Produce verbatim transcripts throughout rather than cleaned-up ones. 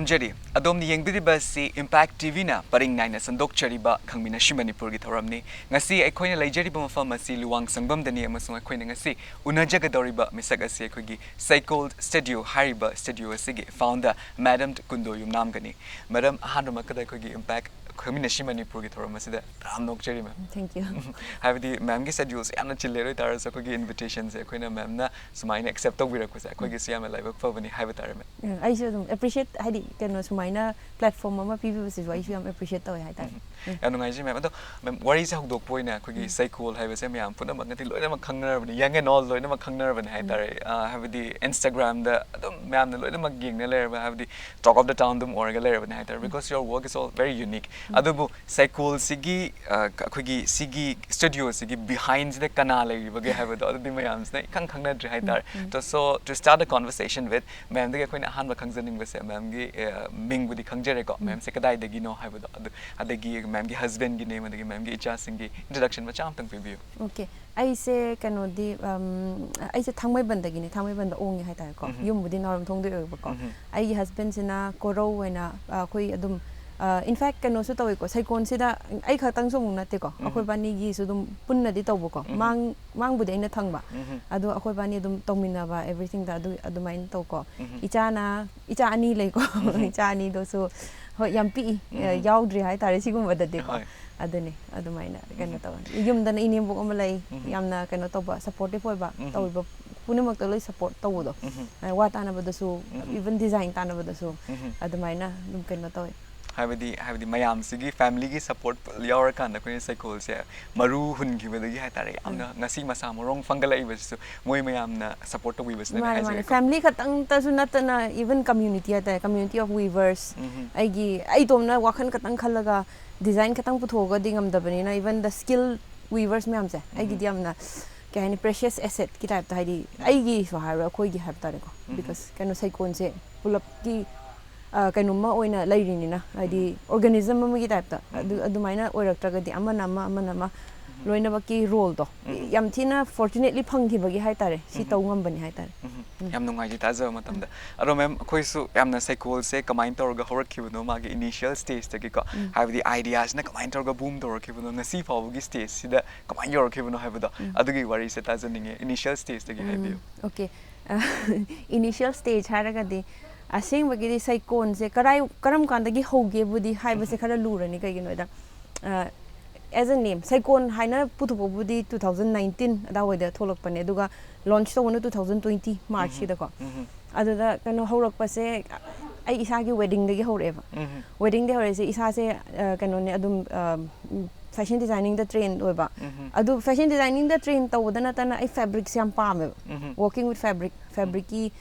ꯖꯔꯤ꯫ ꯑꯗꯣꯝꯅ ꯌꯦꯡꯕꯤꯔꯤꯕ ꯑꯁꯤ Impact T ꯚꯤꯅ ꯄꯔꯤꯡ ꯅꯥꯏꯅ ꯁꯟꯗꯣꯛꯆꯔꯤꯕ ꯈꯪꯃꯤꯟꯅꯁꯤ ꯃꯅꯤꯄꯨꯔꯒꯤ ꯊꯧꯔꯝꯅꯤ꯫ ꯉꯁꯤ ꯑꯩꯈꯣꯏꯅ ꯂꯩꯖꯔꯤꯕ ꯃꯐꯝ ꯑꯁꯤ ꯂꯨꯋꯥꯡ ꯁꯪꯕꯝꯗꯅꯤ, ꯑꯃꯁꯨꯡ ꯑꯩꯈꯣꯏꯅ ꯉꯁꯤ ꯎꯅꯖꯒꯗꯧꯔꯤꯕ ꯃꯤꯁꯛ ꯑꯁꯤ ꯑꯩꯈꯣꯏꯒꯤ ꯁꯩꯀꯣꯜ ꯁ꯭ꯇꯨꯗꯤꯑꯣ ꯍꯥꯏꯔꯤꯕ ꯁ꯭ꯇꯨꯗꯤꯑꯣ ꯑꯁꯤꯒꯤ ꯐꯥꯎꯟꯗꯔ ꯃꯦꯗꯝ ꯀꯨꯟꯗꯣ ꯌꯨꯝꯅꯥꯝꯒꯅꯤ꯫ ꯃꯦꯗꯝ, ꯑꯍꯥꯟꯕꯃꯛꯇꯗ ꯑꯩꯈꯣꯏꯒꯤ Impact ꯈꯪꯃꯤꯟꯅꯁꯤ ꯃꯅꯤꯄꯨꯔꯒꯤ ꯊꯧꯔꯝ ꯑꯁꯤꯗ ꯇꯔꯥꯝꯅ ꯑꯣꯛꯆꯔꯤ, ꯃꯦꯝ꯫ Thank you. ꯍꯥꯏꯕꯗꯤ ꯃꯦꯝꯒꯤ ꯁꯦꯗ꯭ꯌꯨꯜꯁꯦ ꯌꯥꯝꯅ ꯆꯤꯜꯂꯦ, ꯑꯗꯨ ꯑꯣꯏ ꯇꯥꯔꯁꯨ ꯑꯩꯈꯣꯏꯒꯤ ꯏꯟꯚꯤꯇꯦꯁꯟꯁꯦ ꯑꯩꯈꯣꯏꯅ ꯃꯦꯝꯅ ꯁꯨꯃꯥꯏꯅ ꯑꯦꯛꯁꯦꯞ ꯇꯧꯕꯤꯔꯛꯄꯁꯦ ꯑꯩꯈꯣꯏꯒꯤꯁꯨ ꯌꯥꯝꯅ ꯂꯥꯏꯕꯛ ꯐꯕꯅꯤ ꯍꯥꯏꯕ ꯇꯥꯔꯦ, ꯃꯦꯝ꯫ ꯎꯝ, ꯑꯩꯁꯨ ꯑꯗꯨꯝ ꯑꯦꯄ꯭ꯔꯤꯁꯤꯌꯦꯠ, ꯍꯥꯏꯗꯤ ꯀꯩꯅꯣ ꯁꯨꯃꯥꯏꯅ ꯄ꯭ꯂꯦꯠꯐꯣꯔꯝ ꯑꯃ ꯄꯤꯕꯤꯕꯁꯤꯁꯨ ꯑꯩꯁꯨ ꯌꯥꯝ ꯑꯦꯄ꯭ꯔꯤꯁꯤꯌꯦꯠ ꯇꯧꯋꯦ ꯍꯥꯏꯇꯥꯔꯦ꯫ ꯎꯝ꯫ ꯌꯥꯝ ꯅꯨꯡꯉꯥꯏꯖꯩ, ꯃꯦꯝ꯫ ꯑꯗꯣ ꯃꯦꯝ, ꯋꯥꯔꯤꯁꯦ ꯍꯧꯗꯣꯛꯄ ꯑꯣꯏꯅ ꯑꯩꯈꯣꯏꯒꯤ ꯁꯩꯀꯣꯜ ꯍꯥꯏꯕꯁꯦ ꯃꯌꯥꯝ ꯄꯨꯝꯅꯃꯛꯅꯗꯤ ꯂꯣꯏꯅꯃꯛ ꯈꯪꯅꯔꯕꯅꯤ, ꯌꯪ ꯑꯦꯟ ꯑꯣꯜ ꯂꯣꯏꯅꯃꯛ ꯈꯪꯅꯔꯕꯅꯤ ꯍꯥꯏꯇꯥꯔꯦ꯫ ꯑ, ꯍꯥꯏꯕꯗꯤ ꯏꯟꯁꯇꯥꯒ꯭ꯔꯥꯝꯗ ꯑꯗꯨꯝ ꯃꯌꯥꯝꯅ ꯂꯣꯏꯅꯃꯛ ꯌꯦꯡꯅ ꯂꯩꯔꯕ, ꯍꯥꯏꯕꯗꯤ ꯇꯣꯛ ꯑꯣꯐ ꯗ ꯇꯥꯎꯟ ꯑꯗꯨꯝ ꯑꯣꯏꯔꯒ ꯂꯩꯔꯕꯅꯤ ꯍꯥꯏꯇꯥꯔꯦ, because your work is all very unique. ꯑꯗꯨꯕꯨ ꯁꯩꯀꯣꯜꯁꯤꯒꯤ, ꯑ, ꯑꯩꯈꯣꯏꯒꯤ ꯁꯤꯒꯤ ꯁ꯭ꯇꯨꯗꯤꯑꯣꯁꯤꯒꯤ ꯕꯤꯍꯥꯏꯟꯁꯤꯗ ꯀꯅꯥ ꯂꯩꯔꯤꯕꯒꯦ ꯍꯥꯏꯕꯗꯣ ꯑꯗꯨꯗꯤ ꯃꯌꯥꯝꯁꯤꯅ ꯏꯈꯪ ꯈꯪꯅꯗ꯭ꯔꯤ ꯍꯥꯏꯇꯥꯔꯦ꯫ So, so to start the conversation with, ꯃꯦꯝꯗꯒꯤ ꯑꯩꯈꯣꯏꯅ ꯑꯍꯥꯟꯕ ꯈꯪꯖꯅꯤꯡꯕꯁꯦ ꯃꯦꯝꯒꯤ, ꯑ, ꯃꯤꯡꯕꯨꯗꯤ ꯈꯪꯖꯔꯦꯀꯣ, ꯃꯦꯝꯁꯦ ꯀꯗꯥꯏꯗꯒꯤꯅꯣ ꯍꯥꯏꯕꯗꯣ, ꯑꯗꯨ ꯑꯗꯒꯤ ꯃꯦꯝꯒꯤ ꯍꯁꯕꯦꯟꯒꯤ ꯅꯦꯝ ꯑꯗꯒꯤ ꯃꯦꯝꯒꯤ ꯏꯆꯥꯁꯤꯡꯒꯤ ꯏꯟꯇ꯭ꯔꯣꯗꯛꯁꯟ ꯃꯆꯥ ꯑꯃꯇꯪ ꯄꯤꯕꯤꯌꯨ꯫ ꯑꯣꯀꯦ, ꯑꯩꯁꯦ ꯀꯩꯅꯣꯗꯤ, ꯎꯝ, ꯑꯩꯁꯦ ꯊꯥꯡꯃꯩꯕꯟꯗꯒꯤꯅꯦ, ꯊꯥꯡꯃꯩꯕꯟꯗ ꯑꯣꯡꯉꯦ ꯍꯥꯏꯇꯥꯔꯦꯀꯣ꯫ ꯌꯨꯝꯕꯨꯗꯤ ꯅꯥꯎꯔꯦꯝꯊꯣꯡꯗ ꯑꯣꯏꯕꯀꯣ꯫ ꯑꯩꯒꯤ ꯍꯁꯕꯦꯟꯁꯤꯅ ꯀꯣꯔꯧ ꯑꯣꯏꯅ, ꯑ, ꯑꯩꯈꯣꯏ ꯑꯗꯨꯝ, ꯏꯟꯐꯦꯛ ꯀꯩꯅꯣꯁꯨ ꯇꯧꯋꯦꯀꯣ, ꯁꯩꯀꯣꯟꯁꯤꯗ ꯑꯩ ꯈꯛꯇꯪꯁꯨ ꯑꯃꯨꯛ ꯅꯠꯇꯦꯀꯣ, ꯑꯩꯈꯣꯏ ꯕꯥꯅꯤꯒꯤꯁꯨ ꯑꯗꯨꯝ ꯄꯨꯟꯅꯗꯤ ꯇꯧꯕꯀꯣ꯫ ꯃꯥꯡ ꯃꯥꯡꯕꯨꯗꯤ ꯑꯩꯅ ꯊꯪꯕ, ꯑꯗꯣ ꯑꯩꯈꯣꯏ ꯕꯥꯅꯤ ꯑꯗꯨꯝ ꯇꯧꯃꯤꯟꯅꯕ, ꯑꯦꯚ꯭ꯔꯤꯊꯤꯡꯗ ꯑꯗꯨ ꯑꯗꯨꯃꯥꯏꯅ ꯇꯧꯀꯣ꯫ ꯏꯆꯥꯅ, ꯏꯆꯥ ꯑꯅꯤ ꯂꯩꯀꯣ꯫ ꯏꯆꯥ ꯑꯅꯤꯗꯨꯁꯨ ꯍꯣꯏ ꯌꯥꯝ ꯄꯤꯛꯏ, ꯌꯥꯎꯗ꯭ꯔꯤ ꯍꯥꯏꯇꯥꯔꯦ ꯁꯤꯒꯨꯝꯕꯗꯗꯤꯀꯣ꯫ ꯍꯣꯏ꯫ ꯑꯗꯨꯅꯤ ꯑꯗꯨꯃꯥꯏꯅ ꯀꯩꯅꯣ ꯇꯧꯋꯦ꯫ ꯌꯨꯝꯗꯅ ꯏꯅꯦꯝꯕꯣꯛ ꯑꯃ ꯂꯩ, ꯌꯥꯝꯅ ꯀꯩꯅꯣ ꯇꯧꯕ, ꯁꯄꯣꯔꯇꯤꯞ ꯑꯣꯏꯕ, ꯇꯧꯔꯤꯕ ꯄꯨꯝꯅꯃꯛꯇ ꯂꯣꯏ ꯁꯄꯣꯔꯠ ꯇꯧꯕꯗꯣ꯫ ꯑ, ꯋꯥ ꯇꯥꯅꯕꯗꯁꯨ, ꯏꯚꯟ ꯗꯤꯖꯥꯏꯟ ꯇꯥꯅꯕꯗꯁꯨ ꯑꯗꯨꯃꯥꯏꯅ ꯑꯗꯨꯝ ꯀꯩꯅꯣ ꯇꯧꯋꯦ꯫ ꯍꯥꯏꯕꯗꯤ, ꯍꯥꯏꯕꯗꯤ ꯃꯌꯥꯝꯁꯤꯒꯤ ꯐꯦꯃꯤꯂꯤꯒꯤ ꯁꯄꯣꯔꯠ ꯌꯥꯎꯔꯀꯥꯟꯗ ꯑꯩꯈꯣꯏꯅ ꯁꯩꯀꯣꯜꯁꯦ ꯃꯔꯨ ꯍꯨꯟꯈꯤꯕꯗꯒꯤ ꯍꯥꯏꯇꯥꯔꯦ, ꯌꯥꯝꯅ ꯉꯁꯤ ꯃꯁꯥ ꯃꯔꯣꯡ ꯐꯪꯒꯠꯂꯛꯏꯕꯁꯤꯁꯨ ꯃꯣꯏ ꯃꯌꯥꯝꯅ ꯁꯄꯣꯔꯠ ꯇꯧꯕꯤꯕꯁꯤꯅꯅꯦ ꯃꯥꯅꯦ, ꯃꯥꯅꯦ꯫ ꯍꯥꯏꯖꯔꯤꯀꯣ꯫ ꯐꯦꯃꯤꯂꯤ ꯈꯛꯇꯪꯇꯁꯨ ꯅꯠꯇꯅ, ꯏꯚꯟ ꯀꯝꯃ꯭ꯌꯨꯅꯤꯇꯤ ꯍꯥꯏꯇꯥꯔꯦ, ꯀꯝꯃ꯭ꯌꯨꯅꯤꯇꯤ ꯑꯣꯐ ꯋꯤꯚꯔꯁ꯫ ꯑꯩꯒꯤ, ꯑꯩ ꯏꯇꯣꯝꯅ ꯋꯥꯈꯜ ꯈꯛꯇꯪ ꯈꯜꯂꯒ ꯗꯤꯖꯥꯏꯟ ꯈꯛꯇꯪ ꯄꯨꯊꯣꯛꯑꯒꯗꯤ ꯉꯝꯗꯕꯅꯤꯅ, ꯏꯚꯟ ꯗ ꯁ꯭ꯀꯤꯜ ꯋꯤꯚꯔꯁ ꯃꯌꯥꯝꯁꯦ ꯑꯩꯒꯤꯗꯤ ꯌꯥꯝꯅ, ꯀꯩ ꯍꯥꯏꯅꯤ, ꯄ꯭ꯔꯦꯁꯤꯌꯁ ꯑꯦꯁꯦꯠꯀꯤ ꯇꯥꯏꯞꯇ, ꯍꯥꯏꯗꯤ ꯑꯩꯒꯤꯁꯨ ꯍꯥꯏꯔꯣ, ꯑꯩꯈꯣꯏꯒꯤ ꯍꯥꯏꯕ ꯇꯥꯔꯦꯀꯣ꯫ ꯕꯤꯀꯣꯁ ꯀꯩꯅꯣ, ꯁꯩꯀꯣꯟꯁꯦ ꯄꯨꯂꯞꯀꯤ, ꯑ, ꯀꯩꯅꯣꯝꯃ ꯑꯣꯏꯅ ꯂꯩꯔꯤꯅꯤꯅ, ꯍꯥꯏꯗꯤ ꯑꯣꯔꯒꯥꯅꯤꯖꯝ ꯑꯃꯒꯤ ꯇꯥꯏꯞꯇ꯫ ꯑꯗꯨ, ꯑꯗꯨꯃꯥꯏꯅ ꯑꯣꯏꯔꯛꯇ꯭ꯔꯒꯗꯤ ꯑꯃꯅ ꯑꯃ, ꯑꯃꯅ ꯑꯃ, ꯂꯣꯏꯅꯃꯛꯀꯤ ꯔꯣꯜꯗꯣ ꯌꯥꯝ ꯊꯤꯅ ꯐꯣꯔꯆꯨꯅꯦꯠꯂꯤ ꯐꯪꯈꯤꯕꯒꯤ ꯍꯥꯏꯇꯥꯔꯦ, ꯁꯤ ꯇꯧ ꯉꯝꯕꯅꯤ ꯍꯥꯏꯇꯥꯔꯦ꯫ ꯌꯥꯝ ꯅꯨꯡꯉꯥꯏꯖꯩ ꯇꯥꯖꯕ ꯃꯇꯝꯗ꯫ ꯑꯗꯣ ꯃꯦꯝ, ꯑꯩꯈꯣꯏꯁꯨ ꯌꯥꯝꯅ ꯁꯩꯀꯣꯜꯁꯦ ꯀꯃꯥꯏꯅ ꯇꯧꯔꯒ ꯍꯧꯔꯛꯈꯤꯕꯅꯣ, ꯃꯥꯒꯤ initial stageꯇꯒꯤꯀꯣ, ꯎꯝ꯫ ꯍꯥꯏꯕꯗꯤ ideaꯁꯤꯅ ꯀꯃꯥꯏꯅ ꯇꯧꯔꯒ boom ꯇꯧꯔꯛꯈꯤꯕꯅꯣ, ꯉꯁꯤ ꯐꯥꯎꯕꯒꯤ stageꯁꯤꯗ ꯀꯃꯥꯏꯅ ꯌꯧꯔꯛꯈꯤꯕꯅꯣ ꯍꯥꯏꯕꯗꯣ, ꯎꯝ꯫ ꯑꯗꯨꯒꯤ ꯋꯥꯔꯤꯁꯦ ꯇꯥꯖꯅꯤꯡꯉꯦ꯫ Initial stageꯇꯒꯤ ꯎꯝ, ꯍꯥꯏꯕꯤꯌꯨ꯫ Okay. Initial stage ꯍꯥꯏꯔꯒꯗꯤ ꯑꯁꯦꯡꯕꯒꯤꯗꯤ ꯁꯩꯀꯣꯟꯁꯦ ꯀꯔꯥꯏ, ꯀꯔꯝ ꯀꯥꯟꯗꯒꯤ ꯍꯧꯒꯦꯕꯨꯗꯤ ꯍꯥꯏꯕꯁꯦ ꯎꯝ꯫ ꯈꯔ ꯂꯨꯔꯅꯤ꯫ ꯀꯩꯒꯤꯅꯣꯗ, ꯑ, as a name, ꯁꯩꯀꯣꯟ ꯍꯥꯏꯅ ꯄꯨꯊꯣꯛꯄꯕꯨꯗꯤ two thousand nineteen ꯑꯗꯥꯏꯋꯥꯏꯗ ꯊꯣꯛꯂꯛꯄꯅꯦ, ꯑꯗꯨꯒ launch ꯇꯧꯕꯅ two thousand twenty Marchꯁꯤꯗꯀꯣ꯫ ꯎꯝ꯫ ꯑꯗꯨꯗ ꯀꯩꯅꯣ ꯍꯧꯔꯛꯄꯁꯦ ꯑꯩ ꯏꯁꯥꯒꯤ weddingꯗꯒꯤ ꯍꯧꯔꯛꯑꯦꯕ꯫ ꯎꯝ꯫ Weddingꯗꯒꯤ ꯍꯧꯔꯛꯏꯁꯦ ꯏꯁꯥꯁꯦ, ꯑ, ꯀꯩꯅꯣꯅꯦ, ꯑꯗꯨꯝ, ꯑ, fashion designingꯗ trained ꯑꯣꯏꯕ꯫ ꯎꯝ꯫ ꯑꯗꯨ fashion designingꯗ train ꯇꯧꯕꯗ ꯅꯠꯇꯅ ꯑꯩ fabricꯁꯦ ꯌꯥꯝ ꯄꯥꯝꯃꯦꯕ꯫ ꯎꯝ꯫ Working with fabric, fabricꯀꯤ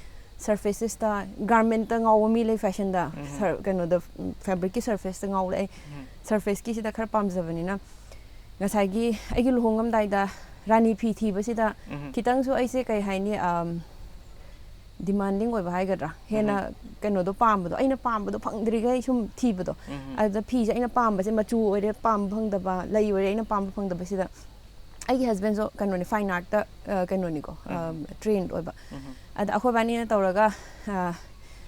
surfacesꯇ, garmentꯇ ꯉꯥꯎꯕ ꯃꯤ ꯂꯩ fashionꯗ, ꯎꯝ꯫ Sur-, ꯀꯩꯅꯣꯗ, fabricꯀꯤ surfaceꯇ ꯉꯥꯎꯕ ꯂꯩ꯫ ꯑꯩ ꯎꯝ꯫ Surfaceꯀꯤꯁꯤꯗ ꯈꯔ ꯄꯥꯝꯖꯕꯅꯤꯅ ꯉꯁꯥꯏꯒꯤ ꯑꯩꯒꯤ ꯂꯨꯍꯣꯡꯉꯝꯗꯥꯏꯗ ꯔꯥꯅꯤ ꯐꯤ ꯊꯤꯕꯁꯤꯗ ꯎꯝ꯫ ꯈꯤꯇꯪꯁꯨ ꯑꯩꯁꯦ ꯀꯩ ꯍꯥꯏꯅꯤ, ꯑꯝ, demanding ꯑꯣꯏꯕ ꯍꯥꯏꯒꯗ꯭ꯔꯥ, ꯍꯦꯟꯅ ꯎꯝ꯫ ꯀꯩꯅꯣꯗꯣ ꯄꯥꯝꯕꯗꯣ, ꯑꯩꯅ ꯄꯥꯝꯕꯗꯣ ꯐꯪꯗ꯭ꯔꯤꯈꯩ ꯁꯨꯝ ꯊꯤꯕꯗꯣ꯫ ꯎꯝ꯫ ꯑꯗꯨꯗ ꯐꯤꯁꯦ ꯑꯩꯅ ꯄꯥꯝꯕꯁꯦ ꯃꯆꯨ ꯑꯣꯏꯔꯦ ꯄꯥꯝꯕ ꯐꯪꯗꯕ, ꯂꯩ ꯑꯣꯏꯔꯦ ꯑꯩꯅ ꯄꯥꯝꯕ ꯐꯪꯗꯕꯁꯤꯗ ꯑꯩꯒꯤ husbandꯁꯨ ꯀꯩꯅꯣꯅꯤ, fine artꯇ, ꯑ, ꯀꯩꯅꯣꯅꯤꯀꯣ, ꯑ, ꯎꯝ꯫ Trained ꯑꯣꯏꯕ꯫ ꯎꯝ꯫ ꯑꯗ ꯑꯩꯈꯣꯏ ꯕꯥꯅꯤꯅ ꯇꯧꯔꯒ, ꯑ,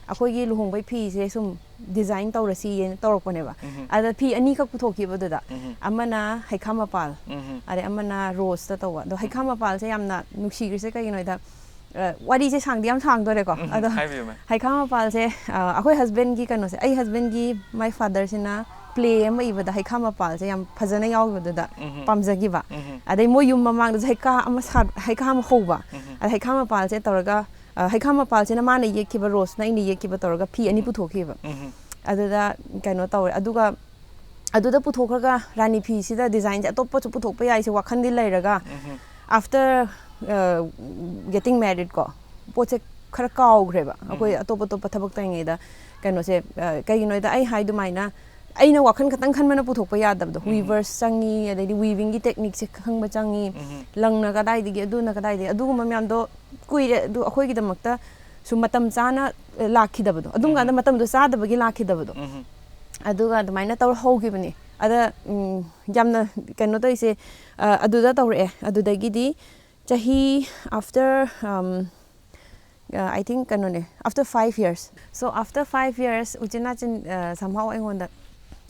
ꯑꯩꯈꯣꯏꯒꯤ ꯂꯨꯍꯣꯡꯕꯩ ꯐꯤꯁꯦ ꯁꯨꯝ design ꯇꯧꯔꯁꯤꯅ ꯇꯧꯔꯛꯄꯅꯦꯕ꯫ ꯎꯝ꯫ ꯑꯗ ꯐꯤ ꯑꯅꯤꯈꯛ ꯄꯨꯊꯣꯛꯈꯤꯕ ꯑꯗꯨꯗ꯫ ꯎꯝ꯫ ꯑꯃꯅ ꯍꯩꯈꯥ ꯃꯄꯥꯜ, ꯎꯝ꯫ ꯑꯗꯩ ꯑꯃꯅ roseꯇ ꯇꯧꯕ꯫ ꯑꯗꯣ ꯍꯩꯈꯥ ꯎꯝ꯫ ꯃꯄꯥꯜꯁꯦ ꯌꯥꯝꯅ ꯅꯨꯡꯁꯤꯈ꯭ꯔꯤꯁꯦ ꯀꯩꯒꯤꯅꯣꯗ, ꯑ, ꯋꯥꯔꯤꯁꯦ ꯁꯥꯡꯗꯤ ꯌꯥꯝ ꯁꯥꯡꯗꯣꯔꯦꯀꯣ꯫ ꯎꯝ, ꯑꯗꯣ ꯍꯥꯏꯕꯤꯌꯨ, ꯃꯦꯝ꯫ ꯍꯩꯈꯥ ꯃꯄꯥꯜꯁꯦ, ꯑ, ꯑꯩꯈꯣꯏ husbandꯒꯤ ꯀꯩꯅꯣꯁꯦ, ꯑꯩ husbandꯒꯤ my fatherꯁꯤꯅ play ꯑꯃ ꯏꯕꯗ ꯍꯩꯈꯥ ꯃꯄꯥꯜꯁꯦ ꯌꯥꯝ ꯐꯖꯅ ꯌꯥꯎꯈꯤꯕꯗꯨꯗ ꯎꯝ꯫ ꯄꯥꯝꯖꯈꯤꯕ꯫ ꯎꯝ꯫ ꯑꯗꯩ ꯃꯣꯏ ꯌꯨꯝ ꯃꯃꯥꯡꯗꯁꯨ ꯍꯩꯈꯥ ꯑꯃ ꯁꯥꯠ-, ꯍꯩꯈꯥ ꯑꯃ ꯍꯧꯕ꯫ ꯎꯝ꯫ ꯑꯗ ꯍꯩꯈꯥ ꯃꯄꯥꯜꯁꯦ ꯇꯧꯔꯒ, ꯑ, ꯍꯩꯈꯥ ꯃꯄꯥꯜꯁꯤꯅ ꯃꯥꯅ ꯌꯦꯛꯈꯤꯕ, roseꯅ ꯑꯩꯅ ꯌꯦꯛꯈꯤꯕ ꯇꯧꯔꯒ ꯐꯤ ꯑꯅꯤ ꯎꯝ꯫ ꯄꯨꯊꯣꯛꯈꯤꯕ꯫ ꯎꯝ꯫ ꯑꯗꯨꯗ ꯀꯩꯅꯣ ꯇꯧꯔꯦ꯫ ꯑꯗꯨꯒ ꯑꯗꯨꯗ ꯄꯨꯊꯣꯛꯈ꯭ꯔꯒ ꯔꯥꯅꯤ ꯐꯤꯁꯤꯗ designꯁꯦ ꯑꯇꯣꯞꯄꯁꯨ ꯄꯨꯊꯣꯛꯄ ꯌꯥꯏꯁꯦ ꯋꯥꯈꯜꯗꯤ ꯂꯩꯔꯒ, ꯎꯝ꯫ After, ꯑ, getting married ꯀꯣ, ꯄꯣꯠꯁꯦ ꯈꯔ ꯀꯥꯎꯈ꯭ꯔꯦꯕ꯫ ꯑꯩꯈꯣꯏ ꯎꯝ꯫ ꯑꯇꯣꯞ ꯑꯇꯣꯞꯄ ꯊꯕꯛ ꯇꯧꯔꯤꯉꯩꯗ ꯀꯩꯅꯣꯁꯦ, ꯑ, ꯀꯩꯒꯤꯅꯣ ꯍꯥꯏꯗ ꯑꯩ ꯍꯥꯏ ꯑꯗꯨꯃꯥꯏꯅ ꯑꯩꯅ ꯋꯥꯈꯜ ꯈꯛꯇꯪ ꯈꯟꯕꯅ ꯄꯨꯊꯣꯛꯄ ꯌꯥꯗꯕꯗꯣ꯫ ꯎꯝ꯫ Weavers ꯆꯪꯉꯤ, ꯑꯗꯩꯗꯤ weavingꯒꯤ techniqueꯁꯦ ꯈꯪꯕ ꯆꯪꯉꯤ, ꯎꯝ꯫ ꯂꯪꯅ ꯀꯗꯥꯏꯗꯒꯤ, ꯑꯗꯨꯅ ꯀꯗꯥꯏꯗꯒꯤ, ꯑꯗꯨꯒꯨꯝꯕ ꯃꯌꯥꯝꯗꯣ ꯀꯨꯏꯔꯦ꯫ ꯑꯗꯨ ꯑꯩꯈꯣꯏꯒꯤꯗꯃꯛꯇ ꯁꯨꯝ ꯃꯇꯝ ꯆꯥꯅ, ꯑ, ꯂꯥꯛꯈꯤꯗꯕꯗꯣ, ꯑꯗꯨꯝ ꯀꯥꯟꯗ ꯎꯝ꯫ ꯃꯇꯝꯗꯣ ꯆꯥꯗꯕꯒꯤ ꯂꯥꯛꯈꯤꯗꯕꯗꯣ꯫ ꯎꯝ꯫ ꯑꯗꯨꯒ ꯑꯗꯨꯃꯥꯏꯅ ꯇꯧꯔ ꯍꯧꯈꯤꯕꯅꯤ꯫ ꯑꯗ, ꯎꯝ, ꯌꯥꯝꯅ ꯀꯩꯅꯣ ꯇꯧꯔꯤꯁꯦ, ꯑ, ꯑꯗꯨꯗ ꯇꯧꯔꯛꯑꯦ꯫ ꯑꯗꯨꯗꯒꯤꯗꯤ ꯆꯍꯤ after, ꯑꯝ, I think ꯀꯩꯅꯣꯅꯦ, after five years. So after five years ꯎꯆꯤꯟ ꯅꯥꯆꯤꯟ, ꯑ, somehow ꯑꯩꯉꯣꯟꯗ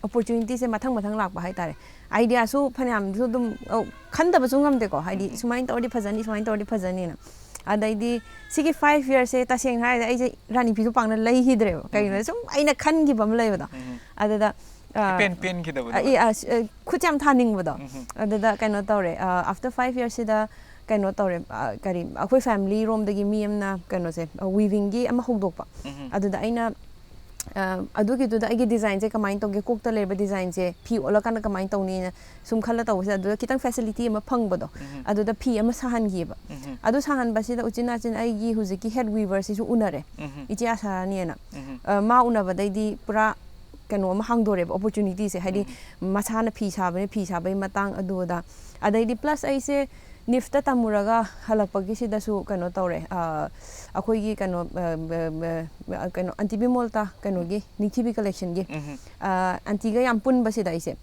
opportunityꯁꯦ ꯃꯊꯪ ꯃꯊꯪ ꯂꯥꯛꯄ ꯍꯥꯏꯇꯥꯔꯦ. Ideaꯁꯨ ꯐꯅꯌꯥꯝꯁꯨ ꯑꯗꯨꯝ, ꯑꯧ, ꯈꯟꯗꯕꯁꯨ ꯉꯝꯗꯦꯀꯣ, ꯍꯥꯏꯗꯤ ꯁꯨꯃꯥꯏꯅ ꯇꯧꯔꯗꯤ ꯐꯖꯅꯤ, ꯁꯨꯃꯥꯏꯅ ꯇꯧꯔꯗꯤ ꯐꯖꯅꯤꯅ. ꯑꯗꯩꯗꯤ ꯁꯤꯒꯤ five yearsꯁꯦ ꯇꯁꯦꯡꯅ ꯍꯥꯏꯔꯗꯤ ꯑꯩꯁꯦ ꯔꯥꯅꯤ ꯐꯤꯗꯨ ꯄꯥꯛꯅ ꯂꯩꯈꯤꯗ꯭ꯔꯦꯕ. ꯀꯩꯒꯤꯅꯣ, ꯁꯨꯝ ꯑꯩꯅ ꯈꯟꯈꯤꯕ ꯑꯃ ꯂꯩꯕꯗꯣ. ꯑꯗꯨꯗ, ꯑ, ꯏꯄꯦꯟ ꯄꯦꯟꯈꯤꯗꯕꯗꯣ. ꯑ, ꯏ-, ꯑ, ꯁ-, ꯑ, ꯈꯨꯠꯁꯦ ꯌꯥꯝ ꯊꯥꯅꯤꯡꯕꯗꯣ. ꯑꯗꯨꯗ ꯀꯩꯅꯣ ꯇꯧꯔꯦ, ꯑ, after five yearsꯁꯤꯗ ꯀꯩꯅꯣ ꯇꯧꯔꯦ, ꯑ, ꯀꯔꯤ, ꯑꯩꯈꯣꯏ family ꯔꯣꯝꯗꯒꯤ ꯃꯤ ꯑꯃꯅ ꯀꯩꯅꯣꯁꯦ, ꯑ, weavingꯒꯤ ꯑꯃ ꯍꯧꯗꯣꯛꯄ. ꯑꯗꯨꯗ ꯑꯩꯅ, ꯑ, ꯑꯗꯨꯒꯤꯗꯨꯗ ꯑꯩꯒꯤ designꯁꯦ ꯀꯃꯥꯏꯅ ꯇꯧꯒꯦ, ꯀꯣꯛꯇ ꯂꯩꯔꯕ designꯁꯦ ꯐꯤ ꯑꯣꯜꯂꯀꯥꯟꯗ ꯀꯃꯥꯏꯅ ꯇꯧꯅꯤꯅ ꯁꯨꯝ ꯈꯜꯂ ꯇꯧꯕꯁꯤꯗ, ꯑꯗꯨꯗ ꯈꯤꯇꯪ facility ꯑꯃ ꯐꯪꯕꯗꯣ, ꯑꯗꯨꯗ ꯐꯤ ꯑꯃ ꯁꯥꯍꯟꯈꯤꯕ. ꯑꯗꯨ ꯁꯥꯍꯟꯕꯁꯤꯗ ꯎꯆꯤꯟ ꯅꯥꯆꯤꯟ ꯑꯩꯒꯤ ꯍꯧꯖꯤꯛꯀꯤ head weaverꯁꯤꯁꯨ ꯎꯅꯔꯦ, ꯏꯆꯦ ꯑꯁꯥꯔꯥꯅꯤꯅ. ꯑ, ꯃꯥ ꯎꯅꯕꯗꯩꯗꯤ ꯄꯨꯔꯥ ꯀꯩꯅꯣ ꯑꯃ ꯍꯥꯡꯗꯣꯔꯦꯕ, opportunityꯁꯦ, ꯍꯥꯏꯗꯤ ꯃꯁꯥꯅ ꯐꯤ ꯁꯥꯕꯅꯤ, ꯐꯤ ꯁꯥꯕꯒꯤ ꯃꯇꯥꯡ ꯑꯗꯨ ꯑꯗꯥ. ꯑꯗꯩꯗꯤ plus ꯑꯩꯁꯦ NIFTꯇ ꯇꯝꯃꯨꯔꯒ ꯍꯜꯂꯛꯄꯒꯤꯁꯤꯗꯁꯨ ꯀꯩꯅꯣ ꯇꯧꯔꯦ, ꯑ, ꯑꯩꯈꯣꯏꯒꯤ ꯀꯩꯅꯣ, ꯑ, ꯕ-, ꯕ-, ꯀꯩꯅꯣ, ꯑꯟꯇꯤ ꯕꯤꯃꯣꯜꯇꯥ ꯀꯩꯅꯣꯒꯤ, ꯅꯤꯡꯊꯤꯕꯤ collectionꯒꯤ, ꯑ, ꯑꯟꯇꯤꯒ ꯌꯥꯝ ꯄꯨꯟꯕꯁꯤꯗ ꯑꯩꯁꯦ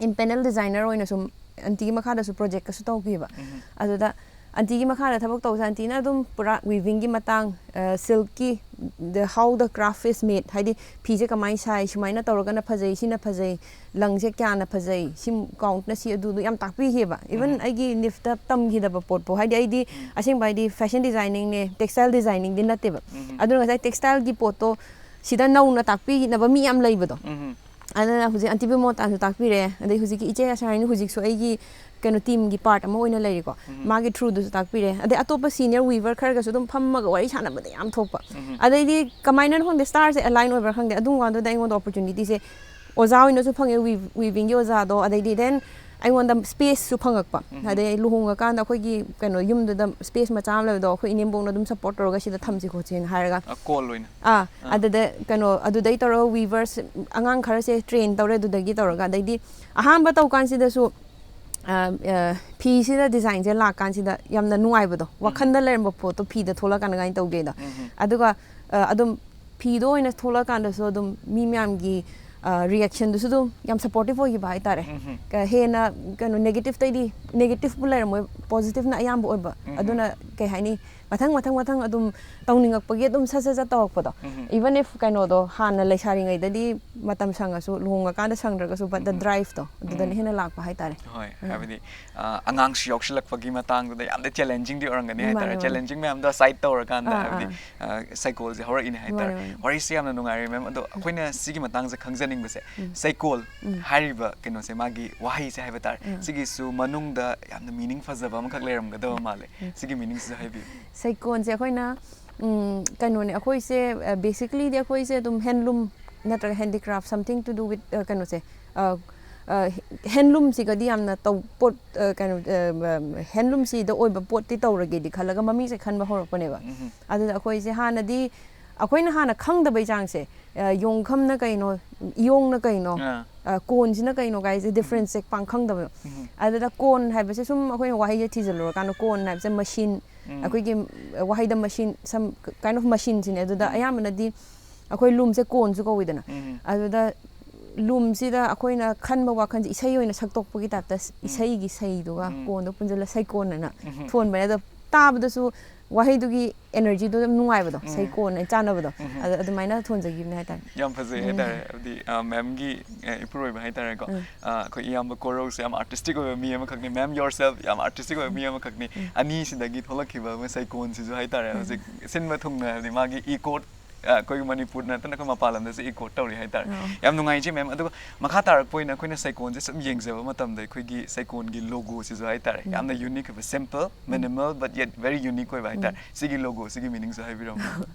in panel designer ꯑꯣꯏꯅ ꯁꯨꯝ ꯑꯟꯇꯤꯒꯤ ꯃꯈꯥꯗꯁꯨ projectꯀꯁꯨ ꯇꯧꯈꯤꯕ. ꯑꯗꯨꯗ ꯑꯟꯇꯤꯒꯤ ꯃꯈꯥꯗ ꯊꯕꯛ ꯇꯧꯕꯁꯦ ꯑꯟꯇꯤꯅ ꯑꯗꯨꯝ ꯄꯨꯔꯥ weavingꯒꯤ ꯃꯇꯥꯡ, ꯑ, silkꯀꯤ, the, how the craft is made, ꯍꯥꯏꯗꯤ ꯐꯤꯁꯦ ꯀꯃꯥꯏꯅ ꯁꯥꯏ, ꯁꯨꯃꯥꯏꯅ ꯇꯧꯔꯒꯅ ꯐꯖꯩ, ꯁꯤꯅ ꯐꯖꯩ, ꯂꯪꯁꯦ ꯀꯌꯥꯅ ꯐꯖꯩ, ꯁꯤ countꯅ ꯁꯤ ꯑꯗꯨꯗꯣ ꯌꯥꯝ ꯇꯥꯛꯄꯤꯈꯤꯕ. Even ꯑꯩꯒꯤ NIFTꯇ ꯇꯝꯈꯤꯗꯕ ꯄꯣꯠꯄꯨ, ꯍꯥꯏꯗꯤ ꯑꯩꯗꯤ ꯑꯁꯦꯡꯕ ꯍꯥꯏꯗꯤ fashion designingꯅꯦ, textile designingꯗꯤ ꯅꯠꯇꯦꯕ. ꯑꯗꯨꯅ ꯉꯁꯥꯏ textileꯒꯤ ꯄꯣꯠꯇꯣ ꯁꯤꯗ ꯅꯧꯅ ꯇꯥꯛꯄꯤꯅꯕ ꯃꯤ ꯌꯥꯝ ꯂꯩꯕꯗꯣ. ꯑꯗꯨꯅ ꯍꯧꯖꯤꯛ ꯑꯟꯇꯤ ꯕꯤꯃꯣꯜꯇꯥꯁꯨ ꯇꯥꯛꯄꯤꯔꯦ, ꯑꯗꯩ ꯍꯧꯖꯤꯛꯀꯤ ꯏꯆꯦ ꯑꯁꯥꯔꯥꯅꯤ ꯍꯧꯖꯤꯛꯁꯨ ꯑꯩꯒꯤ ꯀꯩꯅꯣ teamꯒꯤ part ꯑꯃ ꯑꯣꯏꯅ ꯂꯩꯔꯤꯀꯣ. ꯃꯥꯒꯤ throughꯗꯨꯁꯨ ꯇꯥꯛꯄꯤꯔꯦ, ꯑꯗꯩ ꯑꯇꯣꯞꯄ senior weaver ꯈꯔꯒꯁꯨ ꯑꯗꯨꯝ ꯐꯝꯃꯒ ꯋꯥꯔꯤ ꯁꯥꯟꯅꯕꯗ ꯌꯥꯝ ꯊꯣꯛꯄ. ꯑꯗꯩꯗꯤ ꯀꯃꯥꯏꯅꯅꯣ ꯈꯪꯗꯦ, starꯁꯦ align ꯑꯣꯏꯕ꯭ꯔꯥ ꯈꯪꯗꯦ, ꯑꯗꯨꯝ ꯀꯥꯟꯗꯨꯗ ꯑꯩꯉꯣꯟꯗ opportunityꯁꯦ ꯑꯣꯖꯥ ꯑꯣꯏꯅꯁꯨ ꯐꯪꯉꯦ, weave-, weavingꯒꯤ ꯑꯣꯖꯥꯗꯣ, ꯑꯗꯩꯗꯤ then ꯑꯩꯉꯣꯟꯗ spaceꯁꯨ ꯐꯪꯉꯛꯄ. ꯑꯗꯩ ꯑꯩ ꯂꯨꯍꯣꯡꯉꯀꯥꯟꯗ ꯑꯩꯈꯣꯏꯒꯤ ꯀꯩꯅꯣ ꯌꯨꯝꯗꯨꯗ space ꯃꯆꯥ ꯑꯃ ꯂꯩꯕꯗꯣ ꯑꯩꯈꯣꯏ ꯏꯅꯦꯝꯕꯣꯛꯅ ꯑꯗꯨꯝ support ꯇꯧꯔꯒ ꯁꯤꯗ ꯊꯝꯁꯤ ꯈꯣꯠꯁꯤꯅ ꯍꯥꯏꯔꯒ. ꯑ, ꯀꯣꯜ ꯑꯣꯏꯅ. ꯑꯥ, ꯑꯗꯨꯗ ꯀꯩꯅꯣ, ꯑꯗꯨꯗꯩ ꯇꯧꯔꯒ weavers ꯑꯉꯥꯡ ꯈꯔꯁꯦ train ꯇꯧꯔꯦ, ꯑꯗꯨꯗꯒꯤ ꯇꯧꯔꯒ. ꯑꯗꯩꯗꯤ ꯑꯍꯥꯟꯕ ꯇꯧꯀꯥꯟꯁꯤꯗꯁꯨ, ꯑ, ꯑ, ꯐꯤꯁꯤꯗ designꯁꯦ ꯂꯥꯛꯀꯥꯟꯁꯤꯗ ꯌꯥꯝꯅ ꯅꯨꯡꯉꯥꯏꯕꯗꯣ, ꯋꯥꯈꯟꯗ ꯂꯩꯔꯝꯕ ꯄꯣꯠꯇꯣ ꯐꯤꯗ ꯊꯣꯛꯂꯛꯀꯥꯟꯗ ꯀꯃꯥꯏꯅ ꯇꯧꯒꯦꯗꯣ. ꯑꯗꯨꯒ, ꯑ, ꯑꯗꯨꯝ ꯐꯤꯗꯣ ꯑꯣꯏꯅ ꯊꯣꯛꯂꯛꯀꯥꯟꯗꯁꯨ ꯑꯗꯨꯝ ꯃꯤ ꯃꯌꯥꯝꯒꯤ, ꯑ, reactionꯗꯨꯁꯨ ꯑꯗꯨꯝ ꯌꯥꯝ supportive ꯑꯣꯏꯈꯤꯕ ꯍꯥꯏꯇꯥꯔꯦ. ꯀ-, ꯍꯦꯟꯅ ꯀꯩꯅꯣ, negativeꯇꯩꯗꯤ, negativeꯄꯨ ꯂꯩꯔꯝꯃꯣꯏ, positiveꯅ ꯑꯌꯥꯝꯕ ꯑꯣꯏꯕ. ꯑꯗꯨꯅ ꯀꯩ ꯍꯥꯏꯅꯤ, ꯃꯊꯪ ꯃꯊꯪ ꯃꯊꯪ ꯑꯗꯨꯝ ꯇꯧꯅꯤꯡꯉꯛꯄꯒꯤ ꯑꯗꯨꯝ ꯁꯠ ꯁꯠ ꯁꯠ ꯇꯧꯔꯛꯄꯗꯣ, even if ꯀꯩꯅꯣꯗꯣ ꯍꯥꯟꯅ ꯂꯩꯁꯥꯔꯤꯉꯩꯗꯗꯤ ꯃꯇꯝ ꯁꯪꯉꯁꯨ ꯂꯨꯍꯣꯡꯉꯀꯥꯟꯗ ꯁꯪꯗ꯭ꯔꯒꯁꯨ, but the driveꯇꯣ ꯑꯗꯨꯗꯅ ꯍꯦꯟꯅ ꯂꯥꯛꯄ ꯍꯥꯏꯇꯥꯔꯦ꯫ ꯍꯣꯏ, ꯍꯥꯏꯕꯗꯤ ꯑ, ꯑꯉꯥꯡꯁꯨ ꯌꯥꯎꯁꯤꯜꯂꯛꯄꯒꯤ ꯃꯇꯥꯡꯗꯨꯗ ꯌꯥꯝꯅ ꯆꯦꯂꯦꯟꯖꯤꯡꯗꯤ ꯑꯣꯏꯔꯝꯒꯅꯤ ꯍꯥꯏꯇꯥꯔꯦ꯫ ꯃꯥꯅꯦ꯫ ꯆꯦꯂꯦꯟꯖꯤꯡ ꯃꯌꯥꯝꯗꯣ ꯑꯁꯥꯏꯠ ꯇꯧꯔꯀꯥꯟꯗ ꯑꯥ, ꯍꯥꯏꯕꯗꯤ ꯑ, ꯁꯩꯀꯣꯜꯁꯦ ꯍꯧꯔꯛꯏꯅꯦ ꯍꯥꯏꯇꯥꯔꯦ꯫ ꯃꯥꯅꯦ, ꯃꯥꯅꯦ꯫ ꯋꯥꯔꯤꯁꯦ ꯌꯥꯝꯅ ꯅꯨꯡꯉꯥꯏꯔꯦ ꯃꯦꯝ꯫ ꯑꯗꯣ ꯑꯩꯈꯣꯏꯅ ꯁꯤꯒꯤ ꯃꯇꯥꯡꯁꯦ ꯈꯪꯖꯅꯤꯡꯕꯁꯦ, ꯁꯩꯀꯣꯜ ꯍꯥꯏꯔꯤꯕ ꯀꯩꯅꯣꯁꯦ, ꯃꯥꯒꯤ ꯋꯥꯍꯩꯁꯦ ꯍꯥꯏꯕ ꯇꯥꯔꯦ, ꯁꯤꯒꯤꯁꯨ ꯃꯅꯨꯡꯗ ꯌꯥꯝꯅ ꯃꯤꯅꯤꯡ ꯐꯖꯕ ꯑꯃꯈꯛ ꯂꯩꯔꯝꯒꯗꯕ ꯃꯥꯜꯂꯦ꯫ ꯁꯤꯒꯤ ꯃꯤꯅꯤꯡꯁꯤꯁꯨ ꯍꯥꯏꯕꯤꯌꯨ꯫ ꯁꯩꯀꯣꯟꯁꯦ ꯑꯩꯈꯣꯏꯅ, ꯎꯝ, ꯀꯩꯅꯣꯅꯦ, ꯑꯩꯈꯣꯏꯁꯦ, ꯑ, basicallyꯗꯤ ꯑꯩꯈꯣꯏꯁꯦ ꯑꯗꯨꯝ handloom ꯅꯠꯇ꯭ꯔꯒ handicraft, something to do with, ꯑ, ꯀꯩꯅꯣꯁꯦ, ꯑ, ꯑ, handloomꯁꯤꯒꯗꯤ ꯌꯥꯝꯅ ꯇꯧ ꯄꯣꯠ, ꯑ, ꯀꯩꯅꯣ, ꯑ, handloomꯁꯤꯗ ꯑꯣꯏꯕ ꯄꯣꯠꯇꯤ ꯇꯧꯔꯒꯦꯗꯤ ꯈꯜꯂꯒ ꯃꯃꯤꯡꯁꯦ ꯈꯟꯕ ꯍꯧꯔꯛꯄꯅꯦꯕ꯫ ꯑꯗꯨꯗ ꯑꯩꯈꯣꯏꯁꯦ ꯍꯥꯟꯅꯗꯤ ꯑꯩꯈꯣꯏꯅ ꯍꯥꯟꯅ ꯈꯪꯗꯕꯩ ꯆꯥꯡꯁꯦ, ꯑ, ꯌꯣꯡꯈꯝꯅ ꯀꯩꯅꯣ, ꯏꯌꯣꯡꯅ ꯀꯩꯅꯣ, ꯑꯥ꯫ ꯑ, ꯀꯣꯟꯁꯤꯅ ꯀꯩꯅꯣ ꯀꯥꯏꯁꯦ differenceꯁꯦ ꯄꯥꯡ ꯈꯪꯗꯕꯗꯣ꯫ ꯑꯗꯨꯗ ꯀꯣꯟ ꯍꯥꯏꯕꯁꯦ ꯁꯨꯝ ꯑꯩꯈꯣꯏꯅ ꯋꯥꯍꯩꯁꯦ ꯊꯤꯖꯤꯜꯂꯨꯔꯀꯥꯟꯗ ꯀꯣꯟ ꯍꯥꯏꯕꯁꯦ ꯃꯦꯁꯤꯟ, ꯑꯩꯈꯣꯏꯒꯤ ꯋꯥꯍꯩꯗ ꯃꯦꯁꯤꯟ, some kind of machineꯁꯤꯅꯦ꯫ ꯑꯗꯨꯗ ꯑꯌꯥꯝꯕꯅꯗꯤ ꯑꯩꯈꯣꯏ ꯂꯨꯝꯁꯦ ꯀꯣꯟꯁꯨ ꯀꯧꯋꯤꯗꯅ꯫ ꯑꯗꯨꯗ ꯂꯨꯝꯁꯤꯗ ꯑꯩꯈꯣꯏꯅ ꯈꯟꯕ ꯋꯥꯈꯜꯁꯦ ꯏꯁꯩ ꯑꯣꯏꯅ ꯁꯛꯇꯣꯛꯄꯒꯤ typeꯇ ꯏꯁꯩꯒꯤ ꯁꯩꯗꯨꯒ ꯀꯣꯟꯗꯣ ꯄꯨꯟꯁꯤꯜꯂ ꯁꯩꯀꯣꯟ ꯍꯥꯏꯅ ꯊꯣꯟꯕꯅꯦ꯫ ꯑꯗꯣ ꯇꯥꯕꯗꯁꯨ ꯋꯥꯍꯩꯗꯨꯒꯤ energyꯗꯣ ꯑꯗꯨꯝ ꯅꯨꯡꯉꯥꯏꯕꯗꯣ, ꯁꯩꯀꯣꯟ ꯍꯥꯏꯅ ꯆꯥꯟꯅꯕꯗꯣ꯫ ꯑꯗ ꯑꯗꯨꯃꯥꯏꯅ ꯊꯣꯟꯖꯈꯤꯕꯅꯦ ꯍꯥꯏꯇꯥꯔꯦ꯫ ꯌꯥꯝ ꯐꯖꯩ ꯍꯥꯏꯇꯥꯔꯦ꯫ ꯍꯥꯏꯕꯗꯤ, ꯑ, ꯃꯦꯝꯒꯤ, ꯑ, ꯏꯄꯨꯔꯣꯏꯕ ꯍꯥꯏꯇꯥꯔꯦꯀꯣ꯫ ꯑ, ꯑꯩꯈꯣꯏ ꯏꯌꯥꯝꯕ ꯀꯣꯔꯧꯁꯦ ꯌꯥꯝ artistic ꯑꯣꯏꯕ ꯃꯤ ꯑꯃꯈꯛꯅꯤ꯫ ꯃꯦꯝ yourself ꯌꯥꯝ artistic ꯑꯣꯏꯕ ꯃꯤ ꯑꯃꯈꯛꯅꯤ꯫ ꯑꯅꯤꯁꯤꯗꯒꯤ ꯊꯣꯛꯂꯛꯈꯤꯕ ꯑꯃ ꯁꯩꯀꯣꯟꯁꯤꯁꯨ ꯍꯥꯏꯇꯥꯔꯦ꯫ ꯍꯧꯖꯤꯛ ꯁꯤꯟꯕ ꯊꯨꯡꯅ ꯍꯥꯏꯕꯗꯤ ꯃꯥꯒꯤ echo, ꯑ, ꯑꯩꯈꯣꯏꯒꯤ ꯃꯅꯤꯄꯨꯔ ꯅꯠꯇꯅ ꯑꯩꯈꯣꯏ ꯃꯄꯥꯟ ꯂꯝꯗꯁꯨ echo ꯇꯧꯔꯤ ꯍꯥꯏꯇꯥꯔꯦ꯫ ꯌꯥꯝ ꯅꯨꯡꯉꯥꯏꯖꯩ ꯃꯦꯝ꯫ ꯑꯗꯨꯒ ꯃꯈꯥ ꯇꯥꯔꯛꯄ ꯑꯣꯏꯅ ꯑꯩꯈꯣꯏꯅ ꯁꯩꯀꯣꯟꯁꯦ ꯁꯨꯝ ꯌꯦꯡꯖꯕ ꯃꯇꯝꯗ ꯑꯩꯈꯣꯏꯒꯤ ꯁꯩꯀꯣꯟꯒꯤ logoꯁꯤꯁꯨ ꯍꯥꯏꯇꯥꯔꯦ, ꯌꯥꯝꯅ unique ꯑꯣꯏꯕ, simple, minimal but yet very unique ꯑꯣꯏꯕ ꯍꯥꯏꯇꯥꯔꯦ꯫ ꯁꯤꯒꯤ logoꯁꯤꯒꯤ meaningꯁꯨ ꯍꯥꯏꯕꯤꯔꯝꯃꯨ꯫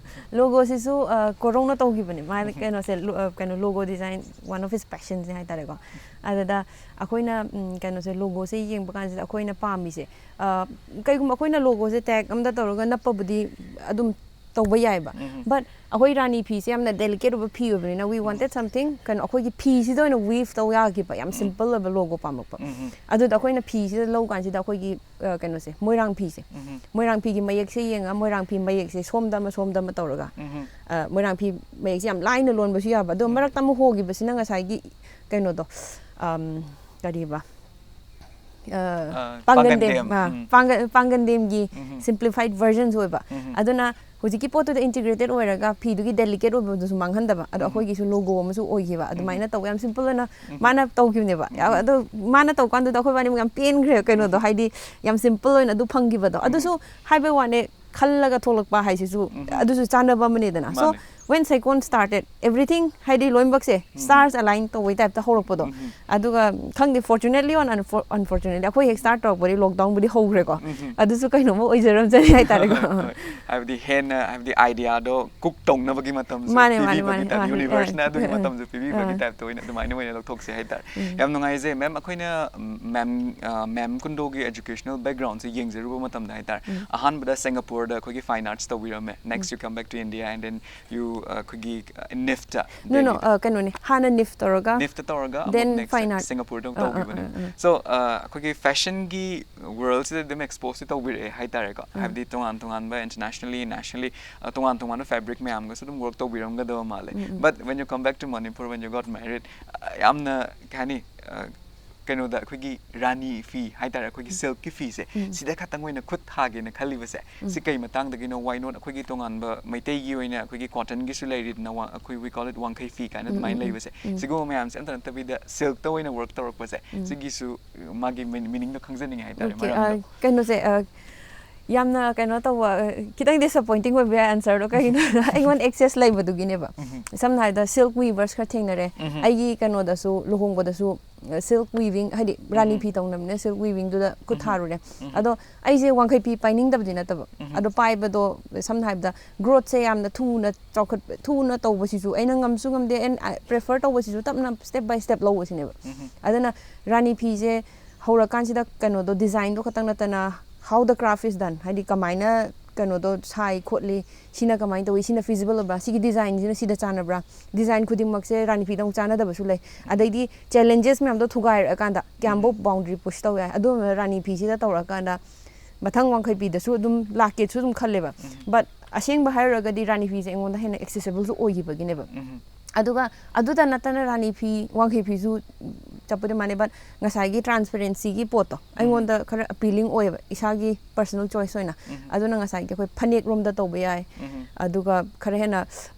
Logoꯁꯤꯁꯨ, ꯑ, ꯀꯣꯔꯧꯅ ꯇꯧꯈꯤꯕꯅꯦ꯫ ꯃꯥꯅ ꯀꯩꯅꯣꯁꯦ, ꯂꯣ-, ꯑ, ꯀꯩꯅꯣ, logo design one of his passionsꯅꯦ ꯍꯥꯏꯇꯥꯔꯦꯀꯣ꯫ ꯑꯗꯨꯗ ꯑꯩꯈꯣꯏꯅ, ꯎꯝ, ꯀꯩꯅꯣꯁꯦ, logoꯁꯦ ꯌꯦꯡꯕ ꯀꯥꯟꯁꯤꯗ ꯑꯩꯈꯣꯏꯅ ꯄꯥꯝꯃꯤꯁꯦ, ꯑ, ꯀꯩꯒꯨꯝꯕ ꯑꯩꯈꯣꯏꯅ logoꯁꯦ tag ꯑꯝꯗ ꯇꯧꯔꯒ ꯅꯞꯄꯕꯨꯗꯤ ꯑꯗꯨꯝ ꯇꯧꯕ ꯌꯥꯏꯕ, but ꯑꯩꯈꯣꯏ ꯔꯥꯅꯤ ꯐꯤꯁꯦ ꯌꯥꯝꯅ delicate ꯑꯣꯏꯕ ꯐꯤ ꯑꯣꯏꯕꯅꯤꯅ we wanted something, ꯀꯩꯅꯣ, ꯑꯩꯈꯣꯏꯒꯤ ꯐꯤꯁꯤꯗ ꯑꯣꯏꯅ weave ꯇꯧ ꯌꯥꯈꯤꯕ, ꯌꯥꯝ simple ꯑꯣꯏꯕ logo ꯄꯥꯝꯃꯛꯄ꯫ ꯑꯗꯨꯗ ꯑꯩꯈꯣꯏꯅ ꯐꯤꯁꯤꯗ ꯂꯧ ꯀꯥꯟꯁꯤꯗ ꯑꯩꯈꯣꯏꯒꯤ, ꯑ, ꯀꯩꯅꯣꯁꯦ, ꯃꯣꯏꯔꯥꯡ ꯐꯤꯁꯦ, ꯃꯣꯏꯔꯥꯡ ꯐꯤꯒꯤ ꯃꯌꯦꯛꯁꯦ ꯌꯦꯡꯉꯒ ꯃꯣꯏꯔꯥꯡ ꯐꯤ ꯃꯌꯦꯛꯁꯦ ꯁꯣꯝꯗ ꯑꯃ, ꯁꯣꯝꯗ ꯑꯃ ꯇꯧꯔꯒ, ꯑ, ꯃꯣꯏꯔꯥꯡ ꯐꯤ ꯃꯌꯦꯛꯁꯦ ꯌꯥꯝ ꯂꯥꯏꯅ ꯂꯣꯟꯕꯁꯨ ꯌꯥꯕ, ꯑꯗꯣ ꯃꯔꯛꯇ ꯑꯃ ꯍꯣꯈꯤꯕꯁꯤꯅ ꯉꯁꯥꯏꯒꯤ ꯀꯩꯅꯣꯗꯣ, ꯑꯝ, ꯀꯔꯤꯕ, ꯑ, ꯄꯥꯡꯒꯟꯗꯦꯝ ꯄꯥꯡꯒꯟꯗꯦꯝ, ꯑ, ꯎꯝ꯫ ꯄꯥꯡꯒ- ꯄꯥꯡꯒꯟꯗꯦꯝꯒꯤ ꯎꯝ꯫ ꯁꯤꯝꯄ꯭ꯂꯤꯐꯥꯏꯠ ꯚꯔꯖꯟꯁꯨ ꯑꯣꯏꯕ꯫ ꯎꯝ꯫ ꯑꯗꯨꯅ ꯍꯧꯖꯤꯛꯀꯤ ꯄꯣꯠꯇꯨꯗ ꯏꯟꯇꯤꯒ꯭ꯔꯦꯇꯦꯠ ꯑꯣꯏꯔꯒ ꯐꯤꯗꯨꯒꯤ ꯗꯦꯂꯤꯀꯦꯠ ꯑꯣꯏꯕꯗꯨꯁꯨ ꯃꯥꯡꯍꯟꯗꯕ꯫ ꯑꯗꯣ ꯎꯝ꯫ ꯑꯩꯈꯣꯏꯒꯤꯁꯨ ꯂꯣꯒꯣ ꯑꯃꯁꯨ ꯑꯣꯏꯈꯤꯕ꯫ ꯑꯗꯨꯃꯥꯏꯅ ꯇꯧꯕ ꯌꯥꯝ ꯁꯤꯝꯄꯜ ꯑꯣꯏꯅ ꯎꯝ꯫ ꯃꯥꯅ ꯇꯧꯈꯤꯕꯅꯦꯕ꯫ ꯎꯝ꯫ ꯑꯗꯣ ꯃꯥꯅ ꯇꯧꯀꯥꯟꯗꯨꯗ ꯑꯩꯈꯣꯏ ꯋꯥꯅꯤ ꯌꯥꯝ ꯄꯦꯟꯈ꯭ꯔꯦ ꯀꯩꯅꯣꯗꯣ꯫ ꯎꯝ꯫ ꯍꯥꯏꯗꯤ ꯌꯥꯝ ꯁꯤꯝꯄꯜ ꯑꯣꯏꯅ ꯑꯗꯨ ꯐꯪꯈꯤꯕꯗꯣ꯫ ꯎꯝ꯫ ꯑꯗꯨꯁꯨ ꯍꯥꯏꯕꯩ ꯋꯥꯅꯦ, ꯈꯜꯂꯒ ꯊꯣꯛꯂꯛꯄ ꯍꯥꯏꯁꯤꯁꯨ ꯎꯝ꯫ ꯑꯗꯨꯁꯨ ꯆꯥꯟꯅꯕ ꯑꯃꯅꯤꯗꯅ꯫ So ꯃꯥꯅꯦ꯫ when Seikon started, everything, ꯍꯥꯏꯗꯤ ꯂꯣꯏꯅꯃꯛꯁꯦ ꯎꯝ꯫ ꯁ꯭ꯇꯥꯔꯁ ꯑꯂꯥꯏꯟ ꯇꯧꯕꯩ ꯇꯥꯏꯞꯇ ꯍꯧꯔꯛꯄꯗꯣ꯫ ꯎꯝ꯫ ꯑꯗꯨꯒ ꯈꯪꯗꯦ, fortunately or unfor- unfortunately, ꯑꯩꯈꯣꯏ ꯍꯦꯛ ꯁ꯭ꯇꯥꯔꯠ ꯇꯧꯔꯛꯄꯗꯤ ꯂꯣꯛꯗꯥꯎꯟꯕꯨꯗꯤ ꯍꯧꯈ꯭ꯔꯦꯀꯣ꯫ ꯎꯝ꯫ ꯑꯗꯨꯁꯨ ꯀꯩꯅꯣꯝꯃ ꯑꯣꯏꯖꯔꯝꯖꯅꯤ ꯍꯥꯏꯇꯥꯔꯦꯀꯣ꯫ ꯍꯣꯏ, ꯍꯣꯏ꯫ ꯍꯥꯏꯕꯗꯤ ꯍꯦꯟꯅ, ꯍꯥꯏꯕꯗꯤ ꯑꯥꯏꯗꯤꯌꯥꯗꯣ ꯀꯨꯛ ꯇꯧꯅꯕꯒꯤ ꯃꯇꯝꯁꯨ ꯃꯥꯅꯦ, ꯃꯥꯅꯦ, ꯄꯤꯕꯤꯕꯒꯤ ꯃꯥꯅꯦ, ꯇꯥꯏꯞ, ꯃꯥꯅꯦ, ꯌꯨꯅꯤꯚꯔꯁꯅ ꯑ, ꯑꯗꯨꯒꯤ ꯑ, ꯃꯇꯝꯁꯨ ꯄꯤꯕꯤꯕꯒꯤ ꯑ꯫ ꯇꯥꯏꯞꯇ ꯑꯣꯏꯅ ꯑꯗꯨꯃꯥꯏꯅ ꯑꯣꯏꯅ ꯂꯧꯊꯣꯛꯁꯦ ꯍꯥꯏꯇꯥꯔꯦ꯫ ꯎꯝ꯫ ꯌꯥꯝ ꯅꯨꯡꯉꯥꯏꯖꯩ ꯃꯦꯝ꯫ ꯑꯩꯈꯣꯏꯅ ꯃꯦꯝ, ꯃꯦꯝ ꯀꯨꯟꯗꯣꯒꯤ ꯑꯦꯖꯨꯀꯦꯁꯅꯦꯜ ꯕꯦꯛꯒ꯭ꯔꯥꯎꯟꯁꯦ ꯌꯦꯡꯖꯔꯨꯕ ꯃꯇꯝꯗ ꯍꯥꯏꯇꯥꯔꯦ, ꯎꯝ꯫ ꯑꯍꯥꯟꯕꯗ ꯁꯤꯡꯒꯥꯄꯨꯔꯗ ꯑꯩꯈꯣꯏꯒꯤ ꯐꯥꯏꯟ arts ꯇꯧꯕꯤꯔꯝꯃꯦ꯫ Next you come back to India and then you, ꯑ, ꯑꯩꯈꯣꯏꯒꯤ, ꯑ, ꯅꯤꯐꯇ, No, no, ꯗꯦꯜꯂꯤꯗ꯫ ꯑ, ꯀꯩꯅꯣꯅꯦ, ꯍꯥꯟꯅ ꯅꯤꯐ ꯇꯧꯔꯒ ꯅꯤꯐꯇ ꯇꯧꯔꯒ ꯑꯃꯨꯛ then next fine art. ꯁꯤꯡꯒꯥꯄꯨꯔꯗ ꯑꯃꯨꯛ ꯑ, ꯑ, ꯇꯧꯈꯤꯕꯅꯦ꯫ ꯑ, ꯑ. So, ꯑ, ꯑꯩꯈꯣꯏꯒꯤ ꯐꯦꯁꯟꯒꯤ ꯋꯥꯔꯜꯁꯤꯗ ꯑꯗꯨꯝ ꯑꯦꯛꯁꯄꯣꯖꯁꯤ ꯇꯧꯕꯤꯔꯛꯑꯦ ꯍꯥꯏꯇꯥꯔꯦꯀꯣ꯫ ꯎꯝ꯫ ꯍꯥꯏꯕꯗꯤ ꯇꯣꯉꯥꯟ ꯇꯣꯉꯥꯟꯕ ꯏꯟꯇꯔꯅꯦꯁꯅꯦꯜꯂꯤ, ꯅꯦꯁꯅꯦꯜꯂꯤ, ꯑ, ꯇꯣꯉꯥꯟ ꯇꯣꯉꯥꯟꯕ ꯐꯦꯕ꯭ꯔꯤꯛ ꯃꯌꯥꯝꯒꯁꯨ ꯑꯗꯨꯝ ꯋꯔꯛ ꯇꯧꯕꯤꯔꯝꯒꯗꯕ ꯃꯥꯜꯂꯦ꯫ ꯎꯝ, ꯎꯝ꯫ But when you come back to Manipur, when you got married, ꯑ, ꯌꯥꯝꯅ ꯀꯩ ꯍꯥꯏꯅꯤ, ꯑ, ꯀꯩꯅꯣꯗ ꯑꯩꯈꯣꯏꯒꯤ ꯔꯥꯅꯤ ꯐꯤ ꯍꯥꯏꯇꯥꯔꯦ, ꯑꯩꯈꯣꯏꯒꯤ ꯁꯤꯜꯛꯀꯤ ꯐꯤꯁꯦ, ꯎꯝ꯫ ꯁꯤꯗ ꯈꯛꯇꯪ ꯑꯣꯏꯅ ꯈꯨꯠ ꯊꯥꯒꯦꯅ ꯈꯜꯂꯤꯕꯁꯦ, ꯎꯝ꯫ ꯁꯤ ꯀꯩ ꯃꯇꯥꯡꯗꯒꯤꯅꯣ? Why not ꯑꯩꯈꯣꯏꯒꯤ ꯇꯣꯉꯥꯟꯕ ꯃꯩꯇꯩꯒꯤ ꯑꯣꯏꯅ ꯑꯩꯈꯣꯏꯒꯤ ꯀꯣꯇꯟꯒꯤꯁꯨ ꯂꯩꯔꯤꯗꯅ, ꯋꯥ-, ꯑꯩꯈꯣꯏ we call it ꯋꯥꯡꯈꯩ ꯐꯤ ꯀꯥꯏꯅ ꯎꯝ, ꯑꯗꯨꯃꯥꯏꯅ ꯎꯝ, ꯎꯝ, ꯂꯩꯕꯁꯦ, ꯎꯝ꯫ ꯁꯤꯒꯨꯝꯕ ꯃꯌꯥꯝꯁꯦ ꯑꯝꯇ ꯅꯠꯇꯕꯤꯗ ꯁꯤꯜꯛꯇ ꯑꯣꯏꯅ ꯋꯔꯛ ꯇꯧꯔꯛꯄꯁꯦ, ꯎꯝ꯫ ꯁꯤꯒꯤꯁꯨ ꯃꯥꯒꯤ ꯃꯤꯅꯤꯡꯗꯣ ꯈꯪꯖꯅꯤꯡꯉꯦ ꯍꯥꯏꯇꯥꯔꯦ, Okay, ꯑ, ꯃꯔꯝꯗꯣ꯫ ꯀꯩꯅꯣꯁꯦ, ꯑ, ꯌꯥꯝꯅ ꯀꯩꯅꯣ ꯇꯧꯕ, ꯑ, ꯈꯤꯇꯪ ꯗꯤꯁꯑꯄꯣꯏꯟꯇꯤꯡ ꯑꯣꯏꯕ ꯌꯥꯏ ꯑꯟꯁꯔꯗꯣ꯫ ꯀꯩꯒꯤꯅꯣ ꯍꯥꯏꯗ ꯑꯩꯉꯣꯟꯗ ꯑꯦꯛꯁꯦꯁ ꯂꯩꯕꯗꯨꯒꯤꯅꯦꯕ꯫ ꯎꯝ꯫ ꯁꯝꯅ ꯍꯥꯏꯔꯕꯗ ꯁꯤꯜꯛ ꯋꯤꯚꯔꯁ ꯈꯔ ꯊꯦꯡꯅꯔꯦ꯫ ꯎꯝ꯫ ꯑꯩꯒꯤ ꯀꯩꯅꯣꯗꯁꯨ, ꯂꯨꯍꯣꯡꯕꯗꯁꯨ, ꯑ, ꯁꯤꯜꯛ ꯋꯤꯚꯤꯡ, ꯍꯥꯏꯗꯤ ꯔꯥꯅꯤ ꯎꯝ꯫ ꯐꯤ ꯇꯧꯅꯕꯅꯤꯅ ꯁꯤꯜꯛ ꯋꯤꯚꯤꯡꯗꯨꯗ ꯈꯨꯠ ꯎꯝ꯫ ꯊꯥꯔꯨꯔꯦ꯫ ꯎꯝ꯫ ꯑꯗꯣ ꯑꯩꯁꯦ ꯋꯥꯡꯈꯩ ꯐꯤ ꯄꯥꯏꯅꯤꯡꯗꯕꯗꯤ ꯅꯠꯇꯕ, ꯎꯝ꯫ ꯑꯗꯣ ꯄꯥꯏꯕꯗꯣ ꯁꯝꯅ ꯍꯥꯏꯔꯕꯗ ꯒ꯭ꯔꯣꯠꯁꯦ ꯌꯥꯝꯅ ꯊꯨꯅ ꯆꯥꯎꯈꯠ-, ꯊꯨꯅ ꯇꯧꯕꯁꯤꯁꯨ ꯑꯩꯅ ꯉꯝꯁꯨ ꯉꯝꯗꯦ, and I prefer ꯇꯧꯕꯁꯤꯁꯨ ꯇꯞꯅ step by step ꯂꯧꯕꯁꯤꯅꯦꯕ꯫ ꯎꯝ꯫ ꯑꯗꯨꯅ ꯔꯥꯅꯤ ꯐꯤꯁꯦ ꯍꯧꯔꯀꯥꯟꯁꯤꯗ ꯀꯩꯅꯣꯗꯣ, ꯗꯤꯖꯥꯏꯟꯗꯣ ꯈꯛꯇꯪ ꯅꯠꯇꯅ how the craft is done, ꯍꯥꯏꯗꯤ ꯀꯃꯥꯏꯅ ꯀꯩꯅꯣꯗꯣ ꯁꯥꯏ ꯈꯣꯠꯂꯤ, ꯁꯤꯅ ꯀꯃꯥꯏꯅ ꯇꯧꯏ, ꯁꯤꯅ ꯐꯤꯖꯤꯕꯜ ꯑꯣꯏꯕ꯭ꯔꯥ, ꯁꯤꯒꯤ ꯗꯤꯖꯥꯏꯟꯁꯤꯅ ꯁꯤꯗ ꯆꯥꯟꯅꯕ꯭ꯔꯥ, ꯗꯤꯖꯥꯏꯟ ꯈꯨꯗꯤꯡꯃꯛꯁꯦ ꯔꯥꯅꯤ ꯐꯤꯗ ꯑꯃꯨꯛ ꯆꯥꯟꯅꯗꯕꯁꯨ ꯂꯩ꯫ ꯑꯗꯩꯗꯤ ꯆꯦꯂꯦꯟꯖꯦꯁ ꯃꯌꯥꯝꯗꯣ ꯊꯨꯒꯥꯏꯔꯛꯑꯀꯥꯟꯗ ꯀꯌꯥꯝꯕꯧ ꯕꯥꯎꯟꯗꯔꯤ ꯄꯨꯁ ꯇꯧ ꯌꯥꯏ꯫ ꯑꯗꯨꯒꯨꯝꯕ ꯔꯥꯅꯤ ꯐꯤꯁꯤꯗ ꯇꯧꯔꯀꯥꯟꯗ ꯃꯊꯪ ꯋꯥꯡꯈꯩ ꯐꯤꯗꯁꯨ ꯑꯗꯨꯝ ꯂꯥꯛꯀꯦꯁꯨ ꯑꯗꯨꯝ ꯈꯜꯂꯦꯕ꯫ ꯎꯝ꯫ But ꯑꯁꯦꯡꯕ ꯍꯥꯏꯔꯨꯔꯒꯗꯤ ꯔꯥꯅꯤ ꯐꯤꯁꯦ ꯑꯩꯉꯣꯟꯗ ꯍꯦꯟꯅ ꯑꯦꯛꯁꯦꯁꯤꯕꯜꯁꯨ ꯑꯣꯏꯈꯤꯕꯒꯤꯅꯦꯕ꯫ ꯎꯝ꯫ ꯑꯗꯨꯒ ꯑꯗꯨꯗ ꯅꯠꯇꯅ ꯔꯥꯅꯤ ꯐꯤ, ꯋꯥꯡꯈꯩ ꯐꯤꯁꯨ ꯆꯞꯄꯨꯗꯤ ꯃꯥꯟꯅꯩ, but ꯉꯁꯥꯏꯒꯤ ꯇ꯭ꯔꯥꯟꯁꯄꯦꯔꯦꯟꯁꯤꯒꯤ ꯄꯣꯠꯇꯣ ꯑꯩꯉꯣꯟꯗ ꯈꯔ ꯑꯄꯤꯂꯤꯡ ꯑꯣꯏꯌꯦꯕ, ꯏꯁꯥꯒꯤ ꯄꯔꯁꯣꯅꯦꯜ ꯆꯣꯏꯁ ꯑꯣꯏꯅ꯫ ꯑꯗꯨꯅ ꯉꯁꯥꯏꯒꯤ ꯑꯩꯈꯣꯏ ꯐꯅꯦꯛ ꯔꯣꯝꯗ ꯇꯧꯕ ꯌꯥꯏ, ꯑꯗꯨꯒ ꯈꯔ ꯍꯦꯟꯅ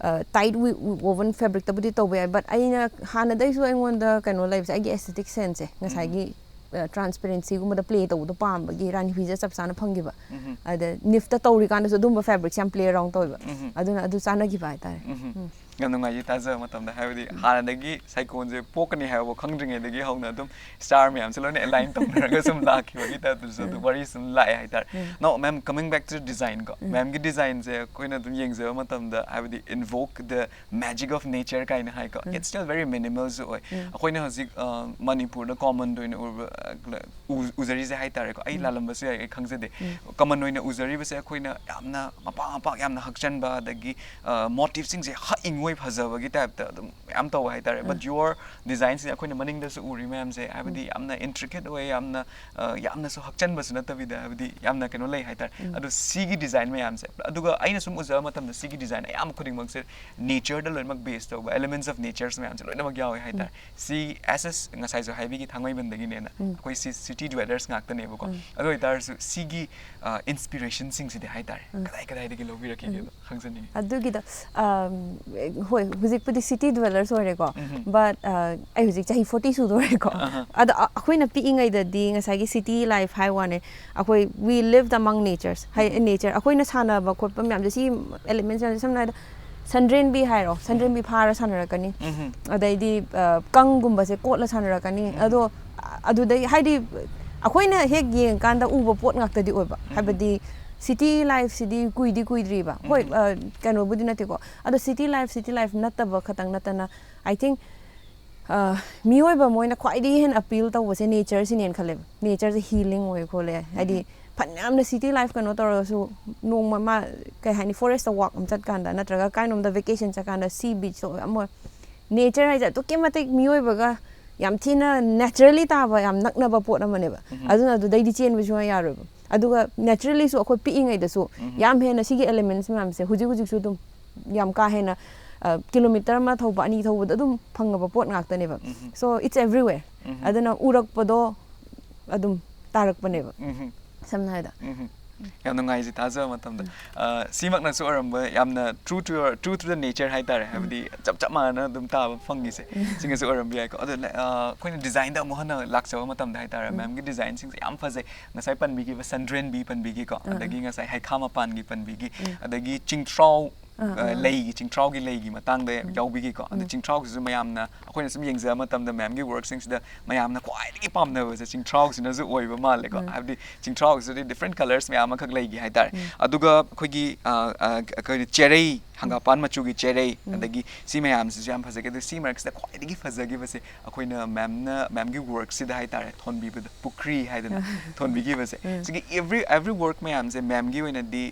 ꯇꯥꯏꯠ ꯋꯣꯚꯟ ꯐꯦꯕ꯭ꯔꯤꯛꯇꯕꯨꯗꯤ ꯇꯧꯕ ꯌꯥꯏ, but ꯑꯩꯅ ꯍꯥꯟꯅꯗꯩꯁꯨ ꯑꯩꯉꯣꯟꯗ ꯀꯩꯅꯣ ꯂꯩꯕꯁꯦ, ꯑꯩꯒꯤ ꯑꯦꯁꯊꯦꯇꯤꯛ ꯁꯦꯟꯁꯁꯦ ꯉꯁꯥꯏꯒꯤ ꯇ꯭ꯔꯥꯟꯁꯄꯦꯔꯦꯟꯁꯤꯒꯨꯝꯕꯗ ꯄ꯭ꯂꯦ ꯇꯧꯕꯗꯣ ꯄꯥꯝꯕꯒꯤ ꯔꯥꯅꯤ ꯐꯤꯁꯦ ꯆꯞ ꯆꯥꯅ ꯐꯪꯈꯤꯕ꯫ ꯑꯗ ꯅꯤꯐꯇ ꯇꯧꯔꯤꯀꯥꯟꯗꯁꯨ ꯑꯗꯨꯝꯕ ꯐꯦꯕ꯭ꯔꯤꯛꯁ ꯌꯥꯝ ꯄ꯭ꯂꯦ ꯑꯔꯥꯎꯟ ꯇꯧꯋꯦꯕ, ꯑꯗꯨꯅ ꯑꯗꯨ ꯆꯥꯟꯅꯈꯤꯕ ꯍꯥꯏꯇꯥꯔꯦ꯫ ꯎꯝ꯫ ꯌꯥꯝ ꯅꯨꯡꯉꯥꯏꯖꯩ ꯇꯥꯖꯕ ꯃꯇꯝꯗ, ꯍꯥꯏꯕꯗꯤ ꯍꯥꯟꯅꯗꯒꯤ ꯁꯥꯏꯀꯣꯟꯁꯦ ꯄꯣꯛꯀꯅꯤ ꯍꯥꯏꯕ ꯈꯪꯗ꯭ꯔꯤꯉꯩꯗꯒꯤ ꯍꯧꯅ ꯑꯗꯨꯝ ꯁ꯭ꯇꯥꯔ ꯃꯌꯥꯝꯁꯦ ꯂꯣꯏꯅ ꯑꯦꯂꯥꯏꯟ ꯇꯧꯅꯔꯒ ꯁꯨꯝ ꯂꯥꯛꯈꯤꯕꯒꯤ ꯇꯥꯏꯞꯇꯁꯨ ꯑꯗꯨꯝ ꯋꯥꯔꯤ ꯁꯨꯝ ꯂꯥꯛꯑꯦ ꯍꯥꯏꯇꯥꯔꯦ꯫ Now, ma'am, coming back to design ꯀꯣ, ꯃꯦꯝꯒꯤ ꯗꯤꯖꯥꯏꯟꯁꯦ ꯑꯩꯈꯣꯏꯅ ꯑꯗꯨꯝ ꯌꯦꯡꯖꯕ ꯃꯇꯝꯗ, ꯍꯥꯏꯕꯗꯤ invoke the magic of nature ꯀꯥꯏꯅ ꯍꯥꯏꯀꯣ, it's still very minimalꯁꯨ ꯑꯣꯏ꯫ ꯑꯩꯈꯣꯏꯅ ꯍꯧꯖꯤꯛ ꯑ, ꯃꯅꯤꯄꯨꯔꯗ ꯀꯣꯃꯟ ꯑꯣꯏꯅ ꯎꯕ, ꯑ, ꯎ- ꯎꯖꯔꯤꯁꯦ ꯍꯥꯏꯇꯥꯔꯦꯀꯣ, ꯑꯩ ꯂꯥꯜꯂꯝꯕꯁꯨ ꯌꯥꯏ, ꯑꯩ ꯈꯪꯖꯗꯦ꯫ ꯀꯃꯟ ꯑꯣꯏꯅ ꯎꯖꯔꯤꯕꯁꯦ ꯑꯩꯈꯣꯏꯅ ꯌꯥꯝꯅ ꯃꯄꯥꯛ ꯃꯄꯥꯛ ꯌꯥꯝꯅ ꯍꯛꯆꯟꯕ, ꯑꯗꯒꯤ ꯃꯣꯇꯤꯞꯁꯤꯡꯁꯦ ꯍꯛꯏꯉꯣꯏ ꯐꯖꯕꯒꯤ ꯇꯥꯏꯞꯇ ꯑꯗꯨꯝ ꯃꯌꯥꯝ ꯇꯧꯕ ꯍꯥꯏꯇꯥꯔꯦ꯫ But your ꯗꯤꯖꯥꯏꯟꯁꯤꯗꯤ ꯑꯩꯈꯣꯏꯅ ꯃꯅꯤꯡꯗꯁꯨ ꯎꯔꯤ ꯃꯌꯥꯝꯁꯦ, ꯍꯥꯏꯕꯗꯤ ꯌꯥꯝꯅ ꯏꯟꯇ꯭ꯔꯤꯀꯦꯠ ꯑꯣꯏ, ꯌꯥꯝꯅ ꯑ, ꯌꯥꯝꯅꯁꯨ ꯍꯛꯆꯟꯕꯁꯨ ꯅꯠꯇꯕꯤꯗ, ꯍꯥꯏꯕꯗꯤ ꯌꯥꯝꯅ ꯀꯩꯅꯣ ꯂꯩ ꯍꯥꯏꯇꯥꯔꯦ꯫ ꯑꯗꯣ ꯁꯤꯒꯤ ꯗꯤꯖꯥꯏꯟ ꯃꯌꯥꯝꯁꯦ, ꯑꯗꯨꯒ ꯑꯩꯅ ꯁꯨꯝ ꯎꯖꯕ ꯃꯇꯝꯗ ꯁꯤꯒꯤ ꯗꯤꯖꯥꯏꯟ ꯑꯌꯥꯝꯕ ꯈꯨꯗꯤꯡꯃꯛꯁꯦ ꯅꯦꯆꯔꯗ ꯂꯣꯏꯅꯃꯛ ꯕꯦꯁ ꯇꯧꯕ, elements of natures ꯃꯌꯥꯝꯁꯦ ꯂꯣꯏꯅꯃꯛ ꯌꯥꯎꯋꯦ ꯍꯥꯏꯇꯥꯔꯦ꯫ ꯁꯤ ꯑꯦꯁ ꯑꯦꯁ ꯉꯁꯥꯏꯁꯨ ꯍꯥꯏꯕꯤꯒꯤ ꯊꯥꯡꯃꯩꯕꯟꯗꯒꯤꯅꯦꯅ, ꯑꯩꯈꯣꯏ ꯁꯤ ꯁꯤꯇꯤ ꯗ꯭ꯋꯦꯂꯔꯁ ꯉꯥꯛꯇꯅꯦꯕꯀꯣ꯫ ꯑꯗꯨ ꯑꯣꯏꯇꯥꯔꯁꯨ ꯁꯤꯒꯤ ꯏꯟꯁꯄꯤꯔꯦꯁꯟꯁꯤꯡꯁꯤꯗꯤ ꯍꯥꯏꯇꯥꯔꯦ, ꯀꯗꯥꯏ ꯀꯗꯥꯏꯗꯒꯤ ꯂꯧꯕꯤꯔꯛꯈꯤꯒꯦꯗꯣ ꯈꯪꯖꯅꯤꯡꯉꯤ꯫ ꯑꯗꯨꯒꯤꯗꯣ ꯑꯝ, ꯍꯣꯏ, ꯍꯧꯖꯤꯛꯄꯨꯗꯤ ꯁꯤꯇꯤ ꯗ꯭ꯋꯦꯂꯔꯁ ꯑꯣꯏꯔꯦꯀꯣ, but ꯑ, ꯑꯩ ꯍꯧꯖꯤꯛ ꯆꯍꯤ ꯐꯣꯔꯇꯤ ꯁꯨꯗꯣꯔꯦꯀꯣ꯫ ꯑꯗꯣ ꯑ- ꯑꯩꯈꯣꯏꯅ ꯄꯤꯛꯏꯉꯩꯗꯗꯤ ꯉꯁꯥꯏꯒꯤ ꯁꯤꯇꯤ ꯂꯥꯏꯐ ꯍꯥꯏ ꯋꯥꯅꯦ, ꯑꯩꯈꯣꯏ we lived among natures, ꯍꯥꯏ ꯅꯦꯆꯔ, ꯑꯩꯈꯣꯏꯅ ꯁꯥꯟꯅꯕ ꯈꯣꯠꯄ ꯃꯌꯥꯝꯁꯦ, ꯁꯤ ꯑꯦꯂꯤꯃꯦꯟꯁ ꯃꯌꯥꯝꯁꯦ ꯁꯝꯅ ꯍꯥꯏꯔꯕꯗ ꯁꯟꯗ꯭ꯔꯦꯟꯕꯤ ꯍꯥꯏꯔꯣ, ꯁꯟꯗ꯭ꯔꯦꯟꯕꯤ ꯐꯥꯔ ꯁꯥꯟꯅꯔꯛꯀꯅꯤ, ꯑꯗꯩꯗꯤ ꯑ, ꯀꯪꯒꯨꯝꯕꯁꯦ ꯀꯣꯠꯂ ꯁꯥꯟꯅꯔꯛꯀꯅꯤ꯫ ꯑꯗꯣ ꯑ- ꯑꯗꯨꯗꯩ ꯍꯥꯏꯗꯤ ꯑꯩꯈꯣꯏꯅ ꯍꯦꯛ ꯌꯦꯡꯉꯀꯥꯟꯗ ꯎꯕ ꯄꯣꯠ ꯉꯥꯛꯇꯗꯤ ꯑꯣꯏꯕ, ꯍꯥꯏꯕꯗꯤ ꯁꯤꯇꯤ ꯂꯥꯏꯐꯁꯤꯗꯤ ꯀꯨꯏꯗꯤ ꯀꯨꯏꯗ꯭ꯔꯤꯕ꯫ ꯍꯣꯏ, ꯑ, ꯀꯩꯅꯣꯕꯨꯗꯤ ꯅꯠꯇꯦꯀꯣ, ꯑꯗꯣ ꯁꯤꯇꯤ ꯂꯥꯏꯐ ꯁꯤꯇꯤ ꯂꯥꯏꯐ ꯅꯠꯇꯕ ꯈꯛꯇꯪ ꯅꯠꯇꯅ, I think, ꯑ, ꯃꯤꯑꯣꯏꯕ ꯃꯣꯏꯅ ꯈ꯭ꯋꯥꯏꯗꯒꯤ ꯍꯦꯟꯅ ꯑꯄꯤꯜ ꯇꯧꯕꯁꯦ ꯅꯦꯆꯔꯁꯤꯅꯦꯅ ꯈꯜꯂꯦꯕ꯫ ꯅꯦꯆꯔꯁꯦ ꯍꯤꯂꯤꯡ ꯑꯣꯏ ꯈꯣꯠꯂꯦ, ꯍꯥꯏꯗꯤ ꯐꯅꯌꯥꯝꯅ ꯁꯤꯇꯤ ꯂꯥꯏꯐ ꯀꯩꯅꯣ ꯇꯧꯔꯒꯁꯨ, ꯅꯣꯡꯃ ꯃꯥ, ꯀꯩ ꯍꯥꯏꯅꯤ, ꯐꯣꯔꯦꯁꯇ ꯋꯥꯛ ꯑꯃ ꯆꯠꯀꯥꯟꯗ ꯅꯠꯇ꯭ꯔꯒ ꯀꯥꯏꯅꯣꯝꯗ ꯚꯦꯀꯦꯁꯟ ꯆꯠꯀꯥꯟꯗ ꯁꯤ ꯕꯤꯆꯇ ꯑꯃ ꯑꯣꯏ, ꯅꯦꯆꯔ ꯍꯥꯏꯁꯦ ꯑꯗꯨꯛꯀꯤ ꯃꯇꯤꯛ ꯃꯤꯑꯣꯏꯕꯒ ꯌꯥꯝ ꯊꯤꯅ ꯅꯦꯆꯔꯦꯜꯂꯤ ꯇꯥꯕ, ꯌꯥꯝ ꯅꯛꯅꯕ ꯄꯣꯠ ꯑꯃꯅꯦꯕ꯫ ꯑꯗꯨꯅ ꯑꯗꯨꯗꯩꯗꯤ ꯆꯦꯟꯕ ꯁꯨꯡꯌꯥ ꯌꯥꯔꯣꯏꯕ꯫ ꯑꯗꯨꯒ ꯅꯦꯆꯔꯦꯜꯂꯤꯁꯨ ꯑꯩꯈꯣꯏ ꯄꯤꯛꯏꯉꯩꯗꯁꯨ ꯌꯥꯝ ꯍꯦꯟꯅ ꯁꯤꯒꯤ ꯑꯦꯂꯤꯃꯦꯟꯁ ꯃꯌꯥꯝꯁꯦ ꯍꯧꯖꯤꯛ ꯍꯧꯖꯤꯛꯁꯨ ꯑꯗꯨꯝ ꯌꯥꯝ ꯀꯥ ꯍꯦꯟꯅ ꯀꯤꯂꯣꯃꯤꯇꯔ ꯑꯃ ꯊꯧꯕ, ꯑꯅꯤ ꯊꯧꯕꯗ ꯑꯗꯨꯝ ꯐꯪꯉꯕ ꯄꯣꯠ ꯉꯥꯛꯇꯅꯦꯕ꯫ So it's everywhere. ꯑꯗꯨꯅ ꯎꯔꯛꯄꯗꯣ ꯑꯗꯨꯝ ꯇꯥꯔꯛꯄꯅꯦꯕ, ꯁꯝꯅ ꯍꯥꯏꯗ꯫ ꯌꯥꯝ ꯅꯨꯡꯉꯥꯏꯖꯩ ꯇꯥꯖꯕ ꯃꯇꯝꯗ꯫ ꯑ, ꯁꯤꯃꯛꯅꯁꯨ ꯑꯣꯏꯔꯝꯕ ꯌꯥꯝꯅ true to your, true to the nature ꯍꯥꯏꯇꯥꯔꯦ, ꯍꯥꯏꯕꯗꯤ ꯆꯞ ꯆꯞ ꯃꯥꯟꯅꯅ ꯑꯗꯨꯝ ꯇꯥꯕ ꯐꯪꯉꯤꯁꯦ꯫ ꯁꯤꯅꯁꯨ ꯑꯣꯏꯔꯝꯕ ꯌꯥꯏꯀꯣ꯫ ꯑꯗꯣ ꯑ, ꯑꯩꯈꯣꯏꯅ ꯗꯤꯖꯥꯏꯟꯗ ꯑꯃꯨꯛ ꯍꯟꯅ ꯂꯥꯛꯆꯕ ꯃꯇꯝꯗ ꯍꯥꯏꯇꯥꯔꯦ, ꯃꯦꯝꯒꯤ ꯗꯤꯖꯥꯏꯟꯁꯤꯡꯁꯦ ꯌꯥꯝ ꯐꯖꯩ꯫ ꯉꯁꯥꯏ ꯄꯟꯕꯤꯈꯤꯕ ꯁꯟꯗ꯭ꯔꯦꯟꯕꯤ ꯄꯟꯕꯤꯈꯤꯀꯣ, ꯑꯗꯒꯤ ꯉꯁꯥꯏ ꯍꯩꯈꯥ ꯃꯄꯥꯟꯒꯤ ꯄꯟꯕꯤꯈꯤ, ꯑꯗꯒꯤ ꯆꯤꯡꯊ꯭ꯔꯥꯎ, ꯑ, ꯂꯩꯒꯤ, ꯆꯤꯡꯊ꯭ꯔꯥꯎꯒꯤ ꯂꯩꯒꯤ ꯃꯇꯥꯡꯗ ꯌꯥꯎꯕꯤꯈꯤꯀꯣ꯫ ꯑꯗꯣ ꯆꯤꯡꯊ꯭ꯔꯥꯎꯁꯤꯁꯨ ꯃꯌꯥꯝꯅ, ꯑꯩꯈꯣꯏꯅ ꯁꯨꯝ ꯌꯦꯡꯖꯕ ꯃꯇꯝꯗ ꯃꯦꯝꯒꯤ ꯋꯥꯔꯛꯁꯤꯡꯁꯤꯗ ꯃꯌꯥꯝꯅ ꯈ꯭ꯋꯥꯏꯗꯒꯤ ꯄꯥꯝꯅꯕꯁꯦ ꯆꯤꯡꯊ꯭ꯔꯥꯎꯁꯤꯅꯁꯨ ꯑꯣꯏꯕ ꯃꯥꯜꯂꯦꯀꯣ꯫ ꯍꯥꯏꯕꯗꯤ ꯆꯤꯡꯊ꯭ꯔꯥꯎꯁꯤꯗꯤ different colours ꯃꯌꯥꯝ ꯑꯃꯈꯛ ꯂꯩꯈꯤ ꯍꯥꯏꯇꯥꯔꯦ꯫ ꯑꯗꯨꯒ ꯑꯩꯈꯣꯏꯒꯤ, ꯑ, ꯑ, ꯑꯩꯈꯣꯏꯅ ꯆꯦꯔꯩ, ꯍꯪꯒꯥꯄꯥꯟ ꯃꯆꯨꯒꯤ ꯆꯦꯔꯩ, ꯑꯗꯒꯤ ꯁꯤ ꯃꯌꯥꯝꯁꯤꯁꯨ ꯌꯥꯝ ꯐꯖꯩ꯫ ꯑꯗꯨ ꯁꯤ ꯃꯔꯛꯁꯤꯗ ꯈ꯭ꯋꯥꯏꯗꯒꯤ ꯐꯖꯈꯤꯕꯁꯦ ꯑꯩꯈꯣꯏꯅ ꯃꯦꯝꯅ, ꯃꯦꯝꯒꯤ ꯋꯥꯔꯛꯁꯤꯗ ꯍꯥꯏꯇꯥꯔꯦ, ꯊꯣꯟꯕꯤꯕꯗ, ꯄꯨꯈ꯭ꯔꯤ ꯍꯥꯏꯗꯅ ꯊꯣꯟꯕꯤꯈꯤꯕꯁꯦ꯫ ꯁꯤꯒꯤ every, every work ꯃꯌꯥꯝꯁꯦ ꯃꯦꯝꯒꯤ ꯑꯣꯏꯅꯗꯤ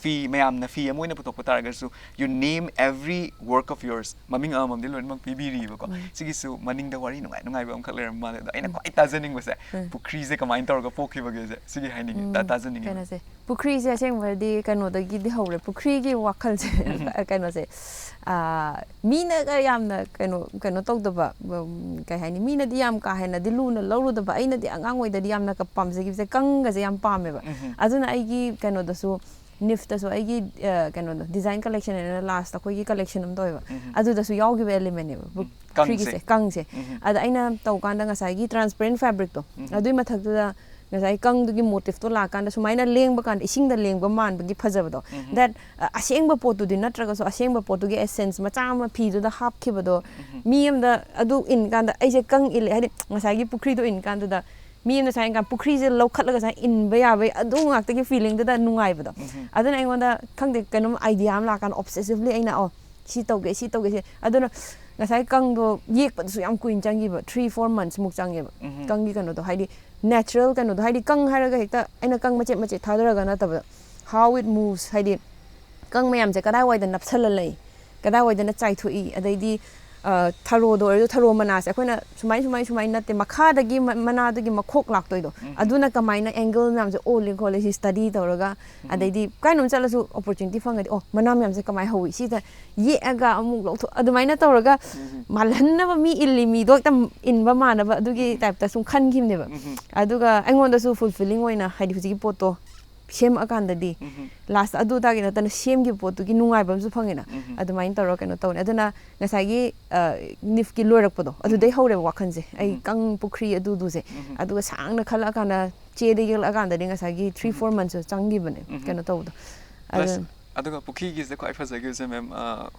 ꯐꯤ, ꯃꯌꯥꯝꯅ ꯐꯤ ꯑꯃ ꯑꯣꯏꯅ ꯄꯨꯊꯣꯛꯄ ꯇꯥꯔꯒꯁꯨ, you name every work of yours, ꯃꯃꯤꯡ ꯑꯃꯃꯝꯗꯤ ꯂꯣꯏꯅꯃꯛ ꯄꯤꯕꯤꯔꯤꯕꯀꯣ꯫ ꯁꯤꯒꯤꯁꯨ ꯃꯅꯤꯡꯗ ꯋꯥꯔꯤ ꯅꯨꯡꯉꯥꯏ ꯅꯨꯡꯉꯥꯏꯕ ꯑꯃꯈꯛ ꯂꯩꯔꯝꯕ ꯃꯥꯜꯂꯦ꯫ ꯑꯗꯣ ꯑꯩꯅ ꯈ꯭ꯋꯥꯏ ꯇꯥꯖꯅꯤꯡꯕꯁꯦ, ꯄꯨꯈ꯭ꯔꯤꯁꯦ ꯀꯃꯥꯏꯅ ꯇꯧꯔꯒ ꯄꯣꯛꯈꯤꯕꯒꯦꯁꯦ, ꯁꯤꯒꯤ ꯍꯥꯏꯅꯤꯡꯉꯤ, ꯇꯥ-, ꯇꯥꯖꯅꯤꯡꯉꯤ꯫ ꯀꯩꯅꯣꯁꯦ, ꯄꯨꯈ꯭ꯔꯤꯁꯦ ꯑꯁꯦꯡꯕꯗꯤ ꯀꯩꯅꯣꯗꯒꯤꯗꯤ ꯍꯧꯔꯦ꯫ ꯄꯨꯈ꯭ꯔꯤꯒꯤ ꯋꯥꯈꯜꯁꯦ, ꯀꯩꯅꯣꯁꯦ, ꯑ, ꯃꯤꯅꯒ ꯌꯥꯝꯅ ꯀꯩꯅꯣ, ꯀꯩꯅꯣ ꯇꯧꯗꯕ, ꯎꯝ, ꯀꯩ ꯍꯥꯏꯅꯤ, ꯃꯤꯅꯗꯤ ꯌꯥꯝ ꯀꯥ ꯍꯦꯟꯅꯗꯤ ꯂꯨꯅ ꯂꯧꯔꯨꯗꯕ, ꯑꯩꯅꯗꯤ ꯑꯉꯥꯡ ꯑꯣꯏꯗꯗꯤ ꯌꯥꯝꯅ ꯀ-, ꯄꯥꯝꯖꯈꯤꯕꯁꯦ, ꯀꯪꯒꯁꯦ ꯌꯥꯝ ꯄꯥꯝꯃꯦꯕ꯫ ꯑꯗꯨꯅ ꯑꯩꯒꯤ ꯀꯩꯅꯣꯗꯁꯨ, ꯅꯤꯐꯇꯁꯨ ꯑꯩꯒꯤ, ꯑ, ꯀꯩꯅꯣꯗꯣ, ꯗꯤꯖꯥꯏꯟ ꯀꯂꯦꯛꯁꯟ ꯍꯥꯏꯅ ꯂꯥꯁꯇ ꯑꯩꯈꯣꯏꯒꯤ ꯀꯂꯦꯛꯁꯟ ꯑꯃ ꯇꯧꯋꯦꯕ꯫ ꯑꯗꯨꯗꯁꯨ ꯌꯥꯎꯈꯤꯕ ꯑꯦꯂꯤꯃꯦꯟꯅꯦꯕ, ꯄꯨꯈ꯭ꯔꯤꯒꯤꯁꯦ, ꯀꯪꯁꯦ꯫ ꯑꯗ ꯑꯩꯅ ꯇꯧꯀꯥꯟꯗ ꯉꯁꯥꯏꯒꯤ ꯇ꯭ꯔꯥꯟꯁꯄꯦꯔꯦꯟ ꯐꯦꯕ꯭ꯔꯤꯛꯇꯣ, ꯑꯗꯨꯏ ꯃꯊꯛꯇꯨꯗ ꯉꯁꯥꯏ ꯀꯪꯗꯨꯒꯤ ꯃꯣꯇꯤꯐꯇꯣ ꯂꯥꯛꯀꯥꯟꯗ ꯁꯨꯃꯥꯏꯅ ꯂꯦꯡꯕ ꯀꯥꯟꯗ ꯏꯁꯤꯡꯗ ꯂꯦꯡꯕ ꯃꯥꯟꯕꯒꯤ ꯐꯖꯕꯗꯣ, that, ꯑ, ꯑꯁꯦꯡꯕ ꯄꯣꯠꯇꯨꯗꯤ ꯅꯠꯇ꯭ꯔꯒꯁꯨ ꯑꯁꯦꯡꯕ ꯄꯣꯠꯇꯨꯒꯤ ꯑꯦꯁꯦꯟꯁ ꯃꯆꯥ ꯑꯃ ꯐꯤꯗꯨꯗ ꯍꯥꯞꯈꯤꯕꯗꯣ, ꯃꯤ ꯑꯃꯗ ꯑꯗꯨ ꯏꯟꯀꯥꯟꯗ ꯑꯩꯁꯦ ꯀꯪ ꯏꯜꯂꯦ, ꯍꯥꯏꯗꯤ ꯉꯁꯥꯏꯒꯤ ꯄꯨꯈ꯭ꯔꯤꯗꯣ ꯏꯟꯀꯥꯟꯗꯨꯗ ꯃꯤ ꯑꯃꯅ ꯁꯨꯃꯥꯏꯅ ꯄꯨꯈ꯭ꯔꯤꯁꯦ ꯂꯧꯈꯠꯂꯒ ꯁꯨꯃꯥꯏꯅ ꯏꯟꯕ ꯌꯥꯕꯩ ꯑꯗꯨ ꯉꯥꯛꯇꯒꯤ ꯐꯤꯂꯤꯡꯗꯨꯗ ꯅꯨꯡꯉꯥꯏꯕꯗꯣ꯫ ꯑꯗꯨꯅ ꯑꯩꯉꯣꯟꯗ, ꯈꯪꯗꯦ, ꯀꯩꯅꯣꯝ ꯑꯥꯏꯗꯤꯌꯥ ꯑꯃ ꯂꯥꯛꯀꯥꯟꯗ ꯑꯣꯞꯁꯦꯁꯤꯚꯂꯤ ꯑꯩꯅ, ꯑꯣ, ꯁꯤ ꯇꯧꯒꯦ, ꯁꯤ ꯇꯧꯒꯦ, ꯁꯤ꯫ ꯑꯗꯨꯅ ꯉꯁꯥꯏ ꯀꯪꯗꯣ ꯌꯦꯛꯄꯗꯁꯨ ꯌꯥꯝ ꯀꯨꯏꯅ ꯆꯪꯈꯤꯕ, three four months ꯃꯨꯛ ꯆꯪꯉꯦꯕ꯫ ꯀꯪꯒꯤ ꯀꯩꯅꯣꯗꯣ, ꯍꯥꯏꯗꯤ natural ꯀꯩꯅꯣꯗꯣ, ꯍꯥꯏꯗꯤ ꯀꯪ ꯍꯥꯏꯔꯒ ꯍꯦꯛꯇ ꯑꯩꯅ ꯀꯪ ꯃꯆꯦꯠ ꯃꯆꯦꯠ ꯊꯥꯗꯔꯒ ꯅꯠꯇꯕꯗ, how it moves, ꯍꯥꯏꯗꯤ ꯀꯪ ꯃꯌꯥꯝꯁꯦ ꯀꯗꯥꯏꯋꯥꯏꯗ ꯅꯞꯁꯜꯂ ꯂꯩ, ꯀꯗꯥꯏꯋꯥꯏꯗꯅ ꯆꯥꯏꯊꯣꯛꯏ, ꯑꯗꯩꯗꯤ ꯑ, ꯊꯔꯣꯗ ꯑꯣꯏꯔꯁꯨ, ꯊꯔꯣ ꯃꯅꯥꯁꯦ ꯑꯩꯈꯣꯏꯅ ꯁꯨꯃꯥꯏ ꯁꯨꯃꯥꯏ ꯁꯨꯃꯥꯏꯅ ꯅꯠꯇꯦ, ꯃꯈꯥꯗꯒꯤ ꯃ- ꯃꯅꯥꯗꯨꯒꯤ ꯃꯈꯣꯛ ꯂꯥꯛꯇꯣꯏꯗꯣ, ꯑꯗꯨꯅ ꯀꯃꯥꯏꯅ ꯑꯦꯡꯒꯜ ꯃꯌꯥꯝꯁꯦ ꯑꯣꯜꯂꯤ ꯈꯣꯠꯂꯤ ꯁꯤ ꯁ꯭ꯇꯗꯤ ꯇꯧꯔꯒ, ꯑꯗꯩꯗꯤ ꯀꯥꯏꯅꯣꯝ ꯆꯠꯂꯁꯨ ꯑꯣꯄꯣꯔꯆꯨꯅꯤꯇꯤ ꯐꯪꯉꯗꯤ, ꯑꯣ, ꯃꯅꯥ ꯃꯌꯥꯝꯁꯦ ꯀꯃꯥꯏꯅ ꯍꯧꯋꯤ, ꯁꯤꯗ ꯌꯦꯛꯑꯒ ꯑꯃꯨꯛ ꯂꯧꯊꯣꯛ, ꯑꯗꯨꯃꯥꯏꯅ ꯇꯧꯔꯒ ꯃꯥꯜꯍꯟꯅꯕ, ꯃꯤ ꯏꯜꯂꯤ ꯃꯤꯗꯣ ꯍꯦꯛꯇ ꯏꯟꯕ ꯃꯥꯟꯅꯕ ꯑꯗꯨꯒꯤ ꯇꯥꯏꯞꯇ ꯁꯨꯝ ꯈꯟꯈꯤꯕꯅꯦꯕ꯫ ꯑꯗꯨꯒ ꯑꯩꯉꯣꯟꯗꯁꯨ ꯐꯨꯜꯐꯤꯂꯤꯡ ꯑꯣꯏꯅ, ꯍꯥꯏꯗꯤ ꯍꯧꯖꯤꯛꯀꯤ ꯄꯣꯠꯇꯣ ꯁꯦꯝꯃꯛꯑꯀꯥꯟꯗꯗꯤ ꯂꯥꯁ ꯑꯗꯨꯗꯥꯒꯤ ꯅꯠꯇꯅ ꯁꯦꯝꯈꯤꯕ ꯄꯣꯠꯇꯨꯒꯤ ꯅꯨꯡꯉꯥꯏꯕ ꯑꯃꯁꯨ ꯐꯪꯉꯤꯅ꯫ ꯑꯗꯨꯃꯥꯏꯅ ꯇꯧꯔꯒ ꯀꯩꯅꯣ ꯇꯧꯅꯤ꯫ ꯑꯗꯨꯅ ꯉꯁꯥꯏꯒꯤ ꯅꯤꯐꯀꯤ ꯂꯣꯏꯔꯛꯄꯗꯣ, ꯑꯗꯨꯗꯩ ꯍꯧꯔꯦꯕ ꯋꯥꯈꯜꯁꯦ, ꯑꯩ ꯀꯪ ꯄꯨꯈ꯭ꯔꯤ ꯑꯗꯨꯗꯨꯁꯦ꯫ ꯑꯗꯨꯒ ꯁꯥꯡꯅ ꯈꯜꯂꯛꯑꯀꯥꯟꯗ, ꯆꯦꯗ ꯌꯦꯛꯂꯛꯑꯀꯥꯟꯗꯗꯤ ꯉꯁꯥꯏꯒꯤ ꯊ꯭ꯔꯤ ꯐꯣꯔ ꯃꯟꯊꯁ ꯆꯪꯈꯤꯕꯅꯦ ꯀꯩꯅꯣ ꯇꯧꯕꯗꯣ꯫ ꯑꯗꯨ ꯑꯗꯨꯒ ꯄꯨꯈ꯭ꯔꯤꯒꯤꯁꯤꯗ ꯈ꯭ꯋꯥꯏ ꯐꯖꯈꯤꯕꯁꯦ, ꯃꯦꯝ,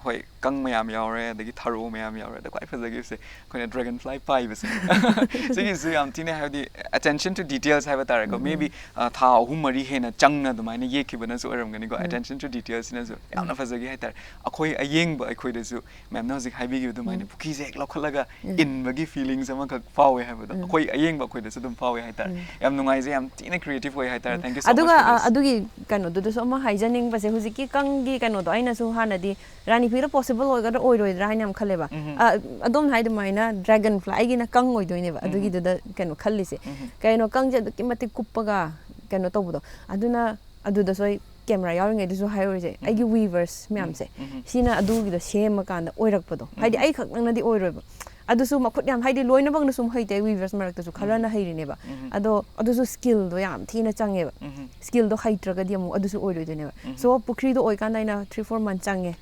ꯍꯣꯏ, ꯀꯪ ꯃꯌꯥꯝ ꯌꯥꯎꯔꯦ, ꯑꯗꯒꯤ ꯊꯔꯣ ꯃꯌꯥꯝ ꯌꯥꯎꯔꯦ, ꯑꯗ ꯈ꯭ꯋꯥꯏ ꯐꯖꯈꯤꯕꯁꯦ ꯑꯩꯈꯣꯏꯅ ꯗ꯭ꯔꯦꯒꯟ ꯐ꯭ꯂꯥꯏ ꯄꯥꯏꯕꯁꯦ꯫ ꯁꯤꯒꯤꯁꯨ ꯌꯥꯝ ꯊꯤꯅ, ꯍꯥꯏꯕꯗꯤ, attention to details ꯍꯥꯏꯕ ꯇꯥꯔꯦꯀꯣ, ꯃꯦ ꯕꯤ ꯊꯥ ꯑꯍꯨꯝ ꯃꯔꯤ ꯍꯦꯟꯅ ꯆꯪꯅ ꯑꯗꯨꯃꯥꯏꯅ ꯌꯦꯛꯈꯤꯕꯅꯁꯨ ꯑꯣꯏꯔꯝꯒꯅꯤꯀꯣ꯫ Attention to detailsꯁꯤꯅꯁꯨ ꯌꯥꯝꯅ ꯐꯖꯈꯤ ꯍꯥꯏꯇꯥꯔꯦ꯫ ꯑꯩꯈꯣꯏ ꯑꯌꯦꯡꯕ ꯑꯩꯈꯣꯏꯗꯁꯨ, ꯃꯦꯝꯅ ꯍꯧꯖꯤꯛ ꯍꯥꯏꯕꯤꯈꯤꯕ ꯑꯗꯨꯃꯥꯏꯅ, ꯄꯨꯈ꯭ꯔꯤꯁꯦ ꯍꯦꯛ ꯂꯧꯈꯠꯂꯒ ꯏꯟꯕꯒꯤ ꯐꯤꯂꯤꯡꯁ ꯑꯃꯈꯛ ꯐꯥꯎꯋꯦ ꯍꯥꯏꯕꯗꯣ, ꯑꯩꯈꯣꯏ ꯑꯌꯦꯡꯕ ꯑꯩꯈꯣꯏꯗꯁꯨ ꯑꯗꯨꯝ ꯐꯥꯎꯋꯦ ꯍꯥꯏꯇꯥꯔꯦ꯫ ꯌꯥꯝ ꯅꯨꯡꯉꯥꯏꯖꯩ, ꯌꯥꯝ ꯊꯤꯅ ꯀ꯭ꯔꯤꯌꯦꯇꯤꯞ ꯑꯣꯏ ꯍꯥꯏꯇꯥꯔꯦ꯫ Thank you so much ꯑꯗꯨꯒ for ꯑ, this. ꯑꯗꯨꯒꯤ ꯀꯩꯅꯣꯗꯨꯗꯁꯨ ꯑꯃ ꯍꯥꯏꯖꯅꯤꯡꯕꯁꯦ, ꯍꯧꯖꯤꯛꯀꯤ ꯀꯪꯒꯤ ꯀꯩꯅꯣꯗꯣ ꯑꯩꯅꯁꯨ ꯍꯥꯟꯅꯗꯤ ꯔꯥꯅꯤ ꯐꯤꯗ ꯄꯣꯁꯤꯕꯜ ꯑꯣꯏꯒꯗ꯭ꯔꯥ ꯑꯣꯏꯔꯣꯏꯗ꯭ꯔꯥ ꯍꯥꯏꯅ ꯌꯥꯝ ꯈꯜꯂꯦꯕ꯫ ꯑ, ꯑꯗꯣꯝꯅ ꯍꯥꯏ ꯑꯗꯨꯃꯥꯏꯅ ꯗ꯭ꯔꯦꯒꯟ ꯐ꯭ꯂꯥꯏ, ꯑꯩꯒꯤꯅ ꯀꯪ ꯑꯣꯏꯗꯣꯏꯅꯦꯕ ꯑꯗꯨꯒꯤꯗꯨꯗ ꯀꯩꯅꯣ ꯈꯜꯂꯤꯁꯦ꯫ ꯀꯩꯅꯣ, ꯀꯪꯁꯦ ꯑꯗꯨꯛꯀꯤ ꯃꯇꯤꯛ ꯀꯨꯞꯄꯒ ꯀꯩꯅꯣ ꯇꯧꯕꯗꯣ, ꯑꯗꯨꯅ ꯑꯗꯨꯗꯁꯨ ꯑꯩ ꯀꯦꯃꯦꯔꯥ ꯌꯥꯎꯔꯤꯉꯩꯗꯁꯨ ꯍꯥꯏꯔꯨꯔꯤꯁꯦ, ꯑꯩꯒꯤ ꯋꯤꯚꯔꯁ ꯃꯌꯥꯝꯁꯦ, ꯁꯤꯅ ꯑꯗꯨꯒꯤꯗꯣ ꯁꯦꯝꯃꯀꯥꯟꯗ ꯑꯣꯏꯔꯛꯄꯗꯣ, ꯍꯥꯏꯗꯤ ꯑꯩ ꯈꯛꯅꯪꯅꯗꯤ ꯑꯣꯏꯔꯣꯏꯕ꯫ ꯑꯗꯨꯁꯨ ꯃꯈꯨꯠ ꯌꯥꯝ, ꯍꯥꯏꯗꯤ ꯂꯣꯏꯅꯃꯛꯅ ꯁꯨꯝ ꯍꯩꯇꯦ, ꯋꯤꯚꯔꯁ ꯃꯔꯛꯇꯁꯨ ꯈꯔꯅ ꯍꯩꯔꯤꯅꯦꯕ꯫ ꯑꯗꯣ ꯑꯗꯨꯁꯨ ꯁ꯭ꯀꯤꯜꯗꯣ ꯌꯥꯝ ꯊꯤꯅ ꯆꯪꯉꯦꯕ꯫ ꯁ꯭ꯀꯤꯜꯗꯣ ꯍꯩꯇ꯭ꯔꯒꯗꯤ ꯑꯃꯨꯛ ꯑꯗꯨꯁꯨ ꯑꯣꯏꯔꯣꯏꯗꯣꯏꯅꯦꯕ꯫ ꯁꯣ ꯄꯨꯈ꯭ꯔꯤꯗꯣ ꯑꯣꯏꯀꯥꯟꯗ ꯑꯩꯅ ꯊ꯭ꯔꯤ ꯐꯣꯔ ꯃꯟꯊ ꯆꯪꯉꯦ꯫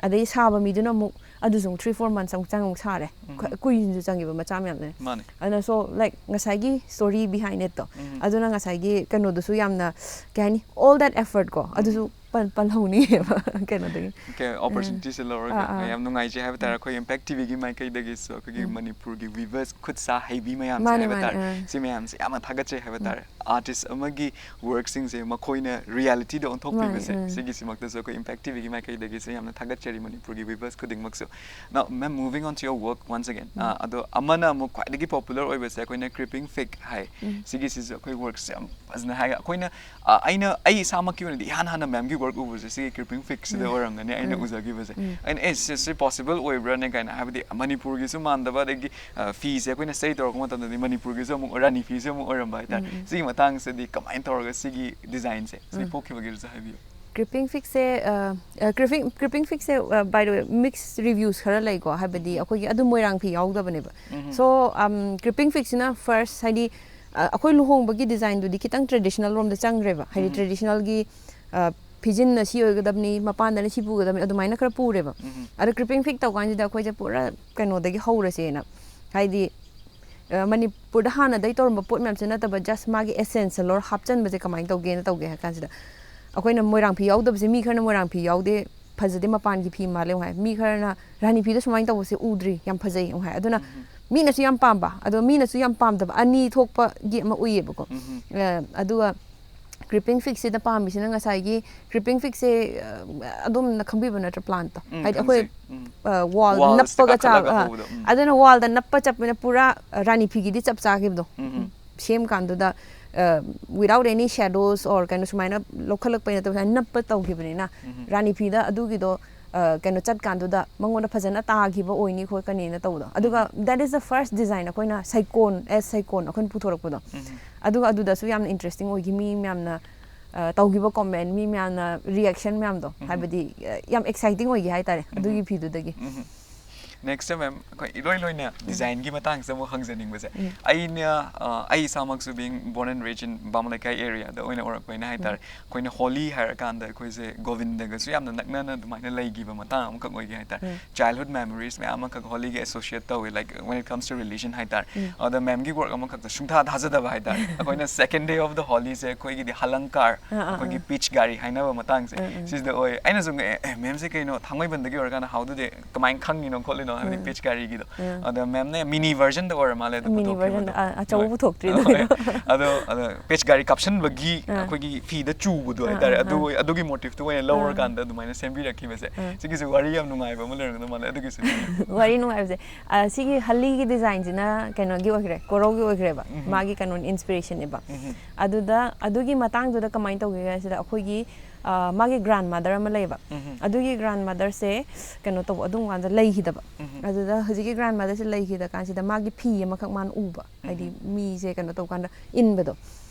ꯑꯗꯩ ꯁꯥꯕ ꯃꯤꯗꯨꯅ ꯑꯃꯨꯛ ꯑꯗꯨꯁꯨ ꯑꯃꯨꯛ ꯊ꯭ꯔꯤ ꯐꯣꯔ ꯃꯟꯊ ꯑꯃꯨꯛ ꯆꯪ ꯑꯃꯨꯛ ꯁꯥꯔꯦ꯫ ꯈ- ꯀꯨꯏꯅꯁꯨ ꯆꯪꯉꯦꯕ, ꯃꯆꯥ ꯃꯌꯥꯝꯗꯨꯅ꯫ ꯃꯥꯅꯦ꯫ ꯑꯗꯨꯅ, ꯁꯣ, ꯂꯥꯏꯛ, ꯉꯁꯥꯏꯒꯤ ꯁ꯭ꯇꯣꯔꯤ ꯕꯤꯍꯥꯏꯟ ꯏꯠꯇꯣ, ꯑꯗꯨꯅ ꯉꯁꯥꯏꯒꯤ ꯀꯩꯅꯣꯗꯨꯁꯨ ꯌꯥꯝꯅ, ꯀꯩ ꯍꯥꯏꯅꯤ, ꯑꯣꯜ ꯗꯦꯠ ꯑꯦꯐꯔꯠ ꯀꯣ, ꯑꯗꯨꯁꯨ ꯄꯟ- ꯄꯜꯍꯧꯅꯤꯡꯉꯦꯕ ꯀꯩꯅꯣꯗꯒꯤ꯫ ꯑꯣꯄꯣꯔꯆꯨꯅꯤꯇꯤꯁꯦ ꯂꯧꯔꯒ ꯑꯥ, ꯑꯥ꯫ ꯌꯥꯝ ꯅꯨꯡꯉꯥꯏꯖꯩ ꯍꯥꯏꯕ ꯇꯥꯔꯦ꯫ ꯑꯩꯈꯣꯏ ꯏꯝꯄꯦꯛ ꯇꯤꯚꯤꯒꯤ ꯃꯥꯏꯀꯩꯗꯒꯤꯁꯨ ꯑꯩꯈꯣꯏꯒꯤ ꯃꯅꯤꯄꯨꯔꯒꯤ ꯋꯤꯚꯔꯁ, ꯈꯨꯠ ꯁꯥ ꯍꯩꯕꯤ ꯃꯌꯥꯝꯁꯦ ꯃꯥꯅꯦ, ꯍꯥꯏꯕ ꯃꯥꯅꯦ, ꯇꯥꯔꯦ, ꯑꯥ꯫ ꯁꯤ ꯃꯌꯥꯝꯁꯦ ꯌꯥꯝꯅ ꯊꯥꯒꯠꯆꯩ ꯍꯥꯏꯕ ꯇꯥꯔꯦ꯫ ꯑꯥꯔꯇꯤꯁ ꯑꯃꯒꯤ ꯋꯔꯛꯁꯤꯡꯁꯦ ꯃꯈꯣꯏꯅ ꯔꯤꯌꯦꯂꯤꯇꯤꯗ ꯑꯣꯟꯊꯣꯛꯄꯤꯕꯁꯦ, ꯃꯥꯅꯦ, ꯎꯝ꯫ ꯁꯤꯒꯤꯁꯤꯃꯛꯇꯁꯨ ꯑꯩꯈꯣꯏ ꯏꯝꯄꯦꯛ ꯇꯤꯚꯤꯒꯤ ꯃꯥꯏꯀꯩꯗꯒꯤꯁꯨ ꯌꯥꯝꯅ ꯊꯥꯒꯠꯆꯔꯤ, ꯃꯅꯤꯄꯨꯔꯒꯤ ꯚꯤꯌꯨꯋꯔꯁ ꯈꯨꯗꯤꯡꯃꯛꯁꯨ꯫ Now, ma'am, moving on to your work once again. ꯎꯝ꯫ ꯑ, ꯑꯗꯣ ꯑꯃꯅ ꯑꯃꯨꯛ ꯈ꯭ꯋꯥꯏꯗꯒꯤ ꯄꯣꯄꯨꯂꯔ ꯑꯣꯏꯕꯁꯦ ꯑꯩꯈꯣꯏꯅ ꯀ꯭ꯔꯤꯄꯤꯡ ꯐꯤꯛ ꯍꯥꯏ꯫ ꯎꯝ꯫ ꯁꯤꯒꯤꯁꯤꯁꯨ ꯑꯩꯈꯣꯏ ꯋꯔꯛꯁꯦ ꯌꯥꯝ ꯐꯖꯅ ꯍꯥꯏ꯫ ꯑꯩꯈꯣꯏꯅ, ꯑ, ꯑꯩꯅ, ꯑꯩ ꯏꯁꯥꯃꯛꯀꯤ ꯑꯣꯏꯅꯗꯤ ꯏꯍꯥꯟ ꯍꯥꯟꯅ ꯃꯦꯝꯒꯤ ꯋꯔꯛ ꯎꯕꯁꯦ ꯁꯤꯒꯤ ꯀ꯭ꯔꯤꯄꯤꯡ ꯐꯤꯛꯁꯤꯗ ꯎꯝ꯫ ꯑꯣꯏꯔꯝꯒꯅꯤ ꯑꯩꯅ ꯎꯝ꯫ ꯎꯖꯈꯤꯕꯁꯦ꯫ ꯎꯝ꯫ ꯑꯩꯅ, "ꯑꯦ, ꯁꯤ, ꯁꯤ ꯄꯣꯁꯤꯕꯜ ꯑꯣꯏꯕ꯭ꯔꯥꯅꯦ?" ꯀꯥꯏꯅ, ꯍꯥꯏꯕꯗꯤ ꯃꯅꯤꯄꯨꯔꯒꯤꯁꯨ ꯃꯥꯟꯗꯕ, ꯑꯗꯒꯤ, ꯑ, ꯐꯤꯁꯦ ꯑꯩꯈꯣꯏꯅ ꯁ꯭ꯇꯗꯤ ꯇꯧꯔꯛꯄ ꯃꯇꯝꯗꯗꯤ ꯃꯅꯤꯄꯨꯔꯒꯤꯁꯨ ꯑꯃꯨꯛ ꯔꯥꯅꯤ ꯐꯤꯁꯦ ꯑꯃꯨꯛ ꯑꯣꯏꯔꯝꯕ ꯍꯥꯏꯇꯥꯔꯦ꯫ ꯎꯝ, ꯎꯝ꯫ ꯁꯤꯒꯤ ꯃꯇꯥꯡꯁꯤꯗꯤ ꯀꯃꯥꯏꯅ ꯇꯧꯔꯒ ꯁꯤꯒꯤ ꯗꯤꯖꯥꯏꯟꯁꯦ ꯁꯤ ꯎꯝ꯫ ꯄꯣꯛꯈꯤꯕꯒꯦꯗꯨꯁꯨ ꯍꯥꯏꯕꯤꯌꯨ꯫ ꯀ꯭ꯔꯤꯄꯤꯡ ꯐꯤꯛꯁꯦ, ꯑ, ꯑ, ꯀ꯭ꯔꯤꯄꯤꯡ, ꯀ꯭ꯔꯤꯄꯤꯡ ꯐꯤꯛꯁꯦ, ꯑ, by the way, mix reviews ꯈꯔ ꯂꯩꯀꯣ, ꯍꯥꯏꯕꯗꯤ ꯑꯩꯈꯣꯏꯒꯤ ꯑꯗꯨꯝ ꯃꯣꯏꯔꯥꯡ ꯐꯤ ꯌꯥꯎꯗꯕꯅꯦꯕ꯫ ꯎꯝ꯫ So, um, ꯀ꯭ꯔꯤꯄꯤꯡ ꯐꯤꯛꯁꯤꯅ ꯐꯥꯔꯁ, ꯍꯥꯏꯗꯤ, ꯑ, ꯑꯩꯈꯣꯏ ꯂꯨꯍꯣꯡꯕꯒꯤ ꯗꯤꯖꯥꯏꯟꯗꯨꯗꯤ ꯈꯤꯇꯪ ꯇ꯭ꯔꯦꯗꯤꯁꯅꯦꯜ ꯔꯣꯝꯗ ꯆꯪꯈ꯭ꯔꯦꯕ, ꯍꯥꯏꯗꯤ ꯎꯝ꯫ ꯇ꯭ꯔꯦꯗꯤꯁꯅꯦꯜꯒꯤ, ꯑ, ꯐꯤꯖꯤꯟꯅ ꯁꯤ ꯑꯣꯏꯒꯗꯕꯅꯤ, ꯃꯄꯥꯟꯗꯅ ꯁꯤ ꯄꯨꯒꯗꯕꯅꯤ, ꯑꯗꯨꯃꯥꯏꯅ ꯈꯔ ꯄꯨꯔꯦꯕ꯫ ꯎꯝ꯫ ꯑꯗ ꯀ꯭ꯔꯤꯄꯤꯡ ꯐꯤꯛ ꯇꯧꯀꯥꯟꯁꯤꯗ ꯑꯩꯈꯣꯏꯁꯦ ꯄꯨꯔꯥ ꯀꯩꯅꯣꯗꯒꯤ ꯍꯧꯔꯁꯦꯅ, ꯍꯥꯏꯗꯤ, ꯑ, ꯃꯅꯤꯄꯨꯔꯗ ꯍꯥꯟꯅꯗꯩ ꯇꯧꯔꯝꯕ ꯄꯣꯠ ꯃꯌꯥꯝꯁꯦ ꯅꯠꯇꯕ, ꯖꯁ ꯃꯥꯒꯤ ꯑꯦꯁꯦꯟꯁꯁꯦ ꯂꯣꯏ ꯍꯥꯞꯆꯟꯕꯁꯦ ꯀꯃꯥꯏꯅ ꯇꯧꯒꯦꯅ ꯇꯧꯒꯦ ꯍꯥꯏ ꯀꯥꯟꯁꯤꯗ, ꯑꯩꯈꯣꯏꯅ ꯃꯣꯏꯔꯥꯡ ꯐꯤ ꯌꯥꯎꯗꯕꯁꯦ, ꯃꯤ ꯈꯔꯅ ꯃꯣꯏꯔꯥꯡ ꯐꯤ ꯌꯥꯎꯗꯦ, ꯐꯖꯗꯦ, ꯃꯄꯥꯟꯒꯤ ꯐꯤ ꯃꯥꯜꯂꯦ ꯑꯃꯨꯛ ꯍꯥꯏ, ꯃꯤ ꯈꯔꯅ ꯔꯥꯅꯤ ꯐꯤꯗ ꯁꯨꯃꯥꯏꯅ ꯇꯧꯕꯁꯦ ꯎꯗ꯭ꯔꯤ, ꯌꯥꯝ ꯐꯖꯩ ꯑꯃꯨꯛ ꯍꯥꯏ꯫ ꯑꯗꯨꯅ ꯎꯝ꯫ ꯃꯤꯅꯁꯨ ꯌꯥꯝ ꯄꯥꯝꯕ, ꯑꯗꯣ ꯃꯤꯅꯁꯨ ꯌꯥꯝ ꯄꯥꯝꯗꯕ ꯑꯅꯤ ꯊꯣꯛꯄꯒꯤ ꯑꯃ ꯎꯏꯌꯦꯕꯀꯣ꯫ ꯎꯝ꯫ ꯑ, ꯑꯗꯨꯒ ꯀ꯭ꯔꯤꯄꯤꯡ ꯐꯤꯛꯁꯤꯗ ꯄꯥꯝꯃꯤꯁꯤꯅ ꯉꯁꯥꯏꯒꯤ ꯀ꯭ꯔꯤꯄꯤꯡ ꯐꯤꯛꯁꯦ, ꯑ, ꯑꯗꯣꯝꯅ ꯈꯪꯕꯤꯕ ꯅꯠꯇ꯭ꯔꯥ ꯄ꯭ꯂꯥꯟꯠꯇꯣ? ꯎꯝ, ꯍꯥꯏꯗꯤ ꯑꯩꯈꯣꯏ, ꯈꯪꯖꯩ꯫ ꯎꯝ꯫ ꯑ, ꯋꯥꯜ ꯋꯥꯜꯁꯇ ꯅꯞꯄꯒ ꯆꯥꯕ, ꯀꯥꯈꯠꯂꯒ ꯑ, ꯍꯧꯕꯗꯣ꯫ ꯎꯝ꯫ ꯑꯗꯨꯅ ꯋꯥꯜꯗ ꯅꯞꯄ ꯆꯠꯄꯅꯤꯅ ꯄꯨꯔꯥ, ꯑ, ꯔꯥꯅꯤ ꯐꯤꯒꯤꯗꯤ ꯆꯞ ꯆꯥꯈꯤꯕꯗꯣ꯫ ꯎꯝ, ꯎꯝ꯫ ꯁꯦꯝ ꯀꯥꯟꯗꯨꯗ, ꯑ, without any shadows or ꯀꯩꯅꯣ ꯁꯨꯃꯥꯏꯅ ꯂꯧꯈꯠꯂꯛꯄꯩ ꯅꯠꯇꯕ, ꯁꯨꯃꯥꯏꯅ ꯅꯞꯄ ꯇꯧꯈꯤꯕꯅꯤꯅ ꯎꯝ꯫ ꯔꯥꯅꯤ ꯐꯤꯗ ꯑꯗꯨꯒꯤꯗꯣ, ꯑ, ꯀꯩꯅꯣ ꯆꯠꯀꯥꯟꯗꯨꯗ ꯃꯉꯣꯟꯗ ꯐꯖꯅ ꯇꯥꯈꯤꯕ ꯑꯣꯏꯅꯤ ꯈꯣꯠꯀꯅꯤꯅ ꯇꯧꯕꯗꯣ꯫ ꯑꯗꯨꯒ ꯎꯝ꯫ that is the first design ꯑꯩꯈꯣꯏꯅ ꯁꯩꯀꯣꯟ, as ꯁꯩꯀꯣꯟ ꯑꯩꯈꯣꯏꯅ ꯄꯨꯊꯣꯔꯛꯄꯗꯣ꯫ ꯎꯝ꯫ ꯑꯗꯨꯒ ꯑꯗꯨꯗꯁꯨ ꯌꯥꯝꯅ ꯏꯟꯇꯔꯦꯁꯇꯤꯡ ꯑꯣꯏꯈꯤ꯫ ꯃꯤ ꯃꯌꯥꯝꯅ, ꯑ, ꯇꯧꯈꯤꯕ ꯀꯣꯃꯦꯟ, ꯃꯤ ꯃꯌꯥꯝꯅ ꯔꯤꯌꯦꯛꯁꯟ ꯃꯌꯥꯝꯗꯣ, ꯎꯝ꯫ ꯍꯥꯏꯕꯗꯤ, ꯑ, ꯌꯥꯝ ꯑꯦꯛꯁꯥꯏꯇꯤꯡ ꯑꯣꯏꯈꯤ ꯍꯥꯏꯇꯥꯔꯦ ꯎꯝ꯫ ꯑꯗꯨꯒꯤ ꯐꯤꯗꯨꯗꯒꯤ꯫ ꯎꯝ꯫ Next, ma'am, ꯑꯩꯈꯣꯏ ꯏꯂꯣꯏ ꯂꯣꯏꯅ ꯗꯤꯖꯥꯏꯟꯒꯤ ꯃꯇꯥꯡꯁꯤꯗ ꯑꯃꯨꯛ ꯍꯪꯖꯅꯤꯡꯕꯁꯦ, ꯎꯝ꯫ ꯑꯩꯅ, ꯑ, ꯑꯩ ꯏꯁꯥꯃꯛꯁꯨ being born and raised in ꯕꯥꯃꯣꯟ ꯂꯩꯀꯥꯏ ꯑꯦꯔꯤꯌꯥꯗ ꯑꯣꯏꯅ ꯑꯣꯏꯔꯛꯄꯅꯤꯅ ꯍꯥꯏꯇꯥꯔꯦ꯫ ꯎꯝ꯫ ꯑꯩꯈꯣꯏꯅ ꯍꯣꯂꯤ ꯍꯥꯏꯔꯀꯥꯟꯗ ꯑꯩꯈꯣꯏꯁꯦ ꯒꯣꯕꯤꯟꯗꯒꯁꯨ ꯌꯥꯝꯅ ꯅꯛꯅꯅ ꯑꯗꯨꯃꯥꯏꯅ ꯂꯩꯈꯤꯕ ꯃꯇꯥꯡ ꯑꯃꯈꯛ ꯑꯣꯏꯒꯦ ꯍꯥꯏꯇꯥꯔꯦ꯫ ꯎꯝ꯫ ꯆꯥꯏꯜꯍꯨꯗ ꯃꯦꯃꯣꯔꯤꯁ ꯃꯌꯥꯝ ꯑꯃꯈꯛ ꯍꯣꯂꯤꯒ ꯑꯦꯁꯣꯁꯤꯌꯦꯠ ꯇꯧꯋꯦ, like, when it comes to religion ꯍꯥꯏꯇꯥꯔꯦ꯫ ꯎꯝ꯫ ꯑꯗ ꯃꯦꯝꯒꯤ ꯋꯔꯛ ꯑꯃꯈꯛꯇ ꯁꯨꯡꯊꯥ ꯊꯥꯖꯗꯕ ꯍꯥꯏꯇꯥꯔꯦ꯫ ꯑꯩꯈꯣꯏꯅ second day of the ꯍꯣꯂꯤꯁꯦ ꯑꯩꯈꯣꯏꯒꯤꯗꯤ ꯍꯂꯪꯀꯥꯔ, ꯑꯥ, ꯑꯥ, ꯑꯩꯈꯣꯏꯒꯤ ꯑꯥ꯫ ꯄꯤꯆ ꯒꯥꯔꯤ ꯍꯥꯏꯅꯕ ꯃꯇꯥꯡꯁꯦ, ꯑꯥ, ꯑꯥ꯫ ꯁꯤꯁꯤꯗ ꯑꯣꯏ꯫ ꯑꯩꯅꯁꯨ ꯉꯛꯑꯦ, "ꯑꯦ, ꯃꯦꯝꯁꯦ ꯀꯩꯅꯣ ꯊꯥꯡꯃꯩꯕꯟꯗꯒꯤ ꯑꯣꯏꯔꯀꯥꯟꯗ how do they, ꯀꯃꯥꯏꯅ ꯈꯪꯉꯤꯅꯣ ꯈꯣꯠꯂꯤꯅꯣ?" ꯍꯥꯏꯕꯗꯤ ꯎꯝ. ꯄꯦꯆ ꯒꯥꯔꯤꯒꯤꯗꯣ꯫ ꯎꯝ. ꯑꯗꯣ ꯃꯦꯝꯅ ꯃꯤꯅꯤ ꯚꯔꯖꯟꯗ ꯑꯣꯏꯔ ꯃꯥꯜꯂꯦ ꯑꯗꯣ ꯃꯤꯅꯤ ꯄꯨꯊꯣꯛꯈꯤꯕꯗꯣ꯫ ꯚꯔꯖꯟꯗ, ꯑ, ꯑꯆꯧꯕ ꯍꯣꯏ꯫ ꯄꯨꯊꯣꯛꯇ꯭ꯔꯤꯗꯣ꯫ ꯍꯣꯏ꯫ ꯑꯗꯣ ꯑꯗꯣ ꯄꯦꯆ ꯒꯥꯔꯤ ꯀꯥꯞꯁꯤꯟꯕꯒꯤ ꯑꯥ. ꯑꯩꯈꯣꯏꯒꯤ ꯐꯤꯗ ꯆꯨꯕꯗꯣ ꯑꯥ, ꯍꯥꯏꯇꯥꯔꯦ꯫ ꯑꯥ, ꯑꯗꯨ ꯑꯗꯨꯒꯤ ꯃꯣꯇꯤꯐꯇꯨ ꯑꯣꯏꯅ ꯑꯥ. ꯂꯧꯔꯀꯥꯟꯗ ꯑꯗꯨꯃꯥꯏꯅ ꯁꯦꯝꯕꯤꯔꯛꯈꯤꯕꯁꯦ꯫ ꯑꯥ. ꯁꯤꯒꯤꯁꯨ ꯋꯥꯔꯤ ꯌꯥꯝ ꯅꯨꯡꯉꯥꯏꯕ ꯑꯃ ꯂꯩꯔꯝꯒꯗꯧ ꯃꯥꯜꯂꯦ ꯑꯗꯨꯒꯤꯁꯨ꯫ ꯋꯥꯔꯤ ꯅꯨꯡꯉꯥꯏꯕꯁꯦ, ꯑ, ꯁꯤꯒꯤ ꯍꯂꯤꯒꯤ ꯗꯤꯖꯥꯏꯟꯁꯤꯅ ꯀꯩꯅꯣꯒꯤ ꯑꯣꯏꯈ꯭ꯔꯦ, ꯀꯣꯔꯧꯒꯤ ꯑꯣꯏꯈ꯭ꯔꯦꯕ, ꯎꯝꯍꯨꯝ. ꯃꯥꯒꯤ ꯀꯩꯅꯣ ꯏꯟꯁꯄꯤꯔꯦꯁꯟꯅꯦꯕ꯫ ꯎꯝꯍꯨꯝ. ꯑꯗꯨꯗ ꯑꯗꯨꯒꯤ ꯃꯇꯥꯡꯗꯨꯗ ꯀꯃꯥꯏꯅ ꯇꯧꯒꯦ ꯍꯥꯏꯁꯤꯗ, ꯑꯩꯈꯣꯏꯒꯤ, ꯑ, ꯃꯥꯒꯤ ꯒ꯭ꯔꯥꯟ ꯃꯥꯗꯔ ꯑꯃ ꯂꯩꯌꯦꯕ꯫ ꯎꯝꯍꯨꯝ. ꯑꯗꯨꯒꯤ ꯒ꯭ꯔꯥꯟ ꯃꯥꯗꯔꯁꯦ ꯀꯩꯅꯣ ꯇꯧꯕ, ꯑꯗꯨꯝ ꯀꯥꯟꯗ ꯂꯩꯈꯤꯗꯕ꯫ ꯎꯝꯍꯨꯝ. ꯑꯗꯨꯗ ꯍꯧꯖꯤꯛꯀꯤ ꯒ꯭ꯔꯥꯟ ꯃꯥꯗꯔꯁꯦ ꯂꯩꯈꯤꯗ ꯀꯥꯟꯁꯤꯗ ꯃꯥꯒꯤ ꯐꯤ ꯑꯃꯈꯛ ꯃꯥꯅ ꯎꯕ, ꯍꯥꯏꯗꯤ ꯎꯝꯍꯨꯝ. ꯃꯤꯁꯦ ꯀꯩꯅꯣ ꯇꯧꯀꯥꯟꯗ ꯏꯟꯕꯗꯣ꯫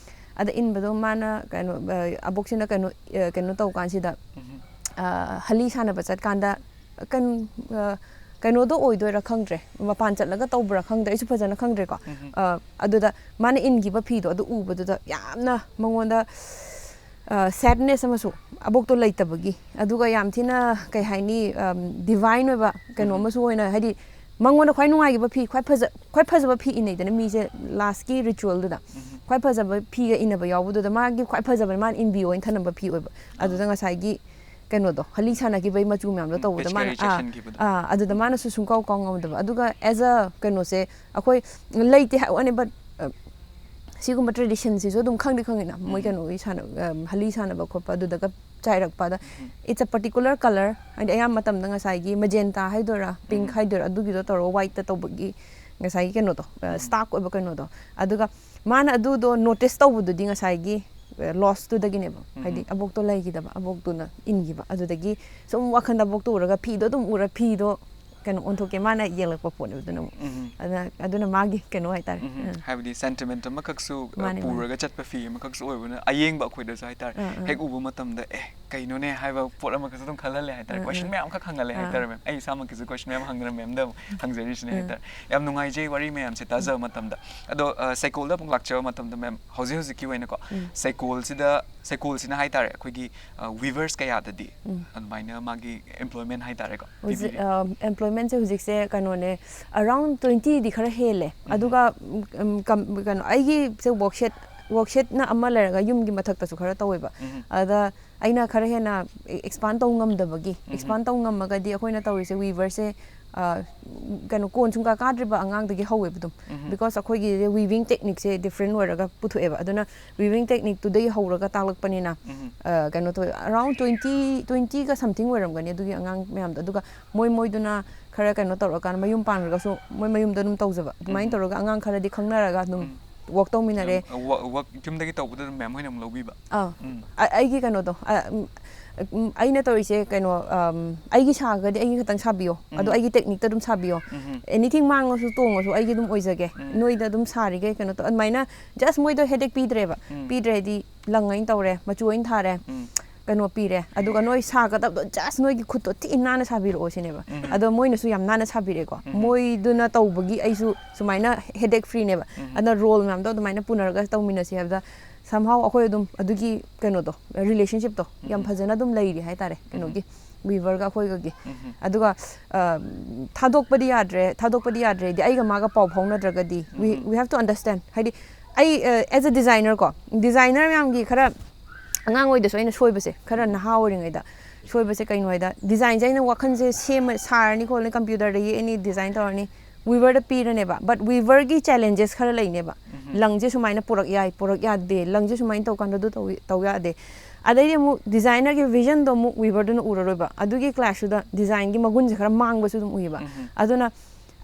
ꯑꯗ ꯏꯟꯕꯗꯣ ꯃꯥꯅ ꯀꯩꯅꯣ, ꯑ, ꯑꯕꯣꯛꯁꯤꯅ ꯀꯩꯅꯣ, ꯑ, ꯀꯩꯅꯣ ꯇꯧꯀꯥꯟꯁꯤꯗ, ꯎꯝꯍꯨꯝ. ꯑ, ꯍꯂꯤ ꯁꯥꯟꯅꯕ ꯆꯠꯀꯥꯟꯗ ꯀꯩꯅꯣ, ꯑ, ꯀꯩꯅꯣꯗꯣ ꯑꯣꯏꯗꯣꯏꯔꯥ ꯈꯪꯗ꯭ꯔꯦ, ꯃꯄꯥꯟ ꯆꯠꯂꯒ ꯇꯧꯕ꯭ꯔꯥ ꯈꯪꯗ꯭ꯔꯦ, ꯑꯩꯁꯨ ꯐꯖꯅ ꯈꯪꯗ꯭ꯔꯦꯀꯣ꯫ ꯎꯝꯍꯨꯝ. ꯑ, ꯑꯗꯨꯗ ꯃꯥꯅ ꯏꯟꯈꯤꯕ ꯐꯤꯗꯣ ꯑꯗꯨ ꯎꯕꯗꯨꯗ ꯌꯥꯝꯅ ꯃꯉꯣꯟꯗ, ꯑ, ꯁꯦꯗꯅꯦꯁ ꯑꯃꯁꯨ, ꯑꯕꯣꯛꯇꯣ ꯂꯩꯇꯕꯒꯤ, ꯑꯗꯨꯒ ꯌꯥꯝ ꯊꯤꯅ ꯀꯩ ꯍꯥꯏꯅꯤ, ꯑꯝ, ꯗꯤꯚꯥꯏꯟ ꯑꯣꯏꯕ ꯀꯩꯅꯣ ꯎꯝꯍꯨꯝ. ꯑꯃꯁꯨ ꯑꯣꯏꯅ, ꯍꯥꯏꯗꯤ ꯃꯉꯣꯟꯗ ꯈ꯭ꯋꯥꯏ ꯅꯨꯡꯉꯥꯏꯈꯤꯕ ꯐꯤ, ꯈ꯭ꯋꯥꯏ ꯐꯖ-, ꯈ꯭ꯋꯥꯏ ꯐꯖꯕ ꯐꯤ ꯏꯟꯅꯩꯗꯅ ꯃꯤꯁꯦ ꯂꯥꯁꯀꯤ ꯔꯤꯆꯨꯋꯦꯜꯗꯨꯗ꯫ ꯎꯝꯍꯨꯝ. ꯈ꯭ꯋꯥꯏ ꯐꯖꯕ ꯐꯤꯒ ꯏꯟꯅꯕ ꯌꯥꯎꯕꯗꯨꯗ ꯃꯥꯒꯤ ꯈ꯭ꯋꯥꯏ ꯐꯖꯕ ꯃꯥꯅ ꯏꯟꯕꯤꯌꯣꯅ ꯊꯅꯝꯕ ꯐꯤ ꯑꯣꯏꯕ꯫ ꯑꯗꯨꯗ ꯑꯥ. ꯉꯁꯥꯏꯒꯤ ꯀꯩꯅꯣꯗꯣ, ꯍꯂꯤ ꯁꯥꯟꯅꯈꯤꯕꯩ ꯃꯆꯨ ꯃꯌꯥꯝꯗꯣ ꯎꯝ, ꯇꯧꯕꯗ ꯃꯥꯅ, ꯄꯦꯆꯀꯥꯔꯤ ꯑꯥ, ꯆꯥꯏꯁꯤꯟꯈꯤꯕꯗꯣ꯫ ꯑꯥ, ꯑꯗꯨꯗ ꯃꯥꯅꯁꯨ ꯁꯨꯡꯀꯥꯎ ꯀꯥꯎ ꯉꯝꯗꯕ꯫ ꯑꯗꯨꯒ ꯑꯦꯖ ꯑ ꯀꯩꯅꯣꯁꯦ, ꯑꯩꯈꯣꯏ ꯂꯩꯇꯦ ꯍꯥꯏ ꯋꯥꯅꯦ, ꯕꯠ, ꯑ, ꯁꯤꯒꯨꯝꯕ ꯇ꯭ꯔꯦꯗꯤꯁꯟꯁꯤꯁꯨ ꯑꯗꯨꯝ ꯈꯪꯗꯤ ꯈꯪꯉꯤꯅ, ꯃꯣꯏ ꯎꯝ. ꯀꯩꯅꯣꯒꯤ ꯁꯥꯟꯅ-, ꯑ, ꯍꯂꯤ ꯁꯥꯟꯅꯕ ꯈꯣꯠꯄ ꯑꯗꯨꯗꯒ ꯆꯥꯏꯔꯛꯄꯗ, ꯎꯝ. it's a particular color, ꯍꯥꯏꯗꯤ ꯑꯌꯥꯝꯕ ꯃꯇꯝꯗ ꯉꯁꯥꯏꯒꯤ ꯃꯖꯦꯟꯇꯥ ꯍꯥꯏꯗꯣꯏꯔꯥ, ꯄꯤꯡ ꯎꯝ. ꯍꯥꯏꯗꯣꯏꯔꯥ, ꯑꯗꯨꯒꯤꯗꯣ ꯇꯧꯔꯒ ꯋꯥꯏꯠꯇ ꯇꯧꯕꯒꯤ ꯉꯁꯥꯏꯒꯤ ꯀꯩꯅꯣꯗꯣ, ꯑ, ꯎꯝ. ꯁ꯭ꯇꯥꯔꯛ ꯑꯣꯏꯕ ꯀꯩꯅꯣꯗꯣ꯫ ꯑꯗꯨꯒ ꯃꯥꯅ ꯑꯗꯨꯗꯣ ꯅꯣꯇꯤꯁ ꯇꯧꯕꯗꯨꯗꯤ ꯉꯁꯥꯏꯒꯤ, ꯑ, ꯂꯣꯁꯇꯨꯗꯒꯤꯅꯦꯕ, ꯎꯝ. ꯍꯥꯏꯗꯤ ꯑꯕꯣꯛꯇꯣ ꯂꯩꯈꯤꯗꯕ, ꯑꯕꯣꯛꯇꯨꯅ ꯏꯟꯈꯤꯕ꯫ ꯑꯗꯨꯗꯒꯤ ꯁꯨꯝ ꯋꯥꯈꯟꯗ ꯑꯕꯣꯛꯇꯣ ꯎꯔꯒ ꯐꯤꯗꯣ ꯑꯗꯨꯝ ꯎꯔ ꯐꯤꯗꯣ ꯀꯩꯅꯣ ꯑꯣꯟꯊꯣꯛꯀꯦ, ꯃꯥꯅ ꯌꯦꯛꯂꯛꯄ ꯄꯣꯠꯅꯦꯕ ꯑꯗꯨꯅ ꯑꯃꯨꯛ꯫ ꯎꯝ. ꯑꯗꯨꯅ, ꯑꯗꯨꯅ ꯃꯥꯒꯤ ꯀꯩꯅꯣ ꯍꯥꯏꯇꯥꯔꯦ꯫ ꯎꯝ. ꯑ. ꯍꯥꯏꯕꯗꯤ ꯁꯦꯟꯇꯤꯃꯦꯟꯠ ꯑꯃꯈꯛꯁꯨ, ꯑ, ꯃꯥꯅꯦ, ꯃꯥꯅꯦ. ꯄꯨꯔꯒ ꯆꯠꯄ ꯐꯤ ꯑꯃꯈꯛꯁꯨ ꯑꯣꯏꯕꯅ ꯑꯌꯦꯡꯕ ꯑꯩꯈꯣꯏꯗꯁꯨ ꯍꯥꯏꯇꯥꯔꯦ꯫ ꯑ, ꯑ. ꯍꯦꯛ ꯎꯕ ꯃꯇꯝꯗ, "ꯑꯦ, ꯀꯩꯅꯣꯅꯦ?" ꯍꯥꯏꯕ ꯄꯣꯠ ꯑꯃꯈꯛꯁꯨ ꯑꯗꯨꯝ ꯈꯜꯍꯜꯂꯦ ꯍꯥꯏꯇꯥꯔꯦ꯫ ꯑ, ꯑ. ꯀꯣꯏꯁꯟ ꯃꯌꯥꯝ ꯑꯃꯈꯛ ꯍꯪꯍꯜꯂꯦ ꯑ. ꯍꯥꯏꯇꯥꯔꯦ, ꯃꯦꯝ꯫ ꯑꯩ ꯏꯁꯥꯃꯛꯀꯤꯁꯨ ꯀꯣꯏꯁꯟ ꯃꯌꯥꯝ ꯍꯪꯗꯅ ꯃꯦꯝꯗ ꯑꯃꯨꯛ ꯍꯪꯖꯔꯤꯁꯤꯅꯦ ꯑ. ꯍꯥꯏꯇꯥꯔꯦ꯫ ꯌꯥꯝ ꯅꯨꯡꯉꯥꯏꯖꯩ ꯋꯥꯔꯤ ꯃꯌꯥꯝꯁꯦ ꯇꯥꯖꯕ ꯃꯇꯝꯗ꯫ ꯑꯗꯣ, ꯑ, ꯁꯩꯀꯣꯜꯗ ꯑꯃꯨꯛ ꯂꯥꯛꯆꯕ ꯃꯇꯝꯗ, ꯃꯦꯝ, ꯍꯧꯖꯤꯛ ꯍꯧꯖꯤꯛꯀꯤ ꯑꯣꯏꯅꯀꯣ, ꯎꯝ. ꯁꯩꯀꯣꯜꯁꯤꯗ, ꯁꯩꯀꯣꯜꯁꯤꯅ ꯍꯥꯏꯇꯥꯔꯦ, ꯑꯩꯈꯣꯏꯒꯤ, ꯑ, ꯋꯤꯚꯔꯁ ꯀꯌꯥꯗꯗꯤ ꯎꯝ. ꯑꯗꯨꯃꯥꯏꯅ ꯃꯥꯒꯤ ꯑꯦꯝꯄ꯭ꯂꯣꯏꯃꯦꯟ ꯍꯥꯏꯇꯥꯔꯦꯀꯣ, ꯍꯧꯖꯤꯛ, ꯄꯤꯕꯤꯔꯤ? ꯑ, ꯑꯦꯝꯄ꯭ꯂꯣꯏꯃꯦꯟꯁꯦ ꯍꯧꯖꯤꯛꯁꯦ ꯀꯩꯅꯣꯅꯦ, ꯑꯔꯥꯎꯟ ꯇ꯭ꯋꯦꯟꯇꯤꯗꯤ ꯈꯔ ꯍꯦꯜꯂꯦ꯫ ꯎꯝ. ꯑꯗꯨꯒ, ꯎꯝ, ꯎꯝ, ꯀꯝ-, ꯀꯩꯅꯣ, ꯑꯩꯒꯤꯁꯦ ꯋꯣꯔꯛꯁꯦꯠ, ꯋꯣꯔꯛꯁꯦꯠꯅ ꯑꯃ ꯂꯩꯔꯒ ꯌꯨꯝꯒꯤ ꯃꯊꯛꯇꯁꯨ ꯈꯔ ꯇꯧꯋꯦꯕ꯫ ꯎꯝ. ꯑꯗ ꯑꯩꯅ ꯈꯔ ꯍꯦꯟꯅ ꯑꯦꯛꯁꯄꯥꯟ ꯇꯧ ꯉꯝꯗꯕꯒꯤ, ꯎꯝ. ꯑꯦꯛꯁꯄꯥꯟ ꯇꯧ ꯉꯝꯃꯒꯗꯤ ꯑꯩꯈꯣꯏꯅ ꯇꯧꯔꯤꯁꯦ ꯋꯤꯚꯔꯁꯦ, ꯑ, ꯀꯩꯅꯣ, ꯀꯣꯟ ꯁꯨꯡꯀꯥ ꯀꯥꯗ꯭ꯔꯤꯕ ꯑꯉꯥꯡꯗꯒꯤ ꯍꯧꯋꯦꯕ ꯑꯗꯨꯝ꯫ Because ꯑꯩꯈꯣꯏꯒꯤ weaving techniqueꯁꯦ different ꯑꯣꯏꯔꯒ ꯄꯨꯊꯣꯛꯑꯦꯕ꯫ ꯑꯗꯨꯅ weaving techniqueꯇꯨꯗꯒꯤ ꯍꯧꯔꯒ ꯇꯥꯛꯂꯛꯄꯅꯤꯅ, ꯑ, ꯀꯩꯅꯣ ꯇꯧꯋꯦ, around twenty, twentyꯒ something ꯑꯣꯏꯔꯝꯒꯅꯤ ꯑꯗꯨꯒꯤ ꯑꯉꯥꯡ ꯃꯌꯥꯝꯗꯣ꯫ ꯑꯗꯨꯒ ꯃꯣꯏ ꯃꯣꯏꯗꯨꯅ ꯈꯔ ꯀꯩꯅꯣ ꯇꯧꯔꯀꯥꯟꯗ, ꯃꯌꯨꯝ ꯄꯥꯟꯈ꯭ꯔꯒꯁꯨ ꯃꯣꯏ ꯃꯌꯨꯝꯗ ꯑꯗꯨꯝ ꯇꯧꯖꯕ꯫ ꯑꯗꯨꯃꯥꯏꯅ ꯇꯧꯔꯒ ꯑꯉꯥꯡ ꯈꯔꯗꯤ ꯈꯪꯅꯔꯒ ꯑꯗꯨꯝ work ꯇꯧꯃꯤꯟꯅꯔꯦ꯫ ꯋꯥꯛ ꯌꯨꯝꯗꯒꯤ ꯇꯧꯕꯗ ꯑꯗꯨꯝ ꯃꯦꯝ ꯍꯣꯏꯅ ꯑꯃꯨꯛ ꯂꯧꯕꯤꯕ꯫ ꯑꯥ꯫ ꯑ-, ꯑꯩꯒꯤ ꯀꯩꯅꯣꯗꯣ, ꯑ, ꯎꯝ, ꯎꯝ, ꯑꯩꯅ ꯇꯧꯔꯤꯁꯦ ꯀꯩꯅꯣ, ꯑꯝ, ꯑꯩꯒꯤ ꯁꯥꯔꯒꯗꯤ ꯑꯩꯒꯤ ꯈꯛꯇꯪ ꯁꯥꯕꯤꯌꯣ, ꯑꯗꯣ ꯑꯩꯒꯤ techniqueꯇ ꯑꯗꯨꯝ ꯁꯥꯕꯤꯌꯣ꯫ Anything ꯃꯥꯡꯉꯁꯨ ꯇꯣꯡꯉꯁꯨ ꯑꯩꯒꯤ ꯑꯗꯨꯝ ꯑꯣꯏꯖꯒꯦ꯫ ꯅꯣꯏꯗ ꯑꯗꯨꯝ ꯁꯥꯔꯤꯈꯩ ꯀꯩꯅꯣ ꯇꯧ-, ꯑꯗꯨꯃꯥꯏꯅ just ꯃꯣꯏꯗꯣ headache ꯄꯤꯗ꯭ꯔꯦꯕ꯫ ꯄꯤꯗ꯭ꯔꯦ ꯍꯥꯏꯗꯤ ꯂꯪ ꯑꯩꯅ ꯇꯧꯔꯦ, ꯃꯆꯨ ꯑꯩꯅ ꯊꯥꯔꯦ, ꯀꯩꯅꯣ ꯄꯤꯔꯦ, ꯑꯗꯨꯒ ꯅꯣꯏ ꯁꯥꯒꯗꯕꯗꯣ just ꯅꯣꯏꯒꯤ ꯈꯨꯠꯇꯣ ꯊꯤ ꯅꯥꯟꯅ ꯁꯥꯕꯤꯔꯛꯑꯣ ꯁꯤꯅꯦꯕ꯫ ꯑꯗꯣ ꯃꯣꯏꯅꯁꯨ ꯌꯥꯝ ꯅꯥꯟꯅ ꯁꯥꯕꯤꯔꯛꯑꯦꯀꯣ꯫ ꯃꯣꯏꯗꯨꯅ ꯇꯧꯕꯒꯤ ꯑꯩꯁꯨ ꯁꯨꯃꯥꯏꯅ headache freeꯅꯦꯕ꯫ ꯑꯗꯨꯅ role ꯃꯌꯥꯝꯗꯣ ꯑꯗꯨꯃꯥꯏꯅ ꯄꯨꯅꯔꯒ ꯇꯧꯃꯤꯟꯅꯁꯤ ꯍꯥꯏꯕꯗ somehow ꯑꯩꯈꯣꯏ ꯑꯗꯨꯝ ꯑꯗꯨꯒꯤ ꯀꯩꯅꯣꯗꯣ, relationshipꯇꯣ ꯌꯥꯝ ꯐꯖꯅ ꯑꯗꯨꯝ ꯂꯩꯔꯤ ꯍꯥꯏꯇꯥꯔꯦ, ꯀꯩꯅꯣꯒꯤ weaverꯒ ꯑꯩꯈꯣꯏꯒꯒꯤ꯫ ꯑꯗꯨꯒ, ꯑ, ꯊꯥꯗꯣꯛꯄꯗꯤ ꯌꯥꯗ꯭ꯔꯦ, ꯊꯥꯗꯣꯛꯄꯗꯤ ꯌꯥꯗ꯭ꯔꯦꯗꯤ ꯑꯩꯒ ꯃꯥꯒ ꯄꯥꯎ ꯐꯥꯎꯅꯗ꯭ꯔꯒꯗꯤ we, we have to understand꯫ ꯍꯥꯏꯗꯤ ꯑꯩ, ꯑ, as a designer ꯀꯣ, designer ꯃꯌꯥꯝꯒꯤ ꯈꯔ ꯑꯉꯥꯡ ꯑꯣꯏꯗꯁꯨ ꯑꯩꯅ ꯁꯣꯏꯕꯁꯦ, ꯈꯔ ꯅꯍꯥ ꯑꯣꯏꯔꯤꯉꯩꯗ ꯁꯣꯏꯕꯁꯦ ꯀꯩꯅꯣ ꯍꯥꯏꯗ, designꯁꯦ ꯑꯩꯅ ꯋꯥꯈꯜꯁꯦ ꯁꯦꯝꯃ ꯁꯥꯔꯅꯤ ꯈꯣꯠꯂꯅꯤ, computerꯗ ꯌꯦꯛꯑꯅꯤ, design ꯇꯧꯔꯅꯤ, weaverꯗ ꯄꯤꯔꯅꯦꯕ꯫ But weaverꯒꯤ challenges ꯈꯔ ꯂꯩꯅꯦꯕ꯫ ꯂꯪꯁꯦ ꯁꯨꯃꯥꯏꯅ ꯄꯨꯔꯛ ꯌꯥꯏ, ꯄꯨꯔꯛ ꯌꯥꯗꯦ, ꯂꯪꯁꯦ ꯁꯨꯃꯥꯏꯅ ꯇꯧꯀꯥꯟꯗ ꯑꯗꯨ ꯇꯧ, ꯇꯧ ꯌꯥꯗꯦ꯫ ꯑꯗꯩꯗꯤ ꯑꯃꯨꯛ designerꯒꯤ visionꯗꯣ ꯑꯃꯨꯛ weaverꯗꯨꯅ ꯎꯔꯔꯣꯏꯕ꯫ ꯑꯗꯨꯒꯤ clashꯇꯨꯗ designꯒꯤ ꯃꯒꯨꯟꯁꯦ ꯈꯔ ꯃꯥꯡꯕꯁꯨ ꯑꯗꯨꯝ ꯎꯏꯌꯦꯕ꯫ ꯑꯗꯨꯅ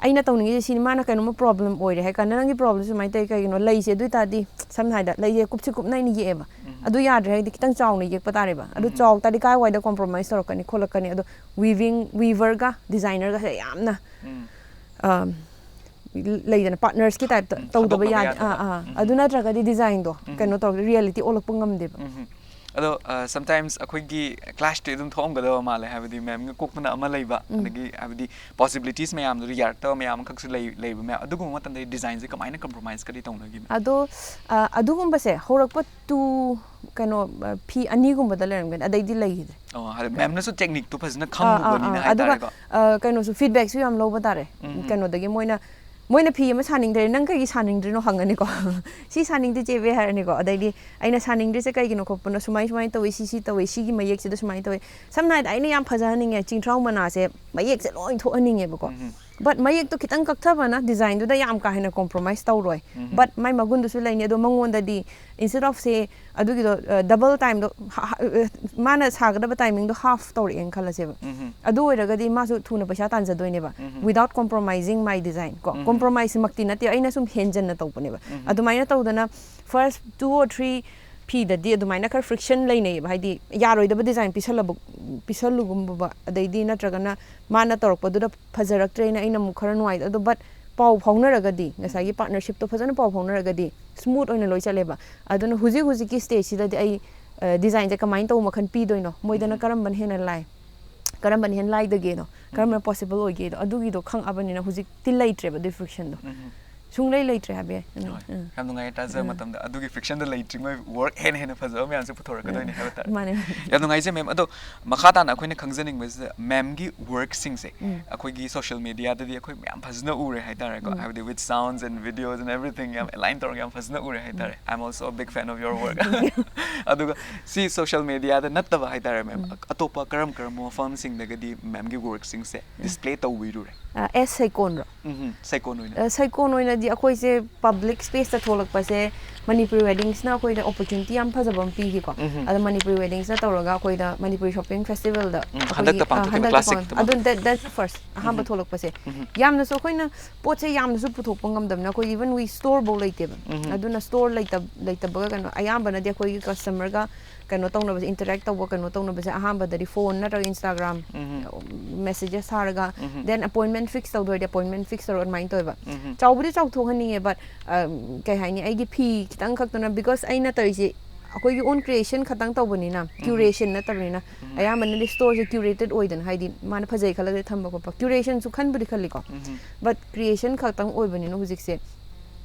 ꯑꯩꯅ ꯇꯧꯅꯤꯡꯉꯤꯁꯦ ꯁꯤꯅꯤ, ꯃꯥꯅ ꯀꯩꯅꯣꯝꯃ problem ꯑꯣꯏꯔꯦ ꯍꯥꯏ ꯀꯥꯟꯗ, "ꯅꯪꯒꯤ problemꯁꯦ ꯁꯨꯃꯥꯏꯅ ꯇꯧꯋꯤ, ꯀꯩꯒꯤꯅꯣ? ꯂꯩꯁꯦ ꯑꯗꯨ ꯑꯣꯏ ꯇꯥꯔꯗꯤ, ꯁꯝꯅ ꯍꯥꯏꯗ, ꯂꯩꯁꯦ ꯀꯨꯞꯁꯤ ꯀꯨꯞꯅ ꯑꯩꯅ ꯌꯦꯛꯑꯦꯕ꯫ ꯑꯗꯨ ꯌꯥꯗ꯭ꯔꯦ ꯍꯥꯏꯗꯤ ꯈꯤꯇꯪ ꯆꯥꯎꯅ ꯌꯦꯛꯄ ꯇꯥꯔꯦꯕ꯫ ꯑꯗꯨ ꯆꯥꯎ ꯇꯥꯔꯗꯤ ꯀꯥꯏꯋꯥꯏꯗ compromise ꯇꯧꯔꯛꯀꯅꯤ ꯈꯣꯠꯂꯛꯀꯅꯤ?" ꯑꯗꯣ weaving, weaverꯒ designerꯒꯁꯦ ꯌꯥꯝꯅ, ꯑ, ꯂꯩꯗꯅ partnersꯀꯤ typeꯇ ꯇꯧꯗꯕ ꯌꯥꯗꯦ꯫ ꯑꯥ, ꯑꯥ꯫ ꯑꯗꯨ ꯅꯠꯇ꯭ꯔꯒꯗꯤ designꯗꯣ ꯀꯩꯅꯣ ꯇꯧꯔꯒ reality ꯑꯣꯜꯂꯛꯄ ꯉꯝꯗꯦꯕ꯫ ꯑꯗꯣ, ꯑ, sometimes ꯑꯩꯈꯣꯏꯒꯤ clashꯇꯤ ꯑꯗꯨꯝ ꯊꯣꯛꯑꯝꯒꯗꯕ ꯃꯥꯜꯂꯦ, ꯍꯥꯏꯕꯗꯤ ꯃꯦꯝꯒ ꯀꯣꯛꯄꯅ ꯑꯃ ꯂꯩꯕ, ꯑꯗꯒꯤ ꯍꯥꯏꯕꯗꯤ possibilities ꯃꯌꯥꯝꯗꯨꯗꯤ ꯌꯥꯔꯛꯇꯕ ꯃꯌꯥꯝ ꯑꯃꯈꯛꯁꯨ ꯂꯩ, ꯂꯩꯕ ꯃꯌꯥꯝ꯫ ꯑꯗꯨꯒꯨꯝꯕ ꯃꯇꯝꯗꯗꯤ designꯁꯦ ꯀꯃꯥꯏꯅ compromiseꯀꯗꯤ ꯇꯧꯅꯒꯦ, ꯃꯦꯝ? ꯑꯗꯣ, ꯑ, ꯑꯗꯨꯒꯨꯝꯕꯁꯦ ꯍꯧꯔꯛꯄ two, ꯀꯩꯅꯣ, ꯑ, ꯐꯤ ꯑꯅꯤꯒꯨꯝꯕꯗ ꯂꯩꯔꯝꯒꯅꯤ, ꯑꯗꯩꯗꯤ ꯂꯩꯈꯤꯗ꯭ꯔꯦ꯫ ꯑꯣ, ꯍꯥꯏꯗꯤ ꯃꯦꯝꯅꯁꯨ techniqueꯇꯣ ꯐꯖꯅ ꯑꯥ, ꯑꯥ, ꯈꯪꯉꯨꯕꯅꯤꯅ ꯑꯥ꯫ ꯑꯗꯨꯒ, ꯍꯥꯏꯇꯥꯔꯦꯀꯣ꯫ ꯑ, ꯀꯩꯅꯣꯁꯨ feedbackꯁꯨ ꯌꯥꯝ ꯂꯧꯕ ꯇꯥꯔꯦ꯫ ꯀꯩꯅꯣꯗꯒꯤ ꯃꯣꯏꯅ ꯃꯣꯏꯅ ꯐꯤ ꯑꯃ ꯁꯥꯅꯤꯡꯗ꯭ꯔꯦ, "ꯅꯪ ꯀꯩꯒꯤ ꯁꯥꯅꯤꯡꯗ꯭ꯔꯤꯅꯣ?" ꯍꯪꯉꯅꯤꯀꯣ꯫ "ꯁꯤ ꯁꯥꯅꯤꯡꯗꯦ ꯆꯦꯕꯦ" ꯍꯥꯏꯔꯅꯤꯀꯣ꯫ ꯑꯗꯩꯗꯤ ꯑꯩꯅ ꯁꯥꯅꯤꯡꯗ꯭ꯔꯤꯁꯦ ꯀꯩꯒꯤꯅꯣ ꯈꯣꯠꯄꯅꯣ, ꯁꯨꯃꯥꯏ ꯁꯨꯃꯥꯏꯅ ꯇꯧꯋꯤ, ꯁꯤ ꯁꯤ ꯇꯧꯋꯤ, ꯁꯤꯒꯤ ꯃꯌꯦꯛꯁꯤꯗ ꯁꯨꯃꯥꯏꯅ ꯇꯧꯋꯤ꯫ ꯁꯝꯅ ꯍꯥꯏꯔꯕꯗ ꯑꯩꯅ ꯌꯥꯝ ꯐꯖꯍꯟꯅꯤꯡꯉꯦ, ꯆꯤꯡꯊ꯭ꯔꯥꯎ ꯃꯅꯥꯁꯦ ꯃꯌꯦꯛꯁꯦ ꯂꯣꯏ ꯊꯣꯛꯍꯟꯅꯤꯡꯉꯦꯕꯀꯣ꯫ But ꯃꯌꯦꯛꯇꯣ ꯈꯤꯇꯪ ꯀꯛꯊꯕꯅ designꯗꯨꯗ ꯌꯥꯝ ꯀꯥ ꯍꯦꯟꯅ compromise ꯇꯧꯔꯣꯏ꯫ But ꯃꯥꯏ ꯃꯒꯨꯟꯗꯨꯁꯨ ꯂꯩꯅꯤ꯫ ꯑꯗꯣ ꯃꯉꯣꯟꯗꯗꯤ instead of say ꯑꯗꯨꯒꯤꯗꯣ double timeꯗꯣ, ꯃꯥꯅ ꯁꯥꯒꯗꯕ timingꯗꯣ half ꯇꯧꯔꯛꯑꯦꯅ ꯈꯜꯂꯁꯦꯕ꯫ ꯑꯗꯨ ꯑꯣꯏꯔꯒꯗꯤ ꯃꯥꯁꯨ ꯊꯨꯅ ꯄꯩꯁꯥ ꯇꯥꯟꯖꯗꯣꯏꯅꯦꯕ, without compromising my design ꯀꯣ꯫ Compromiseꯃꯛꯇꯤ ꯅꯠꯇꯦ, ꯑꯩꯅ ꯁꯨꯝ ꯍꯦꯟꯖꯟꯅ ꯇꯧꯕꯅꯦꯕ꯫ ꯑꯗꯨꯃꯥꯏꯅ ꯇꯧꯗꯅ first two or three ꯐꯤꯗꯗꯤ ꯑꯗꯨꯃꯥꯏꯅ ꯈꯔ friction ꯂꯩꯅꯩꯌꯦꯕ, ꯍꯥꯏꯗꯤ ꯌꯥꯔꯣꯏꯗꯕ design ꯄꯤꯁꯜꯂꯕ, ꯄꯤꯁꯜꯂꯨꯒꯨꯝꯕ, ꯑꯗꯩꯗꯤ ꯅꯠꯇ꯭ꯔꯒꯅ ꯃꯥꯅ ꯇꯧꯔꯛꯄꯗꯨꯗ ꯐꯖꯔꯛꯇ꯭ꯔꯦꯅ ꯑꯩꯅ ꯑꯃꯨꯛ ꯈꯔ ꯅꯨꯡꯉꯥꯏꯇ-, ꯑꯗꯣ but ꯄꯥꯎ ꯐꯥꯎꯅꯔꯒꯗꯤ, ꯉꯁꯥꯏꯒꯤ partnershipꯇꯣ ꯐꯖꯅ ꯄꯥꯎ ꯐꯥꯎꯅꯔꯒꯗꯤ smooth ꯑꯣꯏꯅ ꯂꯣꯏ ꯆꯠꯂꯦꯕ꯫ ꯑꯗꯨꯅ ꯍꯧꯖꯤꯛ ꯍꯧꯖꯤꯛꯀꯤ stageꯁꯤꯗꯗꯤ ꯑꯩ designꯁꯦ ꯀꯃꯥꯏꯅ ꯇꯧꯕ ꯃꯈꯜ ꯄꯤꯗꯣꯏꯅꯣ, ꯃꯣꯏꯗꯅ ꯀꯔꯝꯕꯅ ꯍꯦꯟꯅ ꯂꯥꯏ, ꯀꯔꯝꯕꯅ ꯍꯦꯟꯅ ꯂꯥꯏꯗꯒꯦꯗꯣ, ꯀꯔꯝꯕꯅ possible ꯑꯣꯏꯒꯦꯗꯣ, ꯑꯗꯨꯒꯤꯗꯣ ꯈꯪꯉꯛꯑꯕꯅꯤꯅ ꯍꯧꯖꯤꯛꯇꯤ ꯂꯩꯇ꯭ꯔꯦꯕ ꯑꯗꯨꯒꯤ frictionꯗꯣ꯫ ꯁꯨꯡꯂꯩ ꯂꯩꯇ꯭ꯔꯦ ꯍꯥꯏꯕ ꯌꯥꯏ꯫ ꯎꯝ, ꯍꯣꯏ꯫ ꯎꯝ꯫ ꯌꯥꯝ ꯅꯨꯡꯉꯥꯏꯌꯦ ꯇꯥꯖꯕ ꯃꯇꯝꯗ꯫ ꯑꯗꯨꯒꯤ frictionꯗꯣ ꯂꯩꯇ꯭ꯔꯤꯉꯩ work ꯍꯦꯟꯅ ꯍꯦꯟꯅ ꯐꯖꯕ ꯃꯌꯥꯝꯁꯦ ꯄꯨꯊꯣꯔꯛꯀꯗꯣꯏꯅꯦ ꯍꯥꯏꯕ ꯇꯥꯔꯦ꯫ ꯃꯥꯅꯦ, ꯃꯥꯅꯦ꯫ ꯌꯥꯝ ꯅꯨꯡꯉꯥꯏꯖꯩ ma'am꯫ ꯑꯗꯣ ꯃꯈꯥ ꯇꯥꯅ ꯑꯩꯈꯣꯏꯅ ꯈꯪꯖꯅꯤꯡꯕꯁꯤꯗ ma'amꯒꯤ workꯁꯤꯡꯁꯦ ꯑꯩꯈꯣꯏꯒꯤ social mediaꯗꯗꯤ ꯑꯩꯈꯣꯏ ꯃꯌꯥꯝ ꯐꯖꯅ ꯎꯔꯦ ꯍꯥꯏꯇꯥꯔꯦꯀꯣ꯫ ꯍꯥꯏꯕꯗꯤ with sounds and videos and everything ꯌꯥꯝ align ꯇꯧꯔꯒ ꯌꯥꯝ ꯐꯖꯅ ꯎꯔꯦ ꯍꯥꯏꯇꯥꯔꯦ꯫ I'm also a big fan of your work꯫ ꯑꯗꯨꯒ ꯁꯤ social mediaꯗ ꯅꯠꯇꯕ ꯍꯥꯏꯇꯥꯔꯦ ma'am, ꯑꯇꯣꯞꯄ ꯀꯔꯝ ꯀꯔꯝꯕ ꯃꯐꯝꯁꯤꯡꯗꯒꯗꯤ ma'amꯒꯤ workꯁꯤꯡꯁꯦ display ꯇꯧꯕꯤꯔꯨꯔꯦ? ꯑ, ꯑꯦꯁ ꯁꯩꯀꯣꯟꯔꯣ? ꯎꯝ, ꯁꯩꯀꯣꯟ ꯑꯣꯏꯅ꯫ ꯑ, ꯁꯩꯀꯣꯟ ꯑꯣꯏꯅꯗꯤ ꯑꯩꯈꯣꯏꯁꯦ public spaceꯇ ꯊꯣꯛꯂꯛꯄꯁꯦ ꯃꯅꯤꯄꯨꯔꯤ weddings ꯅ ꯑꯩꯈꯣꯏꯗ opportunity ꯌꯥꯝ ꯐꯖꯕ ꯑꯃ ꯄꯤꯈꯤꯀꯣ꯫ ꯑꯗꯣ ꯃꯅꯤꯄꯨꯔꯤ weddings ꯅ ꯇꯧꯔꯒ ꯑꯩꯈꯣꯏꯗ ꯃꯅꯤꯄꯨꯔꯤ shopping festival ꯗ ꯑꯩꯈꯣꯏꯒꯤ, ꯍꯟꯗꯛꯇ ꯑ, ꯄꯥꯡꯊꯣꯛꯈꯤꯕ ꯍꯟꯗꯛꯇ classic ꯄꯥꯡ-, ꯇ꯫ ꯑꯗꯨ that, that's first ꯑꯍꯥꯟꯕ ꯊꯣꯛꯂꯛꯄꯁꯦ꯫ ꯌꯥꯝꯅꯁꯨ ꯑꯩꯈꯣꯏꯅ ꯄꯣꯠꯁꯦ ꯌꯥꯝꯅꯁꯨ ꯄꯨꯊꯣꯛꯄ ꯉꯝꯗꯕꯅꯤꯅ ꯑꯩꯈꯣꯏ even we store ꯐꯧ ꯂꯩꯇꯦꯕ꯫ ꯑꯗꯨꯅ store ꯂꯩꯇꯕ, ꯂꯩꯇꯕꯒ ꯀꯩꯅꯣ ꯑꯌꯥꯝꯕꯅꯗꯤ ꯑꯩꯈꯣꯏꯒꯤ customer ꯒ ꯀꯩꯅꯣ ꯇꯧꯅꯕꯁꯦ, interact ꯇꯧꯕ, ꯀꯩꯅꯣ ꯇꯧꯅꯕꯁꯦ ꯑꯍꯥꯟꯕꯗꯗꯤ phone ꯅꯠꯇ꯭ꯔꯒ Instagram messages ꯊꯥꯔꯒ, then appointment fix ꯇꯧꯗꯣꯏꯗꯤ appointment fix ꯇꯧꯔꯒ ꯑꯗꯨꯃꯥꯏꯅ ꯇꯧꯋꯦꯕ꯫ ꯆꯥꯎꯕꯨꯗꯤ ꯆꯥꯎꯊꯣꯛꯍꯟꯅꯤꯡꯉꯦ, but, ꯑ, ꯀꯩ ꯍꯥꯏꯅꯤ, ꯑꯩꯒꯤ ꯐꯤ ꯈꯤꯇꯪ ꯈꯛꯇꯅ, because ꯑꯩꯅ ꯇꯧꯔꯤꯁꯦ ꯑꯩꯈꯣꯏꯒꯤ own creation ꯈꯛꯇꯪ ꯇꯧꯕꯅꯤꯅ, curation ꯅꯠꯇꯕꯅꯤꯅ, ꯑꯌꯥꯝꯕꯅꯗꯤ store ꯁꯦ curated ꯑꯣꯏꯗꯅ, ꯍꯥꯏꯗꯤ ꯃꯥꯅ ꯐꯖꯩ ꯈꯜꯂꯒ ꯊꯝꯕ ꯈꯣꯠꯄ, curation ꯁꯨ ꯈꯟꯕꯨꯗꯤ ꯈꯜꯂꯤꯀꯣ, but creation ꯈꯛꯇꯪ ꯑꯣꯏꯕꯅꯤꯅ ꯍꯧꯖꯤꯛꯁꯦ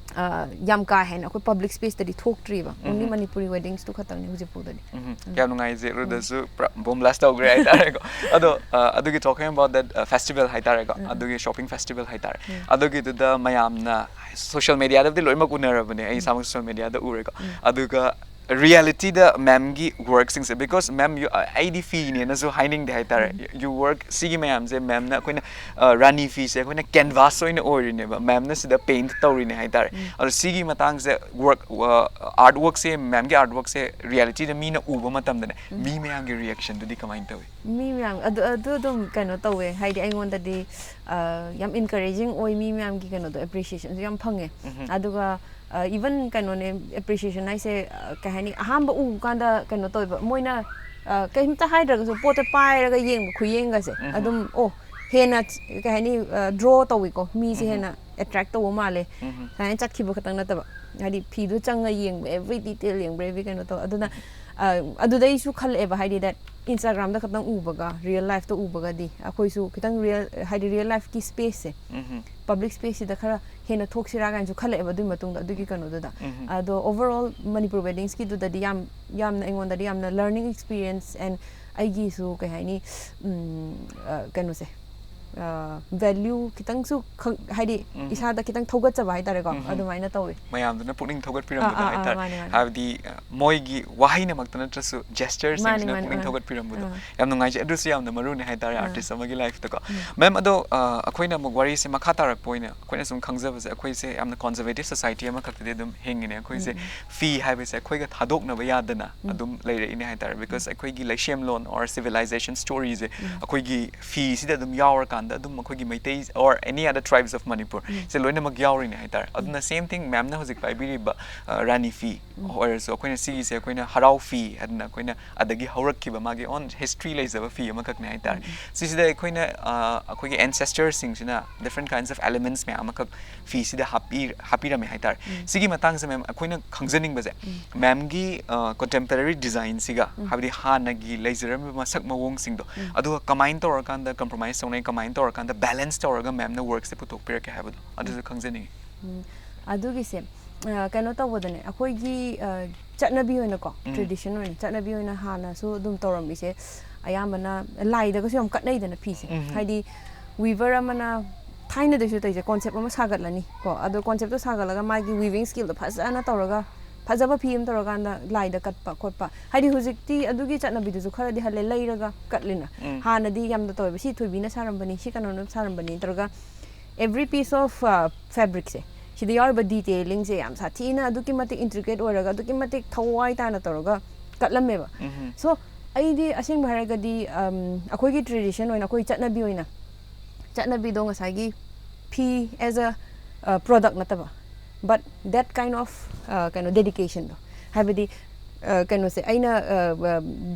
ꯌꯥꯝ ꯀꯥ ꯍꯦꯟꯅ ꯑꯩꯈꯣꯏ ꯄꯕ꯭ꯂꯤꯛ ꯁ꯭ꯄꯦꯁꯇꯗꯤ ꯊꯣꯛꯇ꯭ꯔꯤꯕ꯫ ꯑꯣꯟꯂꯤ ꯃꯅꯤꯄꯨꯔꯤ ꯋꯦꯗꯤꯡꯁꯇꯨ ꯈꯛꯇꯪꯅꯤ ꯍꯧꯖꯤꯛ ꯐꯥꯎꯗꯗꯤ꯫ ꯎꯝ, ꯌꯥꯝ ꯅꯨꯡꯉꯥꯏꯖꯩ꯫ ꯔꯨꯗꯁꯨ ꯄꯨꯔꯥ ꯕꯣꯝ ꯕ꯭ꯂꯥꯁ ꯇꯧꯈ꯭ꯔꯦ ꯍꯥꯏꯇꯥꯔꯦꯀꯣ꯫ ꯑꯗꯣ ꯑ, ꯑꯗꯨꯒꯤ talking about that festival ꯍꯥꯏꯇꯥꯔꯦꯀꯣ, ꯑꯗꯨꯒꯤ ꯁꯣꯄꯤꯡ ꯐꯦꯁꯇꯤꯚꯦꯜ ꯍꯥꯏꯇꯥꯔꯦ, ꯑꯗꯨꯒꯤꯗꯨꯗ ꯃꯌꯥꯝꯅ ꯁꯣꯁꯤꯌꯦꯜ ꯃꯦꯗꯤꯌꯥꯗꯕꯨꯗꯤ ꯂꯣꯏꯅꯃꯛ ꯎꯅꯔꯕꯅꯦ, ꯑꯩ ꯏꯁꯥꯃꯛ ꯁꯣꯁꯤꯌꯦꯜ ꯃꯦꯗꯤꯌꯥꯗ ꯎꯔꯦꯀꯣ꯫ ꯑꯗꯨꯒ ꯔꯤꯌꯦꯂꯤꯇꯤꯗ ꯃꯦꯝꯒꯤ ꯋꯔꯛꯁꯤꯡꯁꯦ, because ꯃꯦꯝ, ꯑꯩꯗꯤ ꯐꯤꯅꯦꯅꯁꯨ ꯍꯥꯏꯅꯤꯡꯗꯦ ꯍꯥꯏꯇꯥꯔꯦ꯫ ꯌꯨ ꯋꯔꯛ ꯁꯤꯒꯤ ꯃꯌꯥꯝꯁꯦ ꯃꯦꯝꯅ ꯑꯩꯈꯣꯏꯅ ꯑ, ꯔꯥꯅꯤ ꯐꯤꯁꯦ ꯑꯩꯈꯣꯏꯅ ꯀꯦꯟꯚꯥꯁ ꯑꯣꯏꯅ ꯑꯣꯏꯔꯤꯅꯦꯕ, ꯃꯦꯝꯅ ꯁꯤꯗ ꯄꯦꯟꯠ ꯇꯧꯔꯤꯅꯦ ꯍꯥꯏꯇꯥꯔꯦ꯫ ꯑꯗꯣ ꯁꯤꯒꯤ ꯃꯇꯥꯡꯁꯦ, ꯋꯔꯛ, ꯑꯥꯔꯠ ꯋꯔꯛꯁꯦ, ꯃꯦꯝꯒꯤ ꯑꯥꯔꯠ ꯋꯔꯛꯁꯦ ꯔꯤꯌꯦꯂꯤꯇꯤꯗ ꯃꯤꯅ ꯎꯕ ꯃꯇꯝꯗꯅꯦ, ꯃꯤ ꯃꯌꯥꯝꯒꯤ ꯔꯤꯌꯦꯛꯁꯟꯗꯨꯗꯤ ꯀꯃꯥꯏꯅ ꯇꯧꯏ? ꯃꯤ ꯃꯌꯥꯝ ꯑꯗꯨ ꯑꯗꯨ ꯑꯗꯨꯝ ꯀꯩꯅꯣ ꯇꯧꯋꯦ, ꯍꯥꯏꯗꯤ ꯑꯩꯉꯣꯟꯗꯗꯤ ꯑ, ꯌꯥꯝ ꯏꯟꯀꯔꯦꯖꯤꯡ ꯑꯣꯏ, ꯃꯤ ꯃꯌꯥꯝꯒꯤ ꯀꯩꯅꯣꯗꯣ, ꯑꯦꯄ꯭ꯔꯤꯁꯤꯌꯦꯁꯟꯁꯨ ꯌꯥꯝ ꯐꯪꯉꯦ꯫ ꯑꯗꯨꯒ ꯏꯚꯟ ꯀꯩꯅꯣꯅꯦ, ꯑꯦꯄ꯭ꯔꯤꯁꯤꯌꯦꯁꯟ ꯍꯥꯏꯁꯦ ꯑ, ꯀꯩ ꯍꯥꯏꯅꯤ, ꯑꯍꯥꯟꯕ ꯎꯕ ꯀꯥꯟꯗ ꯀꯩꯅꯣ ꯇꯧꯋꯦꯕ, ꯃꯣꯏꯅ ꯑ, ꯀꯩꯝꯇ ꯍꯥꯏꯗ꯭ꯔꯒꯁꯨ ꯄꯣꯠꯇꯣ ꯄꯥꯏꯔꯒ ꯌꯦꯡꯕ ꯈꯨꯌꯦꯡꯒꯁꯦ ꯑꯗꯨꯝ, ꯑꯣ, ꯍꯦꯟꯅ ꯀꯩ ꯍꯥꯏꯅꯤ, ꯗ꯭ꯔꯣ ꯇꯧꯋꯤꯀꯣ, ꯃꯤꯁꯦ ꯍꯦꯟꯅ ꯑꯦꯇ꯭ꯔꯦꯛ ꯇꯧꯕ ꯃꯥꯜꯂꯦ꯫ ꯁꯨꯃꯥꯏꯅ ꯆꯠꯈꯤꯕ ꯈꯛꯇꯪ ꯅꯠꯇꯕ, ꯍꯥꯏꯗꯤ ꯐꯤꯗꯨ ꯆꯪꯉ ꯌꯦꯡꯕ, ꯑꯦꯚ꯭ꯔꯤ ꯗꯤꯇꯦꯜ ꯌꯦꯡꯕ꯭ꯔꯥ, ꯑꯦꯚ꯭ꯔꯤ ꯀꯩꯅꯣ ꯇꯧ꯫ ꯑꯗꯨꯅ ꯑ, ꯑꯗꯨꯗꯩꯁꯨ ꯈꯜꯂꯛꯑꯦꯕ, ꯍꯥꯏꯗꯤ that ꯏꯟꯁꯇꯥꯒ꯭ꯔꯥꯝꯗ ꯈꯛꯇꯪ ꯎꯕꯒ ꯔꯤꯌꯦꯜ ꯂꯥꯏꯐꯇ ꯎꯕꯒꯗꯤ ꯑꯩꯈꯣꯏꯁꯨ ꯈꯤꯇꯪ ꯔꯤꯌꯦꯜ, ꯍꯥꯏꯗꯤ ꯔꯤꯌꯦꯜ ꯂꯥꯏꯐꯀꯤ ꯁ꯭ꯄꯦꯁꯁꯦ, ꯄꯕ꯭ꯂꯤꯛ ꯁ꯭ꯄꯦꯁꯁꯤꯗ ꯈꯔ ꯍꯦꯟꯅ ꯊꯣꯛꯁꯤꯔꯥ ꯀꯥꯏꯅꯁꯨ ꯈꯜꯂꯛꯑꯦꯕ ꯑꯗꯨꯒꯤ ꯃꯇꯨꯡꯗ, ꯑꯗꯨꯒꯤ ꯀꯩꯅꯣꯗꯨꯗ꯫ ꯑꯗꯣ ꯑꯣꯚꯔ ꯑꯣꯜ ꯃꯅꯤꯄꯨꯔ ꯋꯦꯗꯤꯡꯁꯀꯤꯗꯨꯗꯗꯤ ꯌꯥꯝ, ꯌꯥꯝꯅ ꯑꯩꯉꯣꯟꯗꯗꯤ ꯌꯥꯝꯅ ꯂꯔꯅꯤꯡ ꯑꯦꯛꯁꯄꯤꯔꯤꯌꯦꯟꯁ ꯑꯦꯟ ꯑꯩꯒꯤꯁꯨ ꯀꯩ ꯍꯥꯏꯅꯤ, ꯎꯝ, ꯑ, ꯀꯩꯅꯣꯁꯦ, ꯚꯦꯂ꯭ꯌꯨ ꯈꯤꯇꯪꯁꯨ ꯈꯪ-, ꯍꯥꯏꯗꯤ ꯏꯁꯥꯗ ꯈꯤꯇꯪ ꯊꯧꯒꯠꯆꯕ ꯍꯥꯏꯇꯥꯔꯦꯀꯣ, ꯑꯗꯨꯃꯥꯏꯅ ꯇꯧꯋꯤ꯫ ꯃꯌꯥꯝꯗꯨꯅ ꯄꯨꯛꯅꯤꯡ ꯊꯧꯒꯠꯄꯤꯔꯝꯕꯗꯣ ꯑꯥ, ꯑꯥ, ꯑꯥ, ꯍꯥꯏꯇꯥꯔꯦ꯫ ꯃꯥꯅꯦ, ꯃꯥꯅꯦ꯫ ꯍꯥꯏꯕꯗꯤ ꯑ, ꯃꯣꯏꯒꯤ ꯋꯥꯍꯩꯅꯃꯛꯇ ꯅꯠꯇ꯭ꯔꯁꯨ ꯃꯥꯅꯦ, ꯖꯦꯁꯆꯔꯁꯤꯡꯁꯤꯅ ꯃꯥꯅꯦ, ꯄꯨꯛꯅꯤꯡ ꯑꯥ꯫ ꯊꯧꯒꯠꯄꯤꯔꯝꯕꯗꯣ꯫ ꯌꯥꯝ ꯅꯨꯡꯉꯥꯏꯖꯩ꯫ ꯑꯗꯨꯁꯨ ꯌꯥꯝꯅ ꯃꯔꯨꯅꯦ ꯍꯥꯏꯇꯥꯔꯦ, ꯑꯥ꯫ ꯑꯥꯔꯇꯤꯁ ꯑꯃꯒꯤ ꯂꯥꯏꯐꯇꯀꯣ꯫ ꯃꯦꯝ, ꯑꯗꯣ ꯑ, ꯑꯩꯈꯣꯏꯅ ꯑꯃꯨꯛ ꯋꯥꯔꯤꯁꯦ ꯃꯈꯥ ꯇꯥꯔꯛꯄ ꯑꯣꯏꯅ ꯑꯩꯈꯣꯏꯅ ꯁꯨꯝ ꯈꯪꯖꯕꯁꯦ, ꯑꯩꯈꯣꯏꯁꯦ ꯌꯥꯝꯅ ꯀꯣꯟꯖꯔꯚꯦꯇꯤꯚ ꯁꯣꯁꯥꯏꯇꯤ ꯑꯃꯈꯛꯇꯗꯤ ꯑꯗꯨꯝ ꯍꯤꯡꯉꯤꯅꯦ꯫ ꯑꯩꯈꯣꯏꯁꯦ ꯐꯤ ꯍꯥꯏꯕꯁꯦ ꯑꯩꯈꯣꯏꯒ ꯊꯥꯗꯣꯛꯅꯕ ꯌꯥꯗꯅ ꯑꯗꯨꯝ ꯂꯩꯔꯛꯏꯅꯦ ꯍꯥꯏꯇꯥꯔꯦ, because ꯑꯩꯈꯣꯏꯒꯤ ꯂꯩꯁꯦꯝꯂꯣꯟ or civilization storyꯁꯦ ꯑꯩꯈꯣꯏꯒꯤ ꯐꯤꯁꯤꯗ ꯑꯗꯨꯝ ꯌꯥꯎꯔꯀꯥꯟꯗ ꯑꯗꯨꯝ ꯑꯩꯈꯣꯏꯒꯤ Meitei or any other tribes of Manipur ꯁꯦ ꯂꯣꯏꯅꯃꯛ ꯌꯥꯎꯔꯤꯅꯦ ꯍꯥꯏꯇꯥꯔꯦ꯫ ꯑꯗꯨꯅ same thing ꯃꯦꯝꯅ ꯍꯧꯖꯤꯛ ꯄꯥꯏꯕꯤꯔꯤꯕ ꯑ, ꯔꯥꯅꯤ ꯐꯤ ꯑꯣꯏꯔꯁꯨ, ꯑꯩꯈꯣꯏꯅ ꯁꯤꯒꯤꯁꯦ ꯑꯩꯈꯣꯏꯅ ꯍꯔꯥꯎ ꯐꯤ ꯍꯥꯏꯗꯅ ꯑꯩꯈꯣꯏꯅ ꯑꯗꯒꯤ ꯍꯧꯔꯛꯈꯤꯕ ꯃꯥꯒꯤ own history ꯂꯩꯖꯕ ꯐꯤ ꯑꯃꯈꯛꯅꯦ ꯍꯥꯏꯇꯥꯔꯦ꯫ ꯁꯤꯁꯤꯗ ꯑꯩꯈꯣꯏꯅ ꯑ, ꯑꯩꯈꯣꯏꯒꯤ ancestorꯁꯤꯡꯁꯤꯅ different kinds of elements ꯃꯌꯥꯝ ꯑꯃꯈꯛ ꯐꯤꯁꯤꯗ ꯍꯥꯞꯄꯤ-, ꯍꯥꯞꯄꯤꯔꯝꯃꯦ ꯍꯥꯏꯇꯥꯔꯦ꯫ ꯁꯤꯒꯤ ꯃꯇꯥꯡꯁꯦ ꯃꯦꯝ, ꯑꯩꯈꯣꯏꯅ ꯈꯪꯖꯅꯤꯡꯕꯁꯦ, ꯃꯦꯝꯒꯤ ꯑ, contemporary designꯁꯤꯒ, ꯍꯥꯏꯕꯗꯤ ꯍꯥꯟꯅꯒꯤ ꯂꯩꯖꯔꯝꯃꯤꯕ ꯃꯁꯛ ꯃꯑꯣꯡꯁꯤꯡꯗꯣ, ꯑꯗꯨꯒ ꯀꯃꯥꯏꯅ ꯇꯧꯔꯀꯥꯟꯗ compromise ꯇꯧꯅꯩ, ꯀꯃꯥꯏꯅ ꯇꯧꯔꯀꯥꯟꯗ balance ꯇꯧꯔꯒ ꯃꯦꯝꯅ workꯁꯦ ꯄꯨꯊꯣꯛꯄꯤꯔꯛꯀꯦ ꯍꯥꯏꯕꯗꯣ ꯑꯗꯨꯁꯨ ꯈꯪꯖꯅꯤꯡꯉꯤ꯫ ꯎꯝ, ꯑꯗꯨꯒꯤꯁꯦ ꯑ, ꯀꯩꯅꯣ ꯇꯧꯕꯗꯅꯦ, ꯑꯩꯈꯣꯏꯒꯤ ꯑ, ꯆꯠꯅꯕꯤ ꯑꯣꯏꯅꯀꯣ, ꯎꯝ. ꯇ꯭ꯔꯦꯗꯤꯁꯟ ꯑꯣꯏꯅ, ꯆꯠꯅꯕꯤ ꯑꯣꯏꯅ ꯍꯥꯟꯅꯁꯨ ꯑꯗꯨꯝ ꯇꯧꯔꯝꯃꯤꯁꯦ, ꯑꯌꯥꯝꯕꯅ ꯂꯥꯏꯗꯒꯁꯨ ꯌꯥꯝ ꯀꯠꯅꯩꯗꯅ ꯐꯤꯁꯦ. ꯎꯝ. ꯍꯥꯏꯗꯤ ꯋꯤꯚꯔ ꯑꯃꯅ ꯊꯥꯏꯅꯗꯩꯁꯨ ꯇꯧꯔꯤꯁꯦ, ꯀꯣꯟꯁꯦꯞ ꯑꯃ ꯁꯥꯒꯠꯂꯅꯤ ꯀꯣ, ꯑꯗꯣ ꯀꯣꯟꯁꯦꯞꯇꯣ ꯁꯥꯒꯠꯂꯒ ꯃꯥꯒꯤ ꯋꯤꯚꯤꯡ ꯁ꯭ꯀꯤꯜꯗꯣ ꯐꯖꯅ ꯇꯧꯔꯒ, ꯐꯖꯕ ꯐꯤ ꯑꯃ ꯇꯧꯔꯀꯥꯟꯗ ꯂꯥꯏꯗ ꯀꯠꯄ ꯈꯣꯠꯄ. ꯍꯥꯏꯗꯤ ꯍꯧꯖꯤꯛꯇꯤ ꯑꯗꯨꯒꯤ ꯆꯠꯅꯕꯤꯗꯨꯁꯨ ꯈꯔꯗꯤ ꯍꯜꯂꯦ, ꯂꯩꯔꯒ ꯀꯠꯂꯤꯅ. ꯎꯝ. ꯍꯥꯟꯅꯗꯤ ꯌꯥꯝꯅ ꯇꯧꯋꯦꯕ, ꯁꯤ ꯊꯣꯏꯕꯤꯅ ꯁꯥꯔꯝꯕꯅꯤ, ꯁꯤ ꯀꯩꯅꯣꯅ ꯁꯥꯔꯝꯕꯅꯤ ꯇꯧꯔꯒ, every piece of fabricꯁꯦ, ꯁꯤꯗ ꯌꯥꯎꯔꯤꯕ ꯗꯤꯇꯦꯂꯤꯡꯁꯦ ꯌꯥꯝ ꯁꯥꯊꯤꯅ, ꯑꯗꯨꯛꯀꯤ ꯃꯇꯤꯛ ꯏꯟꯇ꯭ꯔꯤꯀꯦꯠ ꯑꯣꯏꯔꯒ, ꯑꯗꯨꯛꯀꯤ ꯃꯇꯤꯛ ꯊꯋꯥꯏ ꯇꯥꯅ ꯇꯧꯔꯒ ꯀꯠꯂꯝꯃꯦꯕ. ꯎꯝ. ꯁꯣ ꯑꯩꯗꯤ ꯑꯁꯦꯡꯕ ꯍꯥꯏꯔꯒꯗꯤ, ꯑꯝ, ꯑꯩꯈꯣꯏꯒꯤ ꯇ꯭ꯔꯦꯗꯤꯁꯟ ꯑꯣꯏꯅ, ꯑꯩꯈꯣꯏ ꯆꯠꯅꯕꯤ ꯑꯣꯏꯅ, ꯆꯠꯅꯕꯤꯗꯣ ꯉꯁꯥꯏꯒꯤ ꯐꯤ as a product ꯅꯠꯇꯕ, but that kind of ꯀꯩꯅꯣ, ꯗꯦꯗꯤꯀꯦꯁꯟꯗꯣ, ꯍꯥꯏꯕꯗꯤ ꯑ, ꯀꯩꯅꯣꯁꯦ ꯑꯩꯅ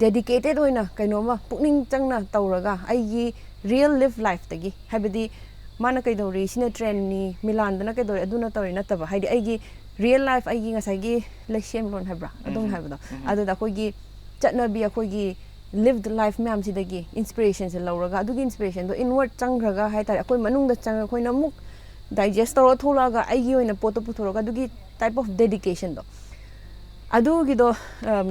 ꯗꯦꯗꯤꯀꯦꯇꯦꯠ ꯑꯣꯏꯅ ꯀꯩꯅꯣꯝꯃ ꯄꯨꯛꯅꯤꯡ ꯆꯪꯅ ꯇꯧꯔꯒ, ꯑꯩꯒꯤ ꯔꯤꯌꯦꯜ ꯂꯤꯐ ꯂꯥꯏꯐꯇꯒꯤ, ꯍꯥꯏꯕꯗꯤ ꯃꯥꯅ ꯀꯩꯗꯧꯔꯤ, ꯁꯤꯅ ꯇ꯭ꯔꯦꯟꯅꯤ, ꯃꯤꯂꯥꯟꯗꯅ ꯀꯩꯗꯧꯔꯤ, ꯑꯗꯨꯅ ꯇꯧꯔꯤ ꯅꯠꯇꯕ, ꯍꯥꯏꯗꯤ ꯑꯩꯒꯤ ꯔꯤꯌꯦꯜ ꯂꯥꯏꯐ, ꯑꯩꯒꯤ ꯉꯁꯥꯏꯒꯤ ꯂꯩꯁꯦꯝꯂꯣꯟ ꯍꯥꯏꯕ꯭ꯔꯥ, ꯑꯗꯨꯝ ꯎꯝ. ꯍꯥꯏꯕꯗꯣ, ꯎꯝ. ꯑꯗꯨꯗ ꯑꯩꯈꯣꯏꯒꯤ ꯆꯠꯅꯕꯤ, ꯑꯩꯈꯣꯏꯒꯤ ꯂꯤꯚ ꯂꯥꯏꯐ ꯃꯌꯥꯝꯁꯤꯗꯒꯤ ꯏꯟꯁꯄꯤꯔꯦꯁꯟꯁꯦ ꯂꯧꯔꯒ, ꯑꯗꯨꯒꯤ ꯏꯟꯁꯄꯤꯔꯦꯁꯟꯗꯣ ꯏꯟꯋꯥꯔꯗ ꯆꯪꯈ꯭ꯔꯒ ꯍꯥꯏ ꯇꯥꯔꯦ, ꯑꯩꯈꯣꯏ ꯃꯅꯨꯡꯗ ꯆꯪꯉꯒ ꯑꯩꯈꯣꯏꯅ ꯑꯃꯨꯛ ꯗꯥꯏꯖꯦꯁ ꯇꯧꯔꯒ ꯊꯣꯛꯂꯛꯑꯒ, ꯑꯩꯒꯤ ꯑꯣꯏꯅ ꯄꯣꯠꯇꯣ ꯄꯨꯊꯣꯔꯛꯑꯒ, ꯑꯗꯨꯒꯤ ꯇꯥꯏꯞ ꯑꯣꯐ ꯗꯦꯗꯤꯀꯦꯁꯟꯗꯣ, ꯑꯗꯨꯒꯤꯗꯣ, ꯑꯝ,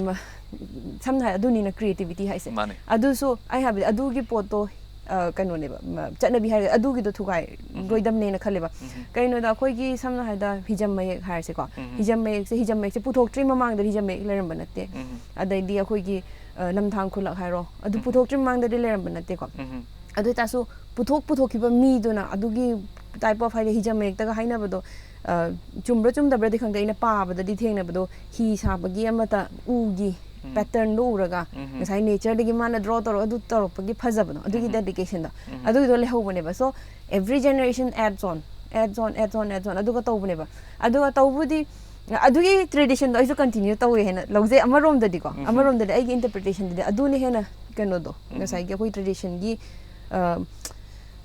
ꯁꯝꯅ ꯍꯥꯏ, ꯑꯗꯨꯅꯤꯅ ꯀ꯭ꯔꯤꯌꯦꯇꯤꯕꯤꯇꯤ ꯍꯥꯏꯁꯦ. ꯃꯥꯅꯦ. ꯑꯗꯨꯁꯨ ꯑꯩ ꯍꯥꯏꯕꯗꯤ ꯑꯗꯨꯒꯤ ꯄꯣꯠꯇꯣ, ꯑ, ꯀꯩꯅꯣꯅꯦꯕ, ꯃ, ꯆꯠꯅꯕꯤ ꯍꯥꯏꯔꯒ ꯑꯗꯨꯒꯤꯗꯣ ꯊꯨꯒꯥꯏꯔꯣꯏꯗꯕꯅꯦꯅ ꯈꯜꯂꯦꯕ. ꯎꯝ. ꯀꯩꯅꯣꯗ ꯑꯩꯈꯣꯏꯒꯤ ꯁꯝꯅ ꯍꯥꯏꯗ ꯍꯤꯖꯝ ꯃꯌꯦꯛ ꯍꯥꯏꯔꯁꯦꯀꯣ. ꯎꯝ. ꯍꯤꯖꯝ ꯃꯌꯦꯛꯁꯦ, ꯍꯤꯖꯝ ꯃꯌꯦꯛꯁꯦ ꯄꯨꯊꯣꯛꯇ꯭ꯔꯤ ꯃꯃꯥꯡꯗꯗꯤ ꯍꯤꯖꯝ ꯃꯌꯦꯛ ꯂꯩꯔꯝꯕ ꯅꯠꯇꯦ. ꯎꯝ. ꯑꯗꯩꯗꯤ ꯑꯩꯈꯣꯏꯒꯤ, ꯑ, ꯅꯝꯊꯥꯡ ꯈꯨꯜꯂꯛ ꯍꯥꯏꯔꯣ, ꯑꯗꯨ ꯎꯝ. ꯄꯨꯊꯣꯛꯇ꯭ꯔꯤ ꯃꯃꯥꯡꯗꯗꯤ ꯂꯩꯔꯝꯕ ꯅꯠꯇꯦꯀꯣ. ꯎꯝ. ꯑꯗꯨ ꯑꯣꯏꯇꯥꯔꯁꯨ ꯄꯨꯊꯣꯛ ꯄꯨꯊꯣꯛꯈꯤꯕ ꯃꯤꯗꯨꯅ ꯑꯗꯨꯒꯤ ꯇꯥꯏꯞ ꯑꯣꯐ, ꯍꯥꯏꯗꯤ ꯍꯤꯖꯝ ꯃꯌꯦꯛꯇꯒ ꯍꯥꯏꯅꯕꯗꯣ, ꯑ, ꯆꯨꯝꯕ꯭ꯔꯥ ꯆꯨꯝꯗꯕ꯭ꯔꯗꯤ ꯈꯪꯗꯦ, ꯑꯩꯅ ꯄꯥꯕꯗꯗꯤ ꯊꯦꯡꯅꯕꯗꯣ, ꯍꯤ ꯁꯥꯕꯒꯤ ꯑꯃꯠꯇ ꯎꯒꯤ ꯎꯝ. ꯄꯦꯇꯔꯟꯗꯣ ꯎꯔꯒ, ꯎꯝ. ꯉꯁꯥꯏ ꯅꯦꯆꯔꯗꯒꯤ ꯃꯥꯅ ꯗ꯭ꯔꯣ ꯇꯧꯔꯒ ꯑꯗꯨ ꯇꯧꯔꯛꯄꯒꯤ ꯐꯖꯕꯗꯣ, ꯑꯗꯨꯒꯤ ꯎꯝ. ꯗꯦꯗꯤꯀꯦꯁꯟꯗꯣ, ꯎꯝ. ꯑꯗꯨꯒꯤꯗꯣ ꯂꯩꯍꯧꯕꯅꯦꯕ. ꯁꯣ ꯑꯦꯚ꯭ꯔꯤ ꯖꯦꯅꯦꯔꯦꯁꯟ ꯑꯦꯗꯁ ꯑꯣꯟ, ꯑꯦꯗꯁ ꯑꯣꯟ, ꯑꯦꯗꯁ ꯑꯣꯟ, ꯑꯦꯗꯁ ꯑꯣꯟ, ꯑꯗꯨꯒ ꯇꯧꯕꯅꯦꯕ. ꯑꯗꯨꯒ ꯇꯧꯕꯨꯗꯤ ꯑꯗꯨꯒꯤ ꯇ꯭ꯔꯦꯗꯤꯁꯟꯗꯣ ꯑꯩꯁꯨ ꯀꯟꯇꯤꯅ꯭ꯌꯨ ꯇꯧꯋꯦ ꯍꯥꯏꯅ ꯂꯧꯖꯩ ꯑꯃꯔꯣꯝꯗꯗꯤꯀꯣ. ꯎꯝ. ꯑꯃꯔꯣꯝꯗꯗꯤ ꯑꯩꯒꯤ ꯏꯟꯇꯔꯄ꯭ꯔꯤꯇꯦꯁꯟꯗꯗꯤ ꯑꯗꯨꯅ ꯍꯦꯟꯅ ꯀꯩꯅꯣꯗꯣ, ꯎꯝ. ꯉꯁꯥꯏꯒꯤ ꯑꯩꯈꯣꯏ ꯇ꯭ꯔꯦꯗꯤꯁꯟꯒꯤ, ꯑ,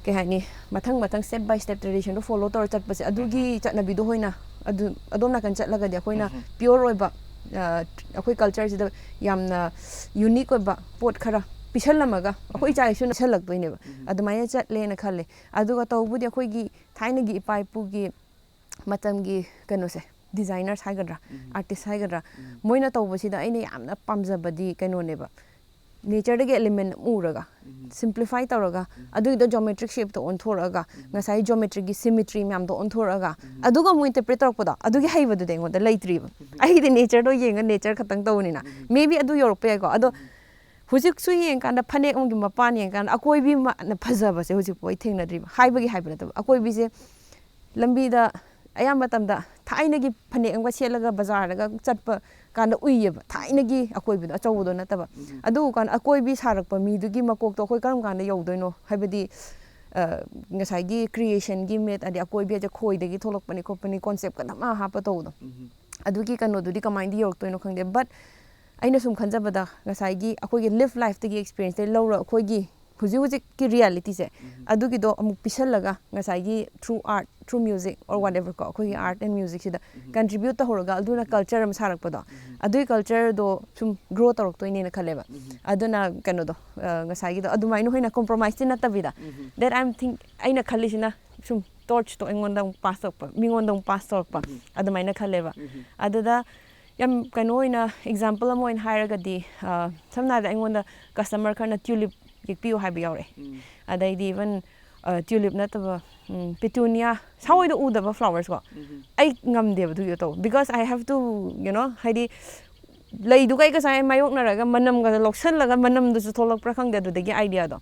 ꯀꯩ ꯍꯥꯏꯅꯤ, ꯃꯊꯪ ꯃꯊꯪ, ꯁ꯭ꯇꯦꯞ ꯕꯥꯏ ꯁ꯭ꯇꯦꯞ ꯇ꯭ꯔꯦꯗꯤꯁꯟꯗꯣ ꯐꯣꯂꯣ ꯇꯧꯔ ꯆꯠꯄꯁꯦ, ꯑꯗꯨꯒꯤ ꯎꯝ. ꯆꯠꯅꯕꯤꯗꯣ ꯑꯣꯏꯅ ꯑꯗꯨ, ꯑꯗꯣꯝ ꯅꯥꯀꯟ ꯆꯠꯂꯒꯗꯤ ꯑꯩꯈꯣꯏꯅ ꯎꯝ. ꯄꯤꯌꯣꯔ ꯑꯣꯏꯕ, ꯑ, ꯑꯩꯈꯣꯏ ꯀꯜꯆꯔꯁꯤꯗ ꯌꯥꯝꯅ ꯌꯨꯅꯤꯛ ꯑꯣꯏꯕ ꯄꯣꯠ ꯈꯔ ꯄꯤꯁꯜꯂꯝꯃꯒ ꯑꯩꯈꯣꯏ ꯎꯝ. ꯏꯆꯥ ꯏꯁꯨꯅ ꯄꯤꯁꯜꯂꯛꯇꯣꯏꯅꯦꯕ. ꯎꯝ. ꯑꯗꯨꯃꯥꯏꯅ ꯆꯠꯂꯦꯅ ꯈꯜꯂꯦ. ꯑꯗꯨꯒ ꯇꯧꯕꯕꯨꯗꯤ ꯑꯩꯈꯣꯏꯒꯤ ꯊꯥꯏꯅꯒꯤ ꯏꯄꯥ ꯏꯄꯨꯒꯤ ꯃꯇꯝꯒꯤ ꯀꯩꯅꯣꯁꯦ, ꯗꯤꯖꯥꯏꯅꯔꯁ ꯍꯥꯏꯒꯗ꯭ꯔꯥ, ꯑꯥꯔꯇꯤꯁ ꯍꯥꯏꯒꯗ꯭ꯔꯥ, ꯃꯣꯏꯅ ꯇꯧꯕꯁꯤꯗ ꯑꯩꯅ ꯌꯥꯝꯅ ꯄꯥꯝꯖꯕꯗꯤ ꯀꯩꯅꯣꯅꯦꯕ, ꯅꯦꯆꯔꯗꯒꯤ ꯑꯦꯂꯤꯃꯦꯟ ꯑꯃ ꯎꯔꯒ, ꯁꯤꯝꯄ꯭ꯂꯤꯐꯥꯏ ꯇꯧꯔꯒ, ꯑꯗꯨꯒꯤꯗꯣ ꯖꯣꯃꯦꯇ꯭ꯔꯤꯛ ꯁꯦꯞꯇ ꯑꯣꯟꯊꯣꯔꯛꯑꯒ, ꯉꯁꯥꯏ ꯖꯣꯃꯦꯇ꯭ꯔꯤꯛꯀꯤ ꯁꯤꯃꯤꯇ꯭ꯔꯤ ꯃꯌꯥꯝꯗꯣ ꯑꯣꯟꯊꯣꯔꯛꯑꯒ, ꯑꯗꯨꯒ ꯑꯃꯨꯛ ꯏꯟꯇꯔꯄ꯭ꯔꯦꯠ ꯇꯧꯔꯛꯄꯗꯣ, ꯑꯗꯨꯒꯤ ꯍꯩꯕꯗꯨꯗꯤ ꯑꯩꯉꯣꯟꯗ ꯂꯩꯇ꯭ꯔꯤꯕ꯫ ꯑꯩꯗꯤ ꯅꯦꯆꯔꯗꯣ ꯌꯦꯡꯉ ꯅꯦꯆꯔ ꯈꯛꯇꯪ ꯇꯧꯕꯅꯤꯅ, ꯃꯦꯕꯤ ꯑꯗꯨ ꯌꯧꯔꯛꯄ ꯌꯥꯏꯀꯣ꯫ ꯑꯗꯣ ꯍꯧꯖꯤꯛꯁꯨ ꯌꯦꯡꯀꯥꯟꯗ, ꯐꯅꯦꯛ ꯑꯃꯒꯤ ꯃꯄꯥꯟ ꯌꯦꯡꯀꯥꯟꯗ, ꯑꯀꯣꯏꯕꯤ ꯃꯥꯅ ꯐꯖꯕꯁꯦ ꯍꯧꯖꯤꯛꯐꯥꯎ ꯑꯩ ꯊꯦꯡꯅꯗ꯭ꯔꯤꯕ꯫ ꯍꯥꯏꯕꯒꯤ ꯍꯥꯏꯕ ꯅꯠꯇꯕ, ꯑꯀꯣꯏꯕꯤꯁꯦ ꯂꯝꯕꯤꯗ ꯑꯌꯥꯝꯕ ꯃꯇꯝꯗ ꯊꯥꯏꯅꯒꯤ ꯐꯅꯦꯛ ꯑꯃꯒ ꯁꯦꯠꯂꯒ ꯕꯖꯥꯔꯗꯒ ꯆꯠꯄ ꯀꯥꯟꯗ ꯎꯏꯌꯦꯕ, ꯊꯥꯏꯅꯒꯤ ꯑꯀꯣꯏꯕꯗꯣ, ꯑꯆꯧꯕꯗꯣ ꯅꯠꯇꯕ꯫ ꯑꯗꯨ ꯀꯥꯟꯗ ꯑꯀꯣꯏꯕꯤ ꯁꯥꯔꯛꯄ ꯃꯤꯗꯨꯒꯤ ꯃꯀꯣꯛꯇꯣ ꯑꯩꯈꯣꯏ ꯀꯔꯝ ꯀꯥꯟꯗ ꯌꯧꯗꯣꯏꯅꯣ? ꯍꯥꯏꯕꯗꯤ, ꯑ, ꯉꯁꯥꯏꯒꯤ ꯀ꯭ꯔꯤꯌꯦꯁꯟꯒꯤ ꯃꯤꯠ, ꯑꯗꯩ ꯑꯀꯣꯏꯕꯤ ꯍꯥꯏꯁꯦ ꯈꯣꯏꯗꯒꯤ ꯊꯣꯛꯂꯛꯄꯅꯤ ꯈꯣꯠꯄꯅꯤ, ꯀꯣꯟꯁꯦꯞ ꯀꯟꯅ ꯃꯥ ꯍꯥꯞꯄ ꯇꯧꯕꯗꯣ꯫ ꯑꯗꯨꯒꯤ ꯀꯩꯅꯣꯗꯨꯗꯤ ꯀꯃꯥꯏꯅꯗꯤ ꯌꯧꯔꯛꯇꯣꯏꯅꯣ ꯈꯪꯗꯦ꯫ But ꯑꯩꯅ ꯁꯨꯝ ꯈꯟꯖꯕꯗ, ꯉꯁꯥꯏꯒꯤ ꯑꯩꯈꯣꯏꯒꯤ ꯂꯤꯐ ꯂꯥꯏꯐꯇꯒꯤ ꯑꯦꯛꯁꯄꯤꯔꯤꯌꯦꯟꯁꯇꯒꯤ ꯂꯧꯔ, ꯑꯩꯈꯣꯏꯒꯤ ꯍꯧꯖꯤꯛ ꯍꯧꯖꯤꯛꯀꯤ ꯔꯤꯌꯦꯂꯤꯇꯤꯁꯦ, ꯑꯗꯨꯒꯤꯗꯣ ꯑꯃꯨꯛ ꯄꯤꯁꯜꯂꯒ, ꯉꯁꯥꯏꯒꯤ through art, through music or whatever ꯀꯣ, ꯑꯩꯈꯣꯏꯒꯤ art and musicꯁꯤꯗ ꯀꯟꯇ꯭ꯔꯤꯕ꯭ꯌꯨꯠ ꯇꯧꯍꯧꯔꯒ, ꯑꯗꯨꯅ ꯀꯜꯆꯔ ꯑꯃ ꯁꯥꯔꯛꯄꯗꯣ, ꯑꯗꯨꯒꯤ ꯀꯜꯆꯔꯗꯣ ꯁꯨꯝ ꯒ꯭ꯔꯣ ꯇꯧꯔꯛꯇꯣꯏꯅꯦꯅ ꯈꯜꯂꯦꯕ꯫ ꯑꯗꯨꯅ ꯀꯩꯅꯣꯗꯣ, ꯑ, ꯉꯁꯥꯏꯒꯤꯗꯣ ꯑꯗꯨꯃꯥꯏꯅ ꯑꯣꯏꯅ ꯀꯣꯝꯄ꯭ꯔꯣꯃꯥꯏꯁꯇꯤ ꯅꯠꯇꯕꯤꯗ, that I'm think, ꯑꯩꯅ ꯈꯜꯂꯤꯁꯤꯅ ꯁꯨꯝ ꯇꯣꯔꯆꯇꯣ ꯑꯩꯉꯣꯟꯗ ꯑꯃꯨꯛ ꯄꯥꯁ ꯇꯧꯔꯛꯄ, ꯃꯤꯉꯣꯟꯗ ꯑꯃꯨꯛ ꯄꯥꯁ ꯇꯧꯔꯛꯄ, ꯑꯗꯨꯃꯥꯏꯅ ꯈꯜꯂꯦꯕ꯫ ꯑꯗꯨꯗ ꯌꯥꯝ ꯀꯩꯅꯣ ꯑꯣꯏꯅ, ꯑꯦꯛꯖꯥꯝꯄꯜ ꯑꯃ ꯑꯣꯏꯅ ꯍꯥꯏꯔꯒꯗꯤ, ꯑ, ꯁꯝꯅ ꯍꯥꯏꯔꯕꯗ, ꯑꯩꯉꯣꯟꯗ ꯀꯁꯇꯃꯔ ꯈꯔꯅ ꯇ꯭ꯌꯨꯂꯤꯞ ꯌꯦꯛꯄꯤꯌꯨ ꯍꯥꯏꯕ ꯌꯥꯎꯔꯛꯑꯦ꯫ ꯑꯗꯩꯗꯤ ꯏꯚꯟ, ꯑ, ꯇ꯭ꯌꯨꯂꯤꯞ ꯅꯠꯇꯕ, ꯎꯝ, ꯄꯤꯇꯨꯅꯤꯌꯥ, ꯁꯥꯋꯣꯏꯗ ꯎꯗꯕ ꯐ꯭ꯂꯥꯋꯔꯁ ꯀꯣ꯫ ꯑꯩ ꯉꯝꯗꯦꯕ ꯑꯗꯨꯒꯤꯗꯣ ꯇꯧꯕ, because I have to, you know, ꯍꯥꯏꯗꯤ ꯂꯩꯗꯨꯒ ꯑꯩꯒ ꯁꯨꯃꯥꯏꯅ ꯃꯥꯌꯣꯛꯅꯔꯒ ꯃꯅꯝꯒ ꯂꯧꯁꯜꯂꯒ ꯃꯅꯝꯗꯨꯁꯨ ꯊꯣꯛꯂꯛꯄ꯭ꯔꯥ ꯈꯪꯗꯦ, ꯑꯗꯨꯗꯒꯤ ꯑꯥꯏꯗꯤꯌꯥꯗꯣ꯫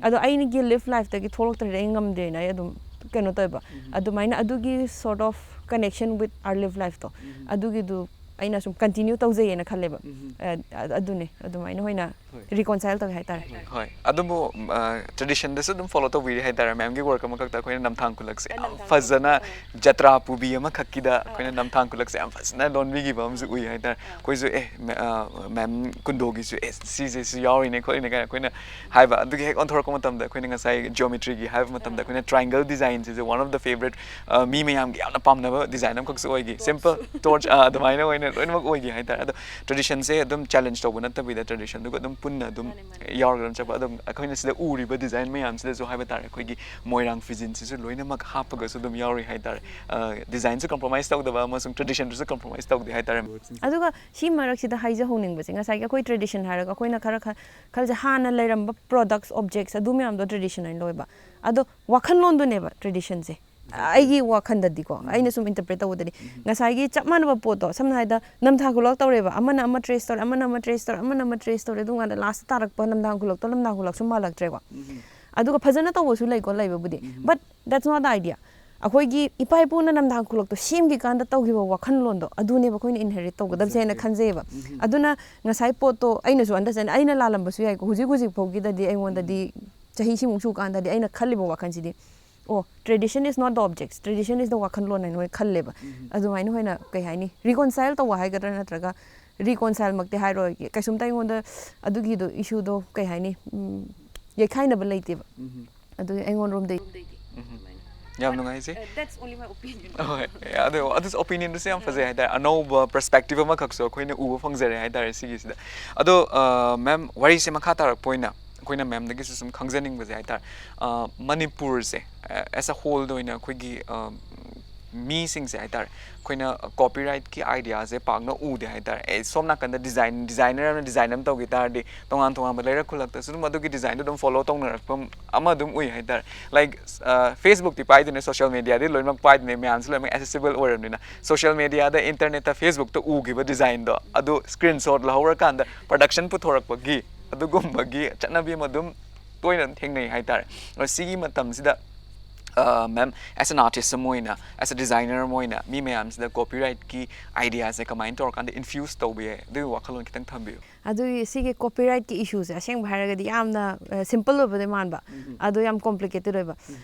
ꯑꯗꯣ ꯑꯩꯒꯤ ꯂꯤꯐ ꯂꯥꯏꯐꯇꯒꯤ ꯊꯣꯛꯂꯛꯇ꯭ꯔꯗꯤ ꯑꯩ ꯉꯝꯗꯦꯅ ꯑꯩ ꯑꯗꯨꯝ ꯀꯩꯅꯣ ꯇꯧꯋꯦꯕ꯫ ꯑꯗꯨꯃꯥꯏꯅ ꯑꯗꯨꯒꯤ sort of connection with our live lifeꯇꯣ, ꯑꯗꯨꯒꯤꯗꯨ ꯑꯩꯅ ꯁꯨꯝ ꯀꯟꯇꯤꯅ꯭ꯌꯨ ꯇꯧꯖꯩꯌꯦꯅ ꯈꯜꯂꯦꯕ꯫ ꯑ, ꯑ-, ꯑꯗꯨꯅꯦ, ꯑꯗꯨꯃꯥꯏꯅ ꯑꯣꯏꯅ ꯔꯤꯀꯣꯟꯁꯥꯏꯜ ꯇꯧꯋꯦ ꯍꯥꯏꯇꯥꯔꯦ꯫ ꯍꯣꯏ, ꯑꯗꯨꯕꯨ, ꯑ, ꯇ꯭ꯔꯦꯗꯤꯁꯟꯗꯁꯨ ꯑꯗꯨꯝ ꯐꯣꯂꯣ ꯇꯧꯕꯤꯔꯤ ꯍꯥꯏꯇꯥꯔꯦ꯫ ꯃꯦꯝꯒꯤ ꯋꯥꯔꯛ ꯑꯃꯈꯛꯇ ꯑꯩꯈꯣꯏꯅ ꯅꯝꯊꯥꯡ ꯈꯨꯜꯂꯛꯁꯦ ꯌꯥꯝ ꯐꯖꯅ ꯖꯇ꯭ꯔꯥ ꯄꯨꯕꯤ ꯑꯃꯈꯛꯀꯤꯗ ꯑꯩꯈꯣꯏꯅ ꯅꯝꯊꯥꯡ ꯈꯨꯜꯂꯛꯁꯦ ꯌꯥꯝ ꯐꯖꯅ ꯂꯣꯟꯕꯤꯈꯤꯕ ꯑꯃꯁꯨ ꯎꯏ ꯍꯥꯏꯇꯥꯔꯦ꯫ ꯑꯩꯈꯣꯏꯁꯨ, "ꯑꯦ, ꯃꯦ-, ꯑ, ꯃꯦꯝ ꯀꯨꯟꯗꯣꯒꯤꯁꯨ, ꯑꯦ, ꯁꯤꯁꯦ ꯁꯤ ꯌꯥꯎꯔꯤꯅꯦ ꯈꯣꯠꯂꯤꯅꯦ" ꯀꯥꯏꯅ ꯑꯩꯈꯣꯏꯅ ꯍꯥꯏꯕ꯫ ꯑꯗꯨꯒꯤ ꯍꯦꯛ ꯑꯣꯟꯊꯣꯔꯛꯄ ꯃꯇꯝꯗ, ꯑꯩꯈꯣꯏꯅ ꯉꯁꯥꯏ ꯖꯤꯑꯣꯃꯦꯇ꯭ꯔꯤꯒꯤ ꯍꯥꯏꯕ ꯃꯇꯝꯗ, ꯑꯩꯈꯣꯏꯅ triangle ꯗꯤꯖꯥꯏꯟꯁꯤꯁꯨ one of the favourite, ꯑ, ꯃꯤ ꯃꯌꯥꯝꯒꯤ ꯌꯥꯝꯅ ꯄꯥꯝꯅꯕ ꯗꯤꯖꯥꯏꯟ ꯑꯃꯈꯛꯁꯨ ꯑꯣꯏꯈꯤ꯫ ꯁꯤꯝꯄꯜ ꯇꯣꯔꯆ, ꯑ, ꯑꯗꯨꯃꯥꯏꯅ ꯑꯣꯏꯅ ꯂꯣꯏꯅꯃꯛ ꯑꯣꯏꯈꯤ ꯍꯥꯏꯇꯥꯔꯦ꯫ ꯑꯗꯣ ꯇ꯭ꯔꯦꯗꯤꯁꯟꯁꯦ ꯑꯗꯨꯝ ꯆꯦꯂꯦꯟꯖ ꯇꯧꯕ ꯅꯠꯇꯕꯤꯗ, ꯇ꯭ꯔꯦꯗꯤꯁꯟꯗꯨꯒ ꯑꯗꯨꯝ ꯄꯨꯟꯅ ꯑꯗꯨꯝ ꯌꯥꯎꯔꯒ ꯑꯗꯨꯝ ꯆꯠꯄ꯫ ꯑꯗꯨꯝ ꯑꯩꯈꯣꯏꯅ ꯁꯤꯗ ꯎꯔꯤꯕ ꯗꯤꯖꯥꯏꯟ ꯃꯌꯥꯝꯁꯤꯗꯁꯨ ꯍꯥꯏꯕ ꯇꯥꯔꯦ, ꯑꯩꯈꯣꯏꯒꯤ ꯃꯣꯏꯔꯥꯡ ꯐꯤꯖꯤꯟꯁꯤꯁꯨ ꯂꯣꯏꯅꯃꯛ ꯍꯥꯞꯄꯒꯁꯨ ꯑꯗꯨꯝ ꯌꯥꯎꯔꯤ ꯍꯥꯏ ꯇꯥꯔꯦ꯫ ꯗꯤꯖꯥꯏꯟꯁꯨ ꯀꯝꯄ꯭ꯔꯣꯃꯥꯏꯁ ꯇꯧꯗꯕ ꯑꯃꯁꯨꯡ ꯇ꯭ꯔꯦꯗꯤꯁꯟꯗꯨꯁꯨ ꯀꯝꯄ꯭ꯔꯣꯃꯥꯏꯁ ꯇꯧꯗꯦ ꯍꯥꯏ ꯇꯥꯔꯦ꯫ ꯑꯗꯨꯒ ꯁꯤ ꯃꯔꯛꯁꯤꯗ ꯍꯥꯏꯖꯍꯧꯅꯤꯡꯕꯁꯦ, ꯉꯁꯥꯏꯒꯤ ꯑꯩꯈꯣꯏ ꯇ꯭ꯔꯦꯗꯤꯁꯟ ꯍꯥꯏꯔꯒ ꯑꯩꯈꯣꯏꯅ ꯈꯔ ꯈ- ꯈꯜꯂꯤꯁꯦ, ꯍꯥꯟꯅ ꯂꯩꯔꯝꯕ ꯄ꯭ꯔꯣꯗꯛꯁ, ꯑꯣꯕꯖꯦꯛꯁ, ꯑꯗꯨ ꯃꯌꯥꯝꯗꯣ ꯇ꯭ꯔꯦꯗꯤꯁꯟ ꯍꯥꯏꯅ ꯂꯧꯋꯦꯕ꯫ ꯑꯗꯣ ꯋꯥꯈꯜꯂꯣꯟꯗꯨꯅꯦꯕ ꯇ꯭ꯔꯦꯗꯤꯁꯟꯁꯦ꯫ ꯑꯩꯒꯤ ꯋꯥꯈꯜꯗꯗꯤꯀꯣ, ꯑꯩꯅ ꯁꯨꯝ ꯏꯟꯇꯔꯄ꯭ꯔꯦꯠ ꯇꯧꯕꯗꯗꯤ, ꯉꯁꯥꯏꯒꯤ ꯆꯞ ꯃꯥꯟꯅꯕ ꯄꯣꯠꯇꯣ, ꯁꯝꯅ ꯍꯥꯏꯗ, ꯅꯝꯊꯥ ꯈꯨꯂꯛ ꯇꯧꯔꯦꯕ, ꯑꯃꯅ ꯑꯃ ꯇ꯭ꯔꯦꯁ ꯇꯧꯔꯦ, ꯑꯃꯅ ꯑꯃ ꯇ꯭ꯔꯦꯁ ꯇꯧꯔꯦ, ꯑꯃꯅ ꯑꯃ ꯇ꯭ꯔꯦꯁ ꯇꯧꯔꯦ, ꯑꯗꯨꯀꯥꯟꯗ ꯂꯥꯁꯇ ꯇꯥꯔꯛꯄ ꯂꯝꯗꯥꯡ ꯈꯨꯂꯛꯇꯣ ꯂꯝꯗꯥꯡ ꯈꯨꯂꯛꯁꯨ ꯃꯥꯜꯂꯛꯇ꯭ꯔꯦꯀꯣ꯫ ꯑꯗꯨꯒ ꯐꯖꯅ ꯇꯧꯕꯁꯨ ꯂꯩꯀꯣ, ꯂꯩꯕꯕꯨꯗꯤ, but that's not the idea. ꯑꯩꯈꯣꯏꯒꯤ ꯏꯄꯥ ꯏꯄꯨꯅ ꯂꯝꯗꯥꯡ ꯈꯨꯂꯛꯇꯣ ꯁꯦꯝꯈꯤꯀꯥꯟꯗ ꯇꯧꯈꯤꯕ ꯋꯥꯈꯜꯂꯣꯟꯗꯣ, ꯑꯗꯨꯅꯦꯕ ꯑꯩꯈꯣꯏꯅ ꯏꯟꯍꯦꯔꯤꯠ ꯇꯧꯒꯗꯕꯁꯦ ꯍꯥꯏꯅ ꯈꯟꯖꯩꯌꯦꯕ꯫ ꯑꯗꯨꯅ ꯉꯁꯥꯏ ꯄꯣꯠꯇꯣ ꯑꯩꯅꯁꯨ ꯑꯟꯗꯔꯁꯇꯦꯟ, ꯑꯩꯅ ꯂꯥꯜꯂꯝꯕꯁꯨ ꯌꯥꯏꯀꯣ, ꯍꯧꯖꯤꯛ ꯍꯧꯖꯤꯛ ꯐꯥꯎꯒꯤꯗꯗꯤ ꯑꯩꯉꯣꯟꯗꯗꯤ, ꯆꯍꯤ ꯁꯤꯃꯨꯛ ꯁꯨꯀꯥꯟꯗꯗꯤ ꯑꯩꯅ ꯈꯜꯂꯤꯕ ꯋꯥꯈꯜꯁꯤꯗꯤ, ꯑꯣ, tradition is not the objects, tradition is the ꯋꯥꯈꯜꯂꯣꯟ ꯍꯥꯏꯅ ꯑꯣꯏꯅ ꯈꯜꯂꯦꯕ꯫ ꯑꯗꯨꯃꯥꯏꯅ ꯑꯣꯏꯅ, ꯀꯩ ꯍꯥꯏꯅꯤ, ꯔꯤꯀꯣꯟꯁꯥꯏꯜ ꯇꯧꯕ ꯍꯥꯏꯒꯗ꯭ꯔꯥ, ꯅꯠꯇ꯭ꯔꯒ ꯔꯤꯀꯣꯟꯁꯥꯏꯜꯃꯛꯇꯤ ꯍꯥꯏꯔꯣꯏꯒꯦ, ꯀꯩꯁꯨꯝꯇ ꯑꯩꯉꯣꯟꯗ ꯑꯗꯨꯒꯤꯗꯣ, ꯏꯁꯨꯗꯣ, ꯀꯩ ꯍꯥꯏꯅꯤ, ꯎꯝ, ꯌꯩꯈꯥꯏꯅꯕ ꯂꯩꯇꯦꯕ꯫ ꯑꯗꯨꯒꯤ ꯑꯩꯉꯣꯟꯗꯔꯣꯝꯗꯒꯤ ꯌꯥꯝ ꯅꯨꯡꯉꯥꯏꯖꯩ꯫ That's only my opinion. ꯍꯣꯏ, ꯑꯗꯣ ꯑꯗꯨꯁꯨ ꯑꯣꯄꯤꯅꯤꯌꯟꯗꯨꯁꯨ ꯌꯥꯝ ꯐꯖꯩ ꯍꯥꯏꯇꯥꯔꯦ, ꯑꯅꯧꯕ ꯄꯔꯁꯄꯦꯛꯇꯤꯞ ꯑꯃꯈꯛꯁꯨ ꯑꯩꯈꯣꯏꯅ ꯎꯕ ꯐꯪꯖꯔꯦ ꯍꯥꯏꯇꯥꯔꯦ ꯁꯤꯒꯤꯁꯤꯗ꯫ ꯑꯗꯣ ꯃꯦꯝ, ꯋꯥꯔꯤꯁꯦ ꯃꯈꯥ ꯇꯥꯔꯛꯄ ꯑꯣꯏꯅ ꯑꯩꯈꯣꯏꯅ ꯃꯦꯝꯗꯒꯤꯁꯨ ꯁꯨꯝ ꯈꯪꯖꯅꯤꯡꯕꯁꯦ ꯍꯥꯏꯇꯥꯔꯦ, ꯃꯅꯤꯄꯨꯔꯁꯦ ꯑꯦꯁ ꯑ ꯍꯣꯜꯗ ꯑꯣꯏꯅ ꯑꯩꯈꯣꯏꯒꯤ ꯃꯤꯁꯤꯡꯁꯦ ꯍꯥꯏꯇꯥꯔꯦ, ꯑꯩꯈꯣꯏꯅ ꯀꯣꯄꯤꯔꯥꯏꯠꯀꯤ ꯑꯥꯏꯗꯤꯌꯥꯁꯦ ꯄꯥꯛꯅ ꯎꯗꯦ ꯍꯥꯏꯇꯥꯔꯦ꯫ ꯑꯦ, ꯁꯣꯝ ꯅꯥꯀꯟꯗ ꯗꯤꯖꯥꯏꯟ, ꯗꯤꯖꯥꯏꯅꯔ ꯑꯃꯅ ꯗꯤꯖꯥꯏꯟ ꯑꯃ ꯇꯧꯈꯤ ꯇꯥꯔꯗꯤ, ꯇꯣꯉꯥꯟ ꯇꯣꯉꯥꯟꯕ ꯂꯩꯔꯛ ꯈꯨꯜꯂꯛꯇꯁꯨ ꯑꯗꯨꯝ ꯑꯗꯨꯒꯤ ꯗꯤꯖꯥꯏꯟꯗꯣ ꯑꯗꯨꯝ ꯐꯣꯂꯣ ꯇꯧꯅꯔꯛꯄ ꯑꯃ ꯑꯗꯨꯝ ꯎꯏ ꯍꯥꯏꯇꯥꯔꯦ꯫ ꯂꯥꯏꯛ, ꯐꯦꯁꯕꯨꯛꯇꯤ ꯄꯥꯏꯗꯣꯏꯅꯦ, ꯁꯣꯁꯤꯌꯦꯜ ꯃꯦꯗꯤꯌꯥꯗꯤ ꯂꯣꯏꯅꯃꯛ ꯄꯥꯏꯗꯣꯏꯅꯦ, ꯃꯌꯥꯝꯁꯨ ꯂꯣꯏꯅꯃꯛ ꯑꯦꯁꯦꯁꯤꯕꯜ ꯑꯣꯏꯔꯕꯅꯤꯅ꯫ ꯁꯣꯁꯤꯌꯦꯜ ꯃꯦꯗꯤꯌꯥꯗ, ꯏꯟꯇꯔꯅꯦꯠꯇ, ꯐꯦꯁꯕꯨꯛꯇ ꯎꯈꯤꯕ ꯗꯤꯖꯥꯏꯟꯗꯣ ꯑꯗꯨ ꯁ꯭ꯀ꯭ꯔꯤꯟ ꯁꯣꯠ ꯂꯧꯍꯧꯔꯀꯥꯟꯗ ꯄ꯭ꯔꯗꯛꯁꯟ ꯄꯨꯊꯣꯔꯛꯄꯒꯤ ꯑꯗꯨꯒꯨꯝꯕꯒꯤ ꯆꯠꯅꯕꯤ ꯑꯃ ꯑꯗꯨꯝ ꯇꯣꯏꯅ ꯑꯗꯨꯝ ꯊꯦꯡꯅꯩ ꯍꯥꯏꯇꯥꯔꯦ꯫ ꯑꯗꯣ ꯁꯤꯒꯤ ꯃꯇꯝꯁꯤꯗ ꯃꯦꯝ, ꯑꯦꯁ ꯑꯦꯟ ꯑꯥꯔꯇꯤꯁ ꯑꯃ ꯑꯣꯏꯅ, ꯑꯦꯁ ꯑꯦ ꯗꯤꯖꯥꯏꯅꯔ ꯑꯃ ꯑꯣꯏꯅ, ꯃꯤ ꯃꯌꯥꯝꯁꯤꯗ ꯀꯣꯄꯤꯔꯥꯏꯠꯀꯤ ꯑꯥꯏꯗꯤꯌꯥꯁꯦ ꯀꯃꯥꯏꯅ ꯇꯧꯔꯀꯥꯟꯗ ꯏꯟꯐ꯭ꯌꯨꯁ ꯇꯧꯕ ꯌꯥꯏ, ꯑꯗꯨꯒꯤ ꯋꯥꯈꯜꯂꯣꯟ ꯈꯤꯇꯪ ꯊꯝꯕꯤꯌꯨ꯫ ꯑꯗꯨꯒꯤ, ꯁꯤꯒꯤ ꯀꯣꯄꯤꯔꯥꯏꯠꯀꯤ ꯏꯁꯨꯁꯦ ꯑꯁꯦꯡꯕ ꯍꯥꯏꯔꯒꯗꯤ ꯌꯥꯝꯅ ꯁꯤꯝꯄꯜ ꯑꯣꯏꯕꯗꯤ ꯃꯥꯟꯕ, ꯑꯗꯣ ꯌꯥꯝ ꯀꯣꯝꯄ꯭ꯂꯤꯀꯦꯇꯦꯠ ꯑꯣꯏꯕ꯫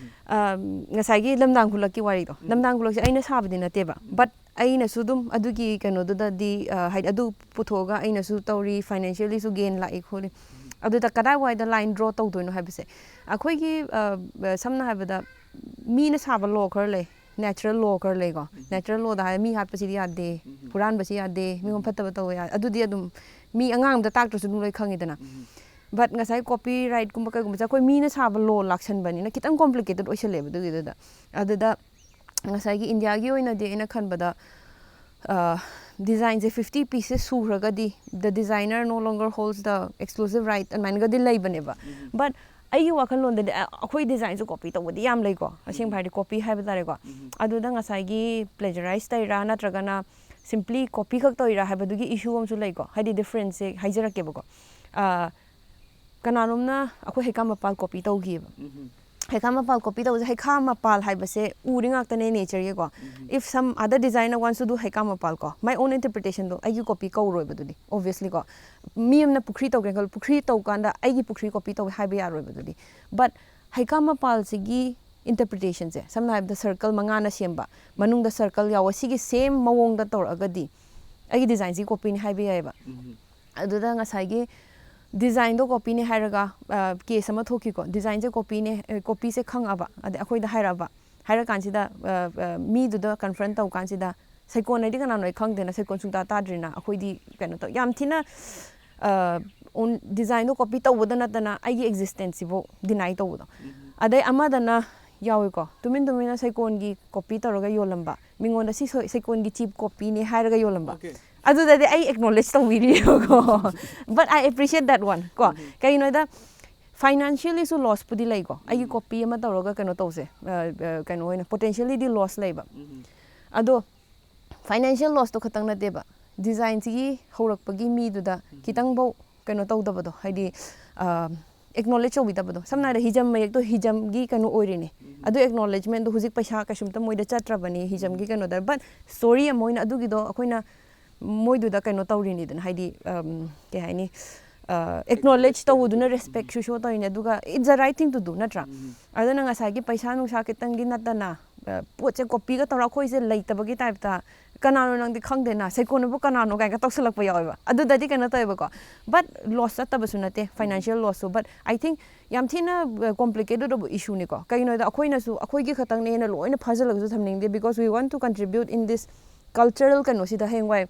ꯑ, ꯉꯁꯥꯏꯒꯤ ꯂꯝꯗꯥꯡ ꯈꯨꯂꯛꯀꯤ ꯋꯥꯔꯤꯗꯣ, ꯂꯝꯗꯥꯡ ꯈꯨꯂꯛꯁꯦ ꯑꯩꯅ ꯁꯥꯕꯗꯤ ꯅꯠꯇꯦꯕ, ꯕꯠ ꯑꯩꯅꯁꯨ ꯑꯗꯨꯝ ꯑꯗꯨꯒꯤ ꯀꯩꯅꯣꯗꯨꯗꯗꯤ, ꯑ, ꯍꯥꯏꯗꯤ ꯑꯗꯨ ꯄꯨꯊꯣꯛꯑꯒ ꯑꯩꯅꯁꯨ ꯇꯧꯔꯤ, ꯐꯥꯏꯅꯥꯟꯁꯤꯌꯦꯜꯂꯤꯁꯨ ꯒꯦꯟ ꯂꯥꯛꯏ ꯈꯣꯠꯂꯤ꯫ ꯑꯗꯨꯗ ꯀꯗꯥꯏꯋꯥꯏꯗ ꯂꯥꯏꯟ ꯗ꯭ꯔꯣ ꯇꯧꯗꯣꯏꯅꯣ ꯍꯥꯏꯕꯁꯦ, ꯑꯩꯈꯣꯏꯒꯤ, ꯑ, ꯁꯝꯅ ꯍꯥꯏꯕꯗ, ꯃꯤꯅ ꯁꯥꯕ ꯂꯣ ꯈꯔ ꯂꯩ, natural law ꯈꯔ ꯂꯩꯀꯣ. Natural lawꯗ ꯍꯥꯏꯔ ꯃꯤ ꯍꯥꯠꯄꯁꯤꯗꯤ ꯌꯥꯗꯦ, ꯍꯨꯔꯥꯟꯕꯁꯤ ꯌꯥꯗꯦ, ꯃꯤꯉꯣꯟ ꯐꯠꯇꯕ ꯇꯧꯕ ꯌꯥꯗꯦ, ꯑꯗꯨꯗꯤ ꯑꯗꯨꯝ ꯃꯤ ꯑꯉꯥꯡ ꯑꯝꯇ ꯇꯥꯛꯇ꯭ꯔꯁꯨ ꯑꯗꯨꯝ ꯂꯣꯏ ꯈꯪꯉꯤꯗꯅ. But ꯉꯁꯥꯏ copyrightꯀꯨꯝꯕ ꯀꯩꯒꯨꯝꯕꯁꯦ ꯑꯩꯈꯣꯏ ꯃꯤꯅ ꯁꯥꯕ law ꯂꯥꯛꯁꯟꯕꯅꯤꯅ ꯈꯤꯇꯪ complicated ꯑꯣꯏꯁꯜꯂꯦꯕ ꯑꯗꯨꯒꯤꯗꯨꯗ. ꯑꯗꯨꯗ ꯉꯁꯥꯏꯒꯤ ꯏꯟꯗꯤꯌꯥꯒꯤ ꯑꯣꯏꯅꯗꯤ ꯑꯩꯅ ꯈꯟꯕꯗ, ꯑ, designꯁꯦ fifty pieces ꯁꯨꯈ꯭ꯔꯒꯗꯤ the designer no longer holds the exclusive right ꯑꯗꯨꯃꯥꯏꯅꯒꯗꯤ ꯂꯩꯕꯅꯦꯕ. But ꯑꯩꯒꯤ ꯋꯥꯈꯜꯂꯣꯟꯗꯗꯤ, ꯑ, ꯑꯩꯈꯣꯏ designꯁꯨ copy ꯇꯧꯕꯗꯤ ꯌꯥꯝ ꯂꯩꯀꯣ, ꯑꯁꯦꯡꯕ ꯍꯥꯏꯔꯗꯤ copy ꯍꯥꯏꯕ ꯇꯥꯔꯦꯀꯣ. ꯑꯗꯨꯗ ꯉꯁꯥꯏꯒꯤ plagiarize ꯇꯧꯔꯤꯔꯥ ꯅꯠꯇ꯭ꯔꯒꯅ simply copy ꯈꯛ ꯇꯧꯔꯤꯔꯥ ꯍꯥꯏꯕꯗꯨꯒꯤ issue ꯑꯃꯁꯨ ꯂꯩꯀꯣ. ꯍꯥꯏꯗꯤ differenceꯁꯦ ꯍꯥꯏꯖꯔꯛꯀꯦꯕꯀꯣ. ꯑ, ꯀꯅꯥꯅꯣꯝꯅ ꯑꯩꯈꯣꯏ ꯍꯩꯀꯥ ꯃꯄꯥꯜ copy ꯇꯧꯈꯤꯑꯕ. ꯍꯩꯀꯥ ꯃꯄꯥꯜ copy ꯇꯧꯕꯁꯦ, ꯍꯩꯀꯥ ꯃꯄꯥꯜ ꯍꯥꯏꯕꯁꯦ ꯎꯔꯤ ꯉꯥꯛꯇꯅꯦ natureꯒꯤꯀꯣ. If some other designer wants to do ꯍꯩꯀꯥ ꯃꯄꯥꯜ ꯀꯣ, my own interpretationꯗꯣ, ꯑꯩꯒꯤ copy ꯀꯧꯔꯣꯏꯕ ꯑꯗꯨꯗꯤ, obviously ꯀꯣ. ꯃꯤ ꯑꯃꯅ ꯄꯨꯈ꯭ꯔꯤ ꯇꯧꯒꯦ ꯈꯜꯂꯣ, ꯄꯨꯈ꯭ꯔꯤ ꯇꯧ ꯀꯥꯟꯗ ꯑꯩꯒꯤ ꯄꯨꯈ꯭ꯔꯤ copy ꯇꯧꯋꯦ ꯍꯥꯏꯕ ꯌꯥꯔꯣꯏꯕ ꯑꯗꯨꯗꯤ. But ꯍꯩꯀꯥ ꯃꯄꯥꯜꯁꯤꯒꯤ interpretationꯁꯦ, ꯁꯝꯅ ꯍꯥꯏꯔꯕꯗ circle ꯃꯉꯥꯅ ꯁꯦꯝꯕ, ꯃꯅꯨꯡꯗ circle ꯌꯥꯎꯕ, ꯁꯤꯒꯤ same ꯃꯑꯣꯡꯗ ꯇꯧꯔꯛꯑꯒꯗꯤ ꯑꯩꯒꯤ designꯁꯤ copyꯅꯤ ꯍꯥꯏꯕ ꯌꯥꯏꯑꯕ. ꯑꯗꯨꯗ ꯉꯁꯥꯏꯒꯤ designꯗꯣ copyꯅꯤ ꯍꯥꯏꯔꯒ, ꯑ, case ꯑꯃ ꯊꯣꯛꯈꯤꯀꯣ, designꯁꯦ copyꯅꯦ, ꯑ, copyꯁꯦ ꯈꯪꯉꯛꯑꯕ, ꯑꯗꯩ ꯑꯩꯈꯣꯏꯗ ꯍꯥꯏꯔꯛꯑꯕ, ꯍꯥꯏꯔꯀꯥꯟꯁꯤꯗ, ꯑ, ꯑ, ꯃꯤꯗꯨꯗ confront ꯇꯧ ꯀꯥꯟꯁꯤꯗ, ꯁꯩꯀꯣꯟꯅꯗꯤ ꯀꯅꯥꯅꯣ ꯑꯩ ꯈꯪꯗꯦꯅ, ꯁꯩꯀꯣꯟ ꯁꯨꯡꯇꯥ ꯇꯥꯗ꯭ꯔꯤꯅ, ꯑꯩꯈꯣꯏꯗꯤ ꯀꯩꯅꯣ ꯇꯧ, ꯌꯥꯝ ꯊꯤꯅ, ꯑ, own designꯗꯣ copy ꯇꯧꯕꯗ ꯅꯠꯇꯅ ꯑꯩꯒꯤ existenceꯁꯤꯕꯨ deny ꯇꯧꯕꯗꯣ. ꯑꯗꯩ ꯑꯃꯗꯅ ꯌꯥꯎꯏꯀꯣ, ꯇꯨꯃꯤꯟ ꯇꯨꯃꯤꯟꯅ ꯁꯩꯀꯣꯟꯒꯤ copy ꯇꯧꯔꯒ ꯌꯣꯜꯂꯝꯕ, ꯃꯤꯉꯣꯟꯗ ꯁꯤ ꯁꯣꯏ-, ꯁꯩꯀꯣꯟꯒꯤ cheap copyꯅꯦ ꯍꯥꯏꯔꯒ ꯌꯣꯜꯂꯝꯕ. ꯑꯗꯨꯗꯗꯤ ꯑꯩ acknowledge ꯇꯧꯕꯤꯔꯤꯑꯕꯀꯣ. But I appreciate that one ꯀꯣ. ꯀꯩꯒꯤꯅꯣꯗ, financiallyꯁꯨ lossꯄꯨꯗꯤ ꯂꯩꯀꯣ, ꯑꯩꯒꯤ copy ꯑꯃ ꯇꯧꯔꯒ ꯀꯩꯅꯣ ꯇꯧꯁꯦ, ꯑ, ꯑ, ꯀꯩꯅꯣ ꯑꯣꯏꯅ potentiallyꯗꯤ loss ꯂꯩꯕ. ꯑꯗꯣ financial lossꯇꯣ ꯈꯛꯇꯪ ꯅꯠꯇꯦꯕ, designꯁꯤꯒꯤ ꯍꯧꯔꯛꯄꯒꯤ ꯃꯤꯗꯨꯗ ꯈꯤꯇꯪꯐꯧ ꯀꯩꯅꯣ ꯇꯧꯗꯕꯗꯣ, ꯍꯥꯏꯗꯤ, ꯑ, acknowledge ꯇꯧꯕꯤꯗꯕꯗꯣ. ꯁꯝꯅ ꯍꯥꯏꯔꯕꯗ ꯍꯤꯖꯝ ꯃꯌꯦꯛꯇꯣ ꯍꯤꯖꯝꯒꯤ ꯀꯩꯅꯣ ꯑꯣꯏꯔꯤꯅꯦ. ꯑꯗꯨ acknowledgementꯗꯣ ꯍꯧꯖꯤꯛ ꯄꯩꯁꯥ ꯀꯩꯁꯨꯝꯇ ꯃꯣꯏꯗ ꯆꯠꯇ꯭ꯔꯕꯅꯤ ꯍꯤꯖꯝꯒꯤ ꯀꯩꯅꯣꯗ. But story ꯑꯃ ꯑꯣꯏꯅ ꯑꯗꯨꯒꯤꯗꯣ ꯑꯩꯈꯣꯏꯅ ꯃꯣꯏꯗꯨꯗ ꯀꯩꯅꯣ ꯇꯧꯔꯤꯅꯤꯗꯅ, ꯍꯥꯏꯗꯤ, ꯑꯝ, ꯀꯩ ꯍꯥꯏꯅꯤ, ꯑ, acknowledge ꯇꯧꯕꯗꯨꯅ respectꯁꯨ show ꯇꯧꯔꯤꯅꯦ, ꯑꯗꯨꯒ it's the right thing to do, ꯅꯠꯇ꯭ꯔꯥ? ꯑꯗꯨꯅ ꯉꯁꯥꯏꯒꯤ ꯄꯩꯁꯥ ꯅꯨꯡꯁꯥ ꯈꯤꯇꯪꯒꯤ ꯅꯠꯇꯅ ꯄꯣꯠꯁꯦ ꯀꯣꯄꯤꯒ ꯇꯧꯔ ꯑꯩꯈꯣꯏꯁꯦ ꯂꯩꯇꯕꯒꯤ ꯇꯥꯏꯞꯇ, "ꯀꯅꯥꯅꯣ ꯅꯪꯗꯤ ꯈꯪꯗꯦꯅ, ꯁꯩꯀꯣꯟꯅꯕꯨ ꯀꯅꯥꯅꯣ?" ꯀꯥꯏꯅꯒ ꯇꯧꯁꯜꯂꯛꯄ ꯌꯥꯎꯋꯦꯕ꯫ ꯑꯗꯨꯗꯗꯤ ꯀꯩꯅꯣ ꯇꯧꯋꯦꯕꯀꯣ, ꯕꯠ ꯂꯣꯁ ꯆꯠꯇꯕꯁꯨ ꯅꯠꯇꯦ, ꯐꯥꯏꯅꯥꯟꯁꯤꯌꯦꯜ ꯂꯣꯁꯁꯨ꯫ ꯕꯠ ꯑꯥꯏ ꯊꯤꯡ ꯌꯥꯝ ꯊꯤꯅ ꯀꯣꯝꯄ꯭ꯂꯤꯀꯦꯇꯦꯠ ꯑꯣꯏꯕ ꯏꯁꯨꯅꯤꯀꯣ꯫ ꯀꯩꯒꯤꯅꯣ ꯍꯥꯏꯗ ꯑꯩꯈꯣꯏꯅꯁꯨ ꯑꯩꯈꯣꯏꯒꯤ ꯈꯛꯇꯪꯅꯦ ꯍꯦꯟꯅ ꯂꯣꯏꯅ ꯐꯥꯖꯤꯜꯂꯒꯁꯨ ꯊꯝꯅꯤꯡꯗꯦ, because we want to contribute in this cultural ꯀꯩꯅꯣꯁꯤꯗ꯫ ꯍꯌꯦꯡꯋꯥꯏ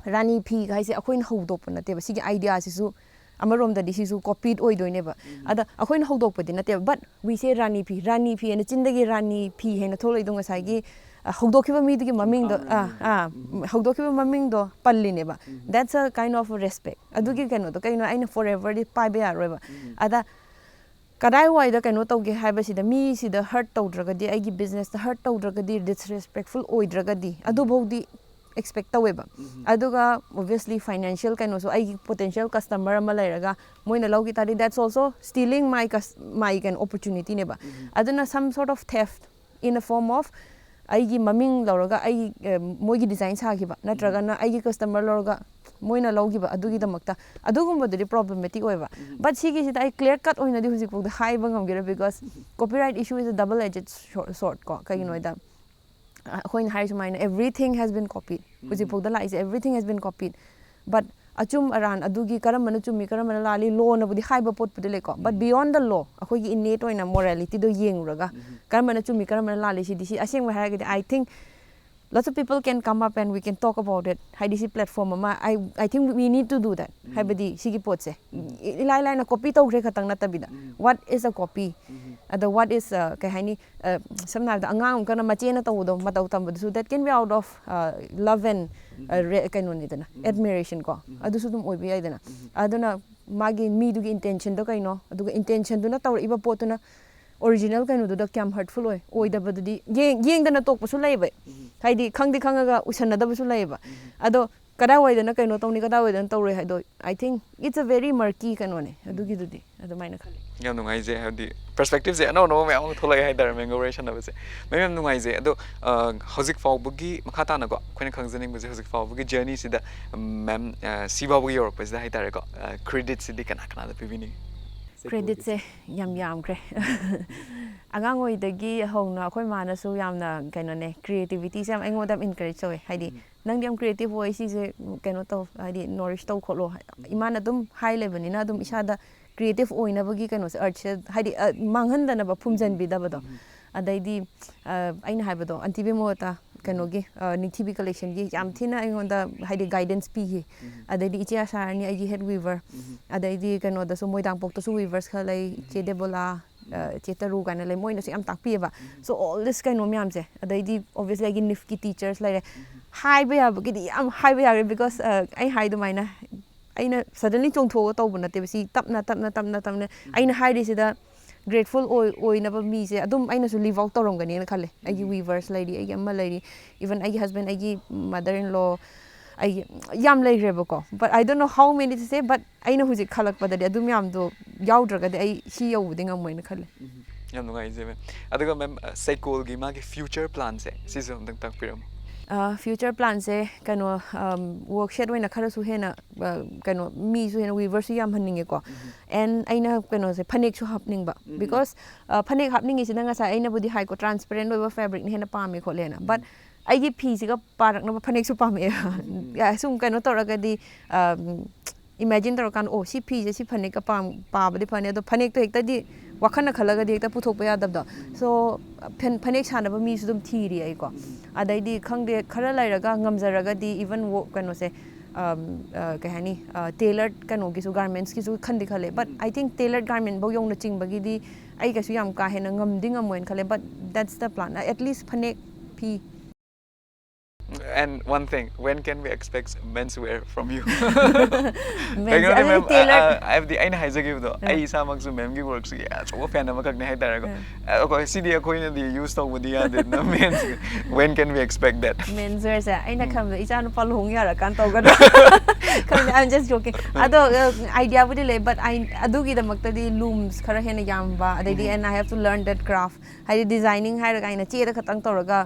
ꯔꯥꯅꯤ ꯐꯤ ꯍꯥꯏꯁꯦ ꯑꯩꯈꯣꯏꯅ ꯍꯧꯗꯣꯛꯄ ꯅꯠꯇꯦꯕ꯫ ꯁꯤꯒꯤ ꯑꯥꯏꯗꯤꯌꯥꯁꯤꯁꯨ ꯑꯃꯔꯣꯝꯗꯗꯤ ꯁꯤꯁꯨ ꯀꯣꯄꯤꯠ ꯑꯣꯏꯗꯣꯏꯅꯦꯕ꯫ ꯑꯗ ꯑꯩꯈꯣꯏꯅ ꯍꯧꯗꯣꯛꯄꯗꯤ ꯅꯠꯇꯦꯕ, but we say ꯔꯥꯅꯤ ꯐꯤ, ꯔꯥꯅꯤ ꯐꯤ ꯍꯥꯏꯅ ꯆꯤꯟꯗꯒꯤ ꯔꯥꯅꯤ ꯐꯤ ꯍꯥꯏꯅ ꯊꯣꯛꯂꯛꯏꯗꯣ ꯉꯁꯥꯏꯒꯤ, ꯑ, ꯍꯧꯗꯣꯛꯈꯤꯕ ꯃꯤꯗꯨꯒꯤ ꯃꯃꯤꯡꯗꯣ, ꯑꯥ, ꯑꯥ, ꯍꯧꯗꯣꯛꯈꯤꯕ ꯃꯃꯤꯡꯗꯣ ꯄꯜꯂꯤꯅꯦꯕ꯫ That's a kind of respect꯫ ꯑꯗꯨꯒꯤ ꯀꯩꯅꯣꯗꯣ ꯀꯩꯅꯣ ꯑꯩꯅ forever ꯗꯤ ꯄꯥꯏꯕ ꯌꯥꯔꯣꯏꯕ꯫ ꯑꯗ ꯀꯗꯥꯏꯋꯥꯏꯗ ꯀꯩꯅꯣ ꯇꯧꯒꯦ ꯍꯥꯏꯕꯁꯤꯗ, ꯃꯤꯁꯤꯗ ꯍꯔꯠ ꯇꯧꯗ꯭ꯔꯒꯗꯤ, ꯑꯩꯒꯤ ꯕꯤꯖꯤꯅꯦꯁꯇ ꯍꯔꯠ ꯇꯧꯗ꯭ꯔꯒꯗꯤ, ꯗꯤꯁꯔꯦꯁꯄꯦꯛꯐꯨꯜ ꯑꯣꯏꯗ꯭ꯔꯒꯗꯤ, ꯑꯗꯨꯐꯧꯗꯤ ꯑꯦꯛꯁꯄꯦꯛ ꯇꯧꯋꯦꯕ꯫ ꯑꯗꯨꯒ ꯑꯣꯕꯤꯌꯁꯂꯤ ꯐꯥꯏꯅꯥꯟꯁꯤꯌꯦꯜ ꯀꯩꯅꯣꯁꯨ, ꯑꯩꯒꯤ ꯄꯣꯇꯦꯟꯁꯤꯌꯦꯜ ꯀꯁꯇꯃꯔ ꯑꯃ ꯂꯩꯔꯒ ꯃꯣꯏꯅ ꯂꯧꯈꯤ ꯇꯥꯔꯗꯤ, that's also stealing my cus-, my ꯀꯩꯅꯣ ꯑꯣꯄꯣꯔꯆꯨꯅꯤꯇꯤꯅꯦꯕ꯫ ꯑꯗꯨꯅ some sort of theft in a form of ꯑꯩꯒꯤ ꯃꯃꯤꯡ ꯂꯧꯔꯒ ꯑꯩ, ꯑ, ꯃꯣꯏꯒꯤ ꯗꯤꯖꯥꯏꯟ ꯁꯥꯈꯤꯕ, ꯅꯠꯇ꯭ꯔꯒꯅ ꯑꯩꯒꯤ ꯀꯁꯇꯃꯔ ꯂꯧꯔꯒ ꯃꯣꯏꯅ ꯂꯧꯈꯤꯕ, ꯑꯗꯨꯒꯤꯗꯃꯛꯇ ꯑꯗꯨꯒꯨꯝꯕꯗꯨꯗꯤ ꯄ꯭ꯔꯣꯕ꯭ꯂꯦꯃꯦꯇꯤꯛ ꯑꯣꯏꯕ꯫ ꯕꯠ ꯁꯤꯒꯤꯁꯤꯗ ꯑꯩ ꯀ꯭ꯂꯤꯌꯔ ꯀꯠ ꯑꯣꯏꯅꯗꯤ ꯍꯧꯖꯤꯛꯐꯥꯎꯗ ꯍꯥꯏꯕ ꯉꯝꯈꯤꯔꯣꯏ, because copyright issue is a double edged sword ꯀꯣ꯫ ꯀꯩꯒꯤꯅꯣ ꯍꯥꯏꯗ, ꯑ, ꯑꯩꯈꯣꯏꯅ ꯍꯥꯏꯔꯤ ꯁꯨꯃꯥꯏꯅ, everything has been copied꯫ ꯍꯧꯖꯤꯛꯐꯥꯎꯗ ꯂꯥꯛꯏꯁꯦ, everything has been copied꯫ But ꯑꯆꯨꯝ ꯑꯔꯥꯟ ꯑꯗꯨꯒꯤ ꯀꯔꯝꯕꯅ ꯆꯨꯝꯃꯤ, ꯀꯔꯝꯕꯅ ꯂꯥꯜꯂꯤ, ꯂꯣꯅꯕꯨꯗꯤ ꯍꯥꯏꯕ ꯄꯣꯠꯄꯨꯗꯤ ꯂꯩꯀꯣ꯫ But beyond the law, ꯑꯩꯈꯣꯏꯒꯤ ꯏꯟꯅꯦꯠ ꯑꯣꯏꯅ ꯃꯣꯔꯦꯂꯤꯇꯤꯗꯣ ꯌꯦꯡꯉꯨꯔꯒ ꯀꯔꯝꯕꯅ ꯆꯨꯝꯃꯤ, ꯀꯔꯝꯕꯅ ꯂꯥꯜꯂꯤ, ꯁꯤꯗꯤ, ꯁꯤ ꯑꯁꯦꯡꯕ ꯍꯥꯏꯔꯒꯗꯤ, I think lots of people can come up and we can talk about it꯫ ꯍꯥꯏꯗꯤ ꯁꯤ ꯄ꯭ꯂꯦꯠꯐꯣꯔꯝ ꯑꯃ, I, I think we need to do that꯫ ꯍꯥꯏꯕꯗꯤ ꯁꯤꯒꯤ ꯄꯣꯠꯁꯦ ꯏ-, ꯏꯂꯥꯏ ꯂꯥꯏꯅ ꯀꯣꯄꯤ ꯇꯧꯈ꯭ꯔꯦ ꯈꯛꯇꯪ ꯅꯠꯇꯕꯤꯗ, what is a copy? ꯑꯗ what is, uh, ꯀꯩ ꯍꯥꯏꯅꯤ, ꯑ, ꯁꯝꯅ ꯍꯥꯏꯔꯕꯗ ꯑꯉꯥꯡ ꯑꯃꯈꯛꯅ ꯃꯆꯦꯅ ꯇꯧꯕꯗꯣ ꯃꯇꯧ ꯇꯝꯕꯗꯨꯁꯨ, that can be out of, uh, love and, uh, re-, ꯀꯩꯅꯣꯅꯤꯗꯅ, admiration ꯀꯣ꯫ ꯑꯗꯨꯁꯨ ꯑꯗꯨꯝ ꯑꯣꯏꯕ ꯌꯥꯏꯗꯅ꯫ ꯑꯗꯨꯅ ꯃꯥꯒꯤ ꯃꯤꯗꯨꯒꯤ ꯏꯟꯇꯦꯟꯁꯟꯗꯣ ꯀꯩꯅꯣ, ꯑꯗꯨꯒ ꯏꯟꯇꯦꯟꯁꯟꯗꯨꯅ ꯇꯧꯔꯛꯏꯕ ꯄꯣꯠꯇꯨꯅ ꯑꯣꯔꯤꯖꯤꯅꯦꯜ ꯀꯩꯅꯣꯗꯨꯗ ꯀꯌꯥꯝ ꯍꯔꯠꯐꯨꯜ ꯑꯣꯏ, ꯑꯣꯏꯗꯕꯗꯨꯗꯤ ꯌꯦꯡ-, ꯌꯦꯡꯗꯅ ꯇꯣꯛꯄꯁꯨ ꯂꯩꯌꯦꯕ꯫ ꯍꯥꯏꯗꯤ ꯈꯪꯗꯤ ꯈꯪꯉꯒ ꯎꯁꯟꯅꯗꯕꯁꯨ ꯂꯩꯌꯦꯕ꯫ ꯑꯗꯣ ꯀꯗꯥꯏꯋꯥꯏꯗꯅ ꯀꯩꯅꯣ ꯇꯧꯅꯤ, ꯀꯗꯥꯏꯋꯥꯏꯗꯅ ꯇꯧꯔꯣꯏ ꯍꯥꯏꯗꯣ, I think it's a very murky ꯀꯩꯅꯣꯅꯦ꯫ ꯑꯗꯨꯒꯤꯗꯨꯗꯤ ꯑꯗꯨꯃꯥꯏꯅ ꯈꯜꯂꯤ꯫ ꯌꯥꯝ ꯅꯨꯡꯉꯥꯏꯖꯩ, ꯍꯥꯏꯕꯗꯤ ꯄꯔꯁꯄꯦꯛꯇꯤꯞꯁꯦ ꯑꯅꯧ ꯑꯅꯧꯕ ꯃꯌꯥꯝ ꯑꯃ ꯊꯣꯛꯂꯛꯑꯦ ꯍꯥꯏꯇꯥꯔꯦ, ꯃꯦꯡꯒꯣ ꯋꯥꯔꯤ ꯁꯥꯟꯅꯕꯁꯦ꯫ ꯃꯦꯝ, ꯌꯥꯝ ꯅꯨꯡꯉꯥꯏꯖꯩ꯫ ꯑꯗꯣ, ꯑ, ꯍꯧꯖꯤꯛ ꯐꯥꯎꯕꯒꯤ, ꯃꯈꯥ ꯇꯥꯅꯀꯣ, ꯑꯩꯈꯣꯏꯅ ꯈꯪꯖꯅꯤꯡꯕꯁꯦ, ꯍꯧꯖꯤꯛ ꯐꯥꯎꯕꯒꯤ ꯖꯔꯅꯤꯁꯤꯗ, ꯎꯝ, ꯃꯦꯝ, ꯑ, ꯁꯤ ꯐꯥꯎꯕꯒꯤ ꯌꯧꯔꯛꯄꯁꯤꯗ ꯍꯥꯏꯇꯥꯔꯦꯀꯣ, ꯑ, ꯀ꯭ꯔꯦꯗꯤꯠꯁꯤꯗꯤ ꯀꯅꯥ ꯀꯅꯥꯗ ꯄꯤꯕꯤꯅꯤꯡꯉꯤ? ꯀ꯭ꯔꯦꯗꯤꯠꯁꯦ ꯌꯥꯝ ꯌꯥꯝꯈ꯭ꯔꯦ꯫ ꯑꯉꯥꯡ ꯑꯣꯏꯗꯒꯤ ꯍꯧꯅ ꯑꯩꯈꯣꯏ ꯃꯥꯅꯁꯨ ꯌꯥꯝꯅ ꯀꯩꯅꯣꯅꯦ, ꯀ꯭ꯔꯤꯌꯦꯇꯤꯕꯤꯇꯤꯁꯦ ꯌꯥꯝ ꯑꯩꯉꯣꯟꯗ ꯌꯥꯝ ꯏꯟꯀꯔꯦꯖ ꯇꯧꯋꯦ꯫ ꯍꯥꯏꯗꯤ, "ꯅꯪꯗꯤ ꯌꯥꯝ ꯀ꯭ꯔꯤꯌꯦꯇꯤꯕ ꯑꯣꯏ, ꯁꯤꯁꯦ ꯀꯩꯅꯣ ꯇꯧ, ꯍꯥꯏꯗꯤ ꯅꯣꯔꯤꯁ ꯇꯧ ꯈꯣꯠꯂꯣ", ꯏꯃꯥꯅ ꯑꯗꯨꯝ ꯍꯥꯏ ꯂꯩꯕꯅꯤꯅ ꯑꯗꯨꯝ ꯏꯁꯥꯗ ꯀ꯭ꯔꯤꯌꯦꯇꯤꯕ ꯑꯣꯏꯅꯕꯒꯤ ꯀꯩꯅꯣꯁꯦ, ꯑꯔꯠꯁꯦ ꯍꯥꯏꯗꯤ, ꯑ, ꯃꯥꯡꯍꯟꯗꯅꯕ ꯐꯨꯝꯖꯟꯕꯤꯗꯕꯗꯣ꯫ ꯑꯗꯩꯗꯤ, ꯑ, ꯑꯩꯅ ꯍꯥꯏꯕꯗꯣ, ꯑꯟꯇꯤ ꯕꯦꯃꯣꯇꯥ ꯀꯩꯅꯣꯒꯤ, ꯑ, ꯅꯤꯡꯊꯤꯕꯤ ꯀꯂꯦꯛꯁꯟꯒꯤ ꯌꯥꯝ ꯊꯤꯅ ꯑꯩꯉꯣꯟꯗ ꯍꯥꯏꯗꯤ ꯒꯥꯏꯗꯦꯟꯁ ꯄꯤꯈꯤ꯫ ꯑꯗꯩꯗꯤ ꯏꯆꯦ ꯑꯁꯥꯔꯥꯅꯤ ꯑꯩꯒꯤ ꯍꯦꯗ ꯋꯤꯚꯔ꯫ ꯑꯗꯩꯗꯤ ꯀꯩꯅꯣꯗꯁꯨ, ꯃꯣꯏꯗꯥꯡꯄꯣꯛꯇꯁꯨ ꯋꯤꯚꯔꯁ ꯈꯔ ꯂꯩ, ꯏꯆꯦ ꯗꯦꯕꯣꯂꯥ, ꯑ, ꯏꯆꯦ ꯇꯔꯨ ꯀꯥꯏꯅ ꯂꯩ, ꯃꯣꯏꯅꯁꯨ ꯌꯥꯝ ꯇꯥꯛꯄꯤꯌꯦꯕ꯫ So all this ꯀꯩꯅꯣ ꯃꯌꯥꯝꯁꯦ, ꯑꯗꯩꯗꯤ obviously ꯑꯩꯒꯤ ꯅꯤꯐꯀꯤ ꯇꯤꯆꯔꯁ ꯂꯩꯔꯦ꯫ ꯍꯥꯏꯕ ꯌꯥꯕꯒꯤꯗꯤ ꯌꯥꯝ ꯍꯥꯏꯕ ꯌꯥꯔꯦ, because, ꯑ, ꯑꯩ ꯍꯥꯏ ꯑꯗꯨꯃꯥꯏꯅ ꯑꯩꯅ ꯁꯗꯟꯂꯤ ꯆꯣꯡꯊꯣꯛꯑꯒ ꯇꯧꯕ ꯅꯠꯇꯦꯕ꯫ ꯁꯤ ꯇꯞꯅ, ꯇꯞꯅ, ꯇꯞꯅ, ꯇꯞꯅ ꯑꯩꯅ ꯍꯥꯏꯔꯤꯁꯤꯗ ꯒ꯭ꯔꯦꯠꯐꯨꯜ ꯑꯣꯏ-, ꯑꯣꯏꯅꯕ ꯃꯤꯁꯦ ꯑꯗꯨꯝ ꯑꯩꯅꯁꯨ ꯂꯤꯚ ꯑꯥꯎꯠ ꯇꯧꯔꯝꯒꯅꯤꯅ ꯈꯜꯂꯦ꯫ ꯑꯩꯒꯤ ꯋꯤꯚꯔꯁ ꯂꯩꯔꯤ, ꯑꯩꯒꯤ ꯑꯃ ꯂꯩꯔꯤ, ꯏꯚꯟ ꯑꯩꯒꯤ ꯍꯁꯕꯦꯟ, ꯑꯩꯒꯤ ꯃꯗꯔ ꯏꯟ ꯂꯣ, ꯑꯩꯒꯤ ꯌꯥꯝ ꯂꯩꯈ꯭ꯔꯦꯕꯀꯣ꯫ But I don't know how many to say, but ꯑꯩꯅ ꯍꯧꯖꯤꯛ ꯈꯜꯂꯛꯄꯗꯗꯤ ꯑꯗꯨ ꯃꯌꯥꯝꯗꯣ ꯌꯥꯎꯗ꯭ꯔꯒꯗꯤ ꯑꯩ ꯁꯤ ꯌꯧꯕꯗꯤ ꯉꯝꯃꯣꯏꯅ ꯈꯜꯂꯦ꯫ ꯌꯥꯝ ꯅꯨꯡꯉꯥꯏꯖꯩ, ꯃꯦꯝ꯫ ꯑꯗꯨꯒ, ꯃꯦꯝ, ꯑ, ꯁꯩꯀꯣꯜꯒꯤ ꯃꯥꯒꯤ ꯐ꯭ꯌꯨꯆꯔ ꯄ꯭ꯂꯥꯟꯁꯦ ꯁꯤꯁꯨ ꯑꯝꯇꯪ ꯇꯥꯛꯄꯤꯔꯝꯃꯨ꯫ ꯐ꯭ꯌꯨꯆꯔ ꯄ꯭ꯂꯥꯟꯁꯦ ꯀꯩꯅꯣ, ꯋꯔꯛꯁꯦꯠ ꯑꯣꯏꯅ ꯈꯔꯁꯨ ꯍꯦꯟꯅ, ꯑ, ꯀꯩꯅꯣ, ꯃꯤꯁꯨ ꯍꯦꯟꯅ, ꯋꯤꯚꯔꯁꯨ ꯌꯥꯝꯍꯟꯅꯤꯡꯉꯦꯀꯣ꯫ ꯑꯦꯟ ꯑꯩꯅ ꯀꯩꯅꯣꯁꯦ, ꯐꯅꯦꯛꯁꯨ ꯍꯥꯞꯅꯤꯡꯕ꯫ ꯕꯤꯀꯣꯁ ꯐꯅꯦꯛ ꯍꯥꯞꯅꯤꯡꯉꯤꯁꯤꯅ, ꯉꯁꯥꯏ ꯑꯩꯅꯕꯨꯗꯤ ꯍꯥꯏꯀꯣ, ꯇ꯭ꯔꯥꯟꯁꯄꯦꯔꯦꯟ ꯑꯣꯏꯕ ꯐꯦꯕ꯭ꯔꯤꯛꯅ ꯍꯦꯟꯅ ꯄꯥꯝꯃꯦ ꯈꯣꯠꯂꯦꯅ, ꯕꯠ ꯑꯩꯒꯤ ꯐꯤꯁꯤꯒ ꯄꯥꯔꯛꯅꯕ ꯐꯅꯦꯛꯁꯨ ꯄꯥꯝꯃꯛꯑꯦꯕ꯫ ꯁꯨꯝ ꯀꯩꯅꯣ ꯇꯧꯔꯒꯗꯤ, ꯏꯃꯦꯖꯤꯟ ꯇꯧꯔꯀꯥꯟꯗ, "ꯑꯣ, ꯁꯤ ꯐꯤꯁꯦ, ꯁꯤ ꯐꯅꯦꯛꯀ ꯄꯥꯝ-, ꯄꯥꯕꯗꯤ ꯐꯅꯤ", ꯑꯗꯣ ꯐꯅꯦꯛꯇꯣ ꯍꯦꯛꯇꯗꯤ ꯋꯥꯈꯜꯅ ꯈꯜꯂꯒꯗꯤ ꯍꯦꯛꯇ ꯄꯨꯊꯣꯛꯄ ꯌꯥꯗꯕꯗꯣ꯫ ꯁꯣ ꯐꯦꯟ-, ꯐꯅꯦꯛ ꯁꯥꯅꯕ ꯃꯤꯁꯨ ꯑꯗꯨꯝ ꯊꯤꯔꯤ ꯑꯩꯀꯣ꯫ ꯑꯗꯩꯗꯤ ꯈꯪꯗꯦ, ꯈꯔ ꯂꯩꯔꯒ ꯉꯝꯖꯔꯒꯗꯤ, ꯏꯚꯟ ꯋꯣ-, ꯀꯩꯅꯣꯁꯦ, ꯑꯝ, ꯑ, ꯀꯩ ꯍꯥꯏꯅꯤ, ꯇꯦꯂꯔ ꯀꯩꯅꯣꯒꯤꯁꯨ, ꯒꯥꯔꯃꯦꯟꯁꯀꯤꯁꯨ ꯈꯟꯗꯤ ꯈꯜꯂꯦ꯫ But I think ꯇꯦꯂꯔ ꯒꯥꯔꯃꯦꯟꯐꯧ ꯌꯧꯅ ꯆꯤꯡꯕꯒꯤꯗꯤ ꯑꯩ ꯀꯩꯁꯨ ꯌꯥꯝ ꯀꯥ ꯍꯦꯟꯅ ꯉꯝꯗꯤ ꯉꯝꯃꯣꯏꯅ ꯈꯜꯂꯦ꯫ But that's the plan. At least phanek, fee. And one thing, when can we expect menswear from you? Men's, ꯀꯩꯒꯤꯅꯣꯗꯤ, ꯑꯗꯨꯗꯤ ꯃꯦꯝ, tailor ꯑ, ꯑ, ꯍꯥꯏꯕꯗꯤ ꯑꯩꯅ ꯍꯥꯏꯖꯈꯤꯕꯗꯣ, ꯑꯩ ꯏꯁꯥꯃꯛꯁꯨ ꯃꯦꯝꯒꯤ ꯋꯥꯔꯛꯁꯤꯒꯤ ꯑꯆꯧꯕ ꯐꯦꯟ ꯑꯃꯈꯛꯅꯦ ꯍꯥꯏꯇꯥꯔꯦꯀꯣ꯫ ꯑ, ꯑꯩꯈꯣꯏ ꯁꯤꯗꯤ ꯑꯩꯈꯣꯏꯅꯗꯤ ꯌꯨꯁ ꯇꯧꯕꯗꯤ ꯌꯥꯗꯦꯗꯅ, ꯃꯦꯟꯁ꯫ When can we expect that? ꯃꯦꯟꯁ ꯋꯦꯌꯔꯁꯦ ꯑꯩꯅ ꯈꯟꯕꯗ ꯏꯆꯥ ꯅꯨꯄꯥ ꯂꯨꯍꯣꯡ ꯌꯥꯔꯀꯥꯟꯗ ꯇꯧꯒꯗ꯭ꯔꯥ? ꯈꯪꯗꯦ, I'm just joking. ꯑꯗꯣ, ꯑ, ꯑꯥꯏꯗꯤꯌꯥꯕꯨꯗꯤ ꯂꯩ, but I, ꯑꯗꯨꯒꯤꯗꯃꯛꯇꯗꯤ ꯂꯨꯝꯁ ꯈꯔ ꯍꯦꯟꯅ ꯌꯥꯝꯕ, ꯑꯗꯩꯗꯤ and I have to learn that craft. ꯍꯥꯏꯗꯤ ꯗꯤꯖꯥꯏꯅꯤꯡ ꯍꯥꯏꯔꯒ ꯑꯩꯅ ꯆꯦꯗ ꯈꯛꯇꯪ ꯇꯧꯔꯒ,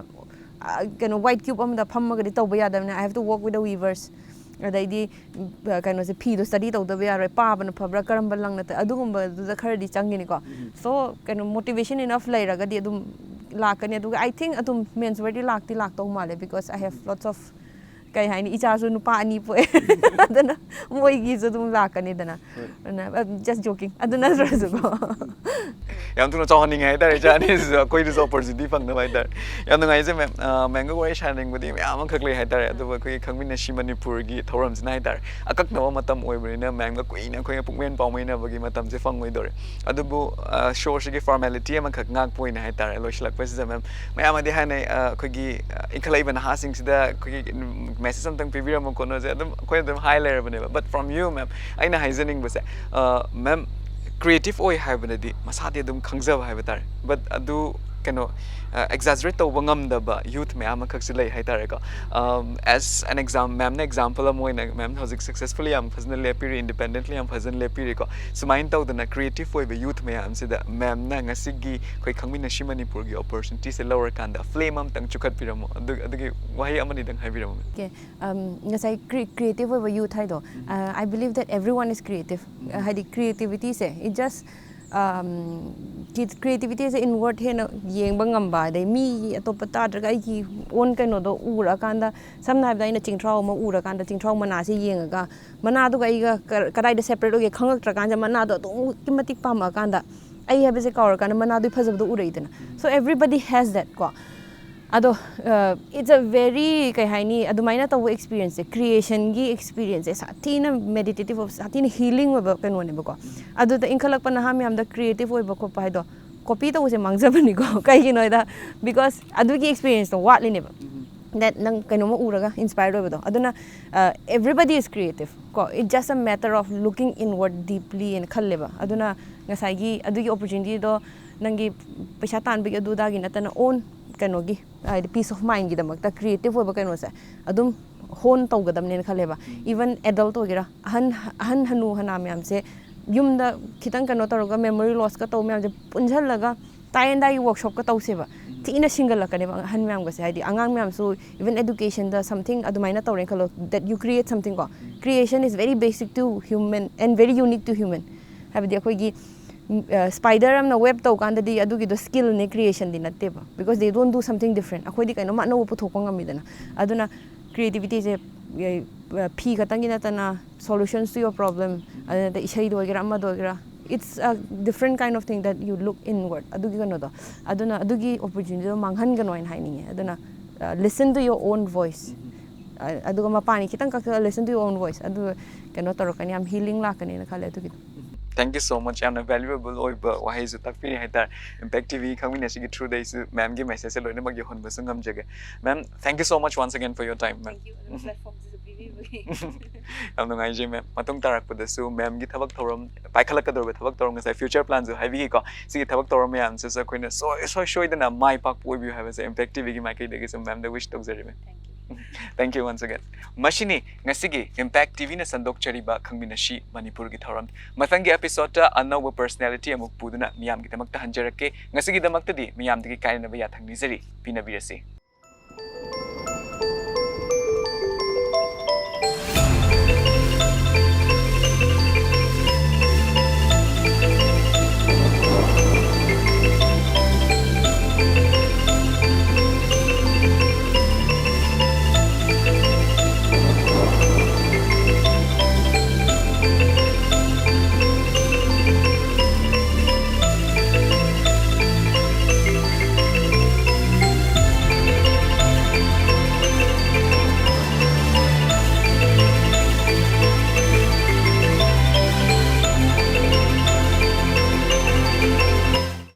ꯑ, ꯀꯩꯅꯣ, ꯋꯥꯏꯠ ꯀ꯭ꯌꯨꯕ ꯑꯃꯗ ꯐꯝꯃꯒꯗꯤ ꯇꯧꯕ ꯌꯥꯗꯕꯅꯤꯅ, I have to work with the weavers. ꯑꯗꯩꯗꯤ ꯎꯝ, ꯀꯩꯅꯣꯁꯦ, ꯐꯤꯗꯣ ꯁ꯭ꯇꯗꯤ ꯇꯧꯗꯕ ꯌꯥꯔꯣꯏ, ꯄꯥꯕꯅ ꯐꯕ꯭ꯔꯥ, ꯀꯔꯝꯕ ꯂꯪꯅ ꯇ-, ꯑꯗꯨꯒꯨꯝꯕꯗꯨꯗ ꯈꯔꯗꯤ ꯆꯪꯒꯤꯅꯤꯀꯣ꯫ ꯁꯣ ꯀꯩꯅꯣ, ꯃꯣꯇꯤꯚꯦꯁꯟ ꯏꯅꯐ ꯂꯩꯔꯒꯗꯤ ꯑꯗꯨꯝ ꯂꯥꯛꯀꯅꯤ꯫ ꯑꯗꯨꯒ ꯑꯥꯏ ꯊꯤꯡ ꯑꯗꯨꯝ ꯃꯦꯟꯁ ꯋꯦꯌꯔꯗꯤ ꯂꯥꯛꯇꯤ ꯂꯥꯛꯇꯧ ꯃꯥꯜꯂꯦ, because I have lots of, ꯀꯩ ꯍꯥꯏꯅꯤ, ꯏꯆꯥꯁꯨ ꯅꯨꯄꯥ ꯑꯅꯤ ꯄꯣꯛꯑꯦ꯫ ꯑꯗꯨꯅ ꯃꯣꯏꯒꯤꯁꯨ ꯑꯗꯨꯝ ꯂꯥꯛꯀꯅꯤꯗꯅ꯫ Just jogging. ꯑꯗꯨ ꯅꯠꯇ꯭ꯔꯁꯨꯀꯣ꯫ ꯌꯥꯝ ꯊꯨꯅ ꯆꯥꯎꯍꯟꯅꯤꯡꯉꯦ ꯍꯥꯏꯇꯥꯔꯦ, ꯏꯆꯥ ꯑꯅꯤꯁꯤꯁꯨ ꯑꯩꯈꯣꯏꯗꯁꯨ ꯑꯣꯄꯣꯔꯆꯨꯅꯤꯇꯤ ꯐꯪꯅꯕ ꯍꯥꯏꯇꯥꯔꯦ꯫ ꯌꯥꯝ ꯅꯨꯡꯉꯥꯏꯖꯩ ꯃꯦꯝ꯫ ꯃꯦꯝꯒ ꯋꯥꯔꯤ ꯁꯥꯟꯅꯅꯤꯡꯕꯗꯤ ꯃꯌꯥꯝ ꯑꯃꯈꯛ ꯂꯩ ꯍꯥꯏꯇꯥꯔꯦ, ꯑꯗꯨꯕꯨ ꯑꯩꯈꯣꯏꯒꯤ ꯈꯪꯃꯤꯟꯅꯁꯤ ꯃꯅꯤꯄꯨꯔꯒꯤ ꯊꯧꯔꯝꯁꯤꯅ ꯍꯥꯏꯇꯥꯔꯦ, ꯑꯀꯛꯅꯕ ꯃꯇꯝ ꯑꯣꯏꯕꯅꯤꯅ ꯃꯦꯝꯒ ꯀꯨꯏꯅ ꯑꯩꯈꯣꯏꯅ ꯄꯨꯛꯃꯦꯟ ꯄꯥꯎꯃꯦꯟꯅꯕꯒꯤ ꯃꯇꯝꯁꯦ ꯐꯪꯉꯣꯏꯗꯧꯔꯦ꯫ ꯑꯗꯨꯕꯨ ꯁꯣꯁꯤꯒꯤ ꯐꯣꯔꯃꯦꯂꯤꯇꯤ ꯑꯃꯈꯛ ꯉꯥꯛꯄ ꯑꯣꯏꯅ ꯍꯥꯏꯇꯥꯔꯦ, ꯂꯣꯏꯁꯤꯜꯂꯛꯄꯁꯤꯗ ꯃꯦꯝ, ꯃꯌꯥꯝꯅꯗꯤ ꯍꯥꯏꯅꯩ, ꯑ, ꯑꯩꯈꯣꯏꯒꯤ, ꯑ, ꯏꯟꯈꯠꯂꯛꯏꯕ ꯅꯍꯥꯁꯤꯡꯁꯤꯗ ꯑꯩꯈꯣꯏꯒꯤ, ꯎꯝ, ꯃꯦꯁꯦꯖ ꯑꯝꯇꯪ ꯄꯤꯕꯤꯔꯝꯃꯨ ꯈꯣꯠꯅꯨꯁꯦ ꯑꯗꯨꯝ ꯑꯩꯈꯣꯏꯅ ꯑꯗꯨꯝ ꯍꯥꯏ ꯂꯩꯔꯕꯅꯦꯕ꯫ But from you, ꯃꯦꯝ, ꯑꯩꯅ ꯍꯥꯏꯖꯅꯤꯡꯕꯁꯦ, ꯑ, ꯃꯦꯝ, ꯀ꯭ꯔꯤꯌꯦꯇꯤꯞ ꯑꯣꯏ ꯍꯥꯏꯕꯅꯗꯤ ꯃꯁꯥꯗꯤ ꯑꯗꯨꯝ ꯈꯪꯖꯕ ꯍꯥꯏꯕ ꯇꯥꯔꯦ, ꯕꯠ ꯑꯗꯨ, ꯀꯩꯅꯣ, ꯑꯦꯛꯖꯥꯖꯔꯦꯠ ꯇꯧꯕ ꯉꯝꯗꯕ ꯌꯨꯠ ꯃꯌꯥꯝ ꯑꯃꯈꯛꯁꯨ ꯂꯩ ꯍꯥꯏ ꯇꯥꯔꯦꯀꯣ꯫ ꯑꯦꯁ ꯑꯦꯟ ꯑꯦꯛꯖꯥꯝ, ꯃꯦꯝꯅ ꯑꯦꯛꯖꯥꯝꯄꯜ ꯑꯃ ꯑꯣꯏꯅ, ꯃꯦꯝꯅ ꯍꯧꯖꯤꯛ ꯁꯛꯁꯦꯁꯐꯨꯜꯂꯤ ꯌꯥꯝ ꯐꯖꯅ ꯂꯦꯞꯄꯤꯔꯤ, ꯏꯟꯗꯤꯄꯦꯟꯗꯦꯟꯠꯂꯤ ꯌꯥꯝ ꯐꯖꯅ ꯂꯦꯞꯄꯤꯔꯤꯀꯣ꯫ ꯁꯨꯃꯥꯏꯅ ꯇꯧꯗꯅ ꯀ꯭ꯔꯤꯌꯦꯇꯤꯞ ꯑꯣꯏꯕ ꯌꯨꯠ ꯃꯌꯥꯝꯁꯤꯗ ꯃꯦꯝꯅ ꯉꯁꯤꯒꯤ ꯑꯩꯈꯣꯏ ꯈꯪꯃꯤꯟꯅꯁꯤ ꯃꯅꯤꯄꯨꯔꯒꯤ ꯑꯣꯄꯣꯔꯆꯨꯅꯤꯇꯤꯁꯦ ꯂꯧꯔꯀꯥꯟꯗ ꯐ꯭ꯂꯦꯝ ꯑꯃꯇꯪ ꯆꯨꯈꯠꯄꯤꯔꯝꯃꯣ꯫ ꯑꯗꯨ, ꯑꯗꯨꯒꯤ ꯋꯥꯍꯩ ꯑꯃꯅꯤꯗꯪ ꯍꯥꯏꯕꯤꯔꯝꯃꯣ, ꯃꯦꯝ꯫ ꯑꯣꯀꯦ꯫ ꯉꯁꯥꯏ ꯀ꯭ꯔꯤꯌꯦꯇꯤꯞ ꯑꯣꯏꯕ ꯌꯨꯠ ꯍꯥꯏꯗꯣ, I believe that everyone is creative꯫ ꯍꯥꯏꯗꯤ ꯀ꯭ꯔꯤꯌꯦꯇꯤꯕꯤꯇꯤꯁꯦ, it just, ꯀ꯭ꯔꯤꯌꯦꯇꯤꯕꯤꯇꯤꯁꯦ ꯏꯟꯋꯥꯔꯗ ꯍꯦꯟꯅ ꯌꯦꯡꯕ ꯉꯝꯕ, ꯑꯗꯩ ꯃꯤꯒꯤ ꯑꯇꯣꯞꯄ ꯇꯥꯗ꯭ꯔꯒ ꯑꯩꯒꯤ ꯑꯣꯟ ꯀꯩꯅꯣꯗꯣ ꯎꯔꯀꯥꯟꯗ, ꯁꯝꯅ ꯍꯥꯏꯔꯕꯗ ꯑꯩꯅ ꯆꯤꯡꯊ꯭ꯔꯥꯎ ꯑꯃ ꯎꯔꯀꯥꯟꯗ ꯆꯤꯡꯊ꯭ꯔꯥꯎ ꯃꯅꯥꯁꯦ ꯌꯦꯡꯉꯒ ꯃꯅꯥꯗꯨꯒ ꯑꯩꯒ ꯀ-, ꯀꯗꯥꯏꯗ ꯁꯦꯄꯔꯦꯠ ꯑꯣꯏꯒꯦ ꯈꯪꯉꯛꯇ꯭ꯔꯀꯥꯟꯗ ꯃꯅꯥꯗꯣ ꯑꯗꯨꯛꯀꯤ ꯃꯇꯤꯛ ꯄꯥꯝꯃꯛꯑꯀꯥꯟꯗ ꯑꯩ ꯍꯥꯏꯕꯁꯦ ꯀꯥꯎꯔꯀꯥꯟꯗ ꯃꯅꯥꯗꯨꯒꯤ ꯐꯖꯕꯗꯣ ꯎꯔꯛꯏꯗꯅ꯫ So everybody has that ꯀꯣ꯫ ꯑꯗꯣ, it's a very, ꯀꯩ ꯍꯥꯏꯅꯤ, ꯑꯗꯨꯃꯥꯏꯅ ꯇꯧꯕ ꯑꯦꯛꯁꯄꯤꯔꯤꯌꯦꯟꯁꯁꯦ, ꯀ꯭ꯔꯤꯌꯦꯁꯟꯒꯤ ꯑꯦꯛꯁꯄꯤꯔꯤꯌꯟꯁꯁꯦ ꯁꯥꯊꯤꯅ ꯃꯦꯗꯤꯇꯦꯇꯤꯞ ꯑꯣꯏꯕ, ꯁꯥꯊꯤꯅ ꯍꯤꯂꯤꯡ ꯑꯣꯏꯕ ꯀꯩꯅꯣꯅꯦꯕꯀꯣ꯫ ꯑꯗꯨꯗ ꯏꯟꯈꯠꯂꯛꯄ ꯅꯍꯥ ꯃꯌꯥꯝꯗ ꯀ꯭ꯔꯤꯌꯦꯇꯤꯞ ꯑꯣꯏꯕ ꯈꯣꯠꯄ ꯍꯥꯏꯗꯣ ꯀꯣꯄꯤ ꯇꯧꯕꯁꯦ ꯃꯥꯡꯖꯕꯅꯤꯀꯣ꯫ ꯀꯩꯒꯤꯅꯣ ꯍꯥꯏꯗ, ꯕꯤꯀꯣꯁ ꯑꯗꯨꯒꯤ ꯑꯦꯛꯁꯄꯤꯔꯤꯌꯦꯟꯁꯇꯣ ꯋꯥꯠꯂꯤꯅꯦꯕ꯫ That ꯅꯪ ꯀꯩꯅꯣꯝꯃ ꯎꯔꯒ ꯏꯟꯁꯄꯥꯌꯔ ꯑꯣꯏꯕꯗꯣ꯫ ꯑꯗꯨꯅ, everybody is creative ꯀꯣ, it's just a matter of looking inward deeply ꯍꯥꯏꯅ ꯈꯜꯂꯦꯕ꯫ ꯑꯗꯨꯅ ꯉꯁꯥꯏꯒꯤ ꯑꯗꯨꯒꯤ ꯑꯣꯄꯣꯔꯆꯨꯅꯤꯇꯤꯗꯣ ꯅꯪꯒꯤ ꯄꯩꯁꯥ ꯇꯥꯟꯕꯒꯤ ꯑꯗꯨꯗꯥꯒꯤ ꯅꯠꯇꯅ, ꯑꯣꯟ ꯀꯩꯅꯣꯒꯤ, ꯍꯥꯏꯗꯤ ꯄꯤꯁ ꯑꯣꯐ ꯃꯥꯏꯟꯒꯤꯗꯃꯛꯇ ꯀ꯭ꯔꯤꯌꯦꯇꯤꯞ ꯑꯣꯏꯕ ꯀꯩꯅꯣꯁꯦ ꯑꯗꯨꯝ ꯍꯣꯟ ꯇꯧꯒꯗꯕꯅꯦꯅ ꯈꯜꯂꯦꯕ꯫ ꯏꯚꯟ ꯑꯦꯗꯜꯠ ꯑꯣꯏꯒꯦꯔꯥ, ꯑꯍꯟ, ꯑꯍꯟ ꯍꯅꯨ ꯍꯅꯥ ꯃꯌꯥꯝꯁꯦ ꯌꯨꯝꯗ ꯈꯤꯇꯪ ꯀꯩꯅꯣ ꯇꯧꯔꯒ ꯃꯦꯃꯣꯔꯤ ꯂꯣꯁꯀ ꯇꯧꯕ ꯃꯌꯥꯝꯁꯦ ꯄꯨꯟꯁꯤꯜꯂꯒ ꯇꯥꯏ ꯑꯦꯟ ꯗꯥꯏꯒꯤ ꯋꯥꯔꯛꯁꯣꯞꯀ ꯇꯧꯁꯦꯕ꯫ ꯊꯤꯅ ꯁꯤꯡꯒꯠꯂꯛꯀꯅꯦꯕ ꯑꯍꯟ ꯃꯌꯥꯝꯒꯁꯦ, ꯍꯥꯏꯗꯤ ꯑꯉꯥꯡ ꯃꯌꯥꯝꯁꯨ even educationꯗ something ꯑꯗꯨꯃꯥꯏꯅ ꯇꯧꯔꯦꯅ ꯈꯜꯂꯣ, that you create something ꯀꯣ, creation is very basic to human and very unique to human. ꯍꯥꯏꯕꯗꯤ ꯑꯩꯈꯣꯏꯒꯤ spider ꯑꯃꯅ web ꯇꯧ ꯀꯥꯟꯗꯗꯤ ꯑꯗꯨꯒꯤꯗꯣ skillꯅꯦ, creationꯗꯤ ꯅꯠꯇꯦꯕ, because they don't do something different. ꯑꯩꯈꯣꯏꯗꯤ ꯀꯩꯅꯣꯝꯃ ꯑꯅꯧꯕ ꯄꯨꯊꯣꯛꯄ ꯉꯝꯃꯤꯗꯅ. ꯑꯗꯨꯅ creativityꯁꯦ ꯐꯤ ꯈꯛꯇꯪꯒꯤ ꯅꯠꯇꯅ solutions to your problem, ꯑꯗꯨ ꯅꯠꯇ ꯏꯁꯩꯗ ꯑꯣꯏꯒꯦꯔꯥ ꯑꯃꯗ ꯑꯣꯏꯒꯦꯔꯥ, it's a different kind of thing that you look inward. ꯑꯗꯨꯒꯤ ꯀꯩꯅꯣꯗꯣ, ꯑꯗꯨꯅ ꯑꯗꯨꯒꯤ opportunityꯗꯣ ꯃꯥꯡꯍꯟꯒꯅꯣ ꯍꯥꯏꯅ ꯍꯥꯏꯅꯤꯡꯉꯦ. ꯑꯗꯨꯅ listen to your own voice. ꯑꯗꯨꯒ ꯃꯄꯥꯟꯒꯤ ꯈꯤꯇꯪ ꯀꯛꯊꯠꯂꯒ listen to your own voice, ꯑꯗꯨ ꯀꯩꯅꯣ ꯇꯧꯔꯛꯀꯅꯤ, ꯌꯥꯝ healing ꯂꯥꯛꯀꯅꯤꯅ ꯈꯜꯂꯦ ꯑꯗꯨꯒꯤꯗꯣ. Thank you so much. ꯌꯥꯝꯅ valuable ꯑꯣꯏꯕ ꯋꯥꯍꯩꯁꯨ ꯇꯥꯛꯄꯤꯔꯤ ꯍꯥꯏꯇꯥꯔꯦ. Impact TV ꯈꯪꯃꯤꯟꯅꯁꯤꯒꯤ throughꯗ ꯑꯩꯁꯨ ma'amꯒꯤ messageꯁꯦ ꯂꯣꯏꯅꯃꯛ ꯌꯧꯍꯟꯕꯁꯨ ꯉꯝꯖꯒꯦ. Ma'am, thank you so much once again for your time, ma'am. Thank you. ꯑꯗꯨꯝ platformꯁꯤꯁꯨ ꯄꯤꯕꯤꯕꯒꯤ. ꯌꯥꯝ ꯅꯨꯡꯉꯥꯏꯖꯩ, ma'am. ꯃꯇꯨꯡ ꯇꯥꯔꯛꯄꯗꯁꯨ ma'amꯒꯤ ꯊꯕꯛ ꯊꯧꯔꯝ, ꯄꯥꯏꯈꯠꯂꯛꯀꯗꯧꯔꯤꯕ ꯊꯕꯛ ꯊꯧꯔꯝ, ꯉꯁꯥꯏ future planꯁꯨ ꯍꯥꯏꯕꯤꯈꯤꯀꯣ, ꯁꯤꯒꯤ ꯊꯕꯛ ꯊꯧꯔꯝ ꯃꯌꯥꯝꯁꯤꯁꯨ ꯑꯩꯈꯣꯏꯅ ꯁꯣꯏ ꯁꯣꯏ ꯁꯣꯏꯗꯅ ꯃꯥꯏ ꯄꯥꯛꯄ ꯑꯣꯏꯕꯤꯌꯨ ꯍꯥꯏꯕꯁꯦ Impact TVꯒꯤ ꯃꯥꯏꯀꯩꯗꯒꯤꯁꯨ ma'amꯗ wish ꯇꯧꯖꯔꯤꯕ. Thank you. Thank you once again. ꯃꯁꯤꯅꯤ ꯉꯁꯤꯒꯤ Impact TVꯅ ꯁꯟꯗꯣꯛꯆꯔꯤꯕ ꯈꯪꯃꯤꯟꯅꯁꯤ ꯃꯅꯤꯄꯨꯔꯒꯤ ꯊꯧꯔꯝ. ꯃꯊꯪꯒꯤ episodeꯇ ꯑꯅꯧꯕ personality ꯑꯃꯨꯛ ꯄꯨꯗꯨꯅ ꯃꯤꯌꯥꯝꯒꯤꯗꯃꯛꯇ ꯍꯟꯖꯔꯛꯀꯦ. ꯉꯁꯤꯒꯤꯗꯃꯛꯇꯗꯤ ꯃꯤꯌꯥꯝꯗꯒꯤ ꯀꯥꯏꯅꯅꯕ ꯌꯥꯊꯪ ꯅꯤꯖꯔꯤ꯫ ꯄꯤꯅꯕꯤꯔꯁꯤ꯫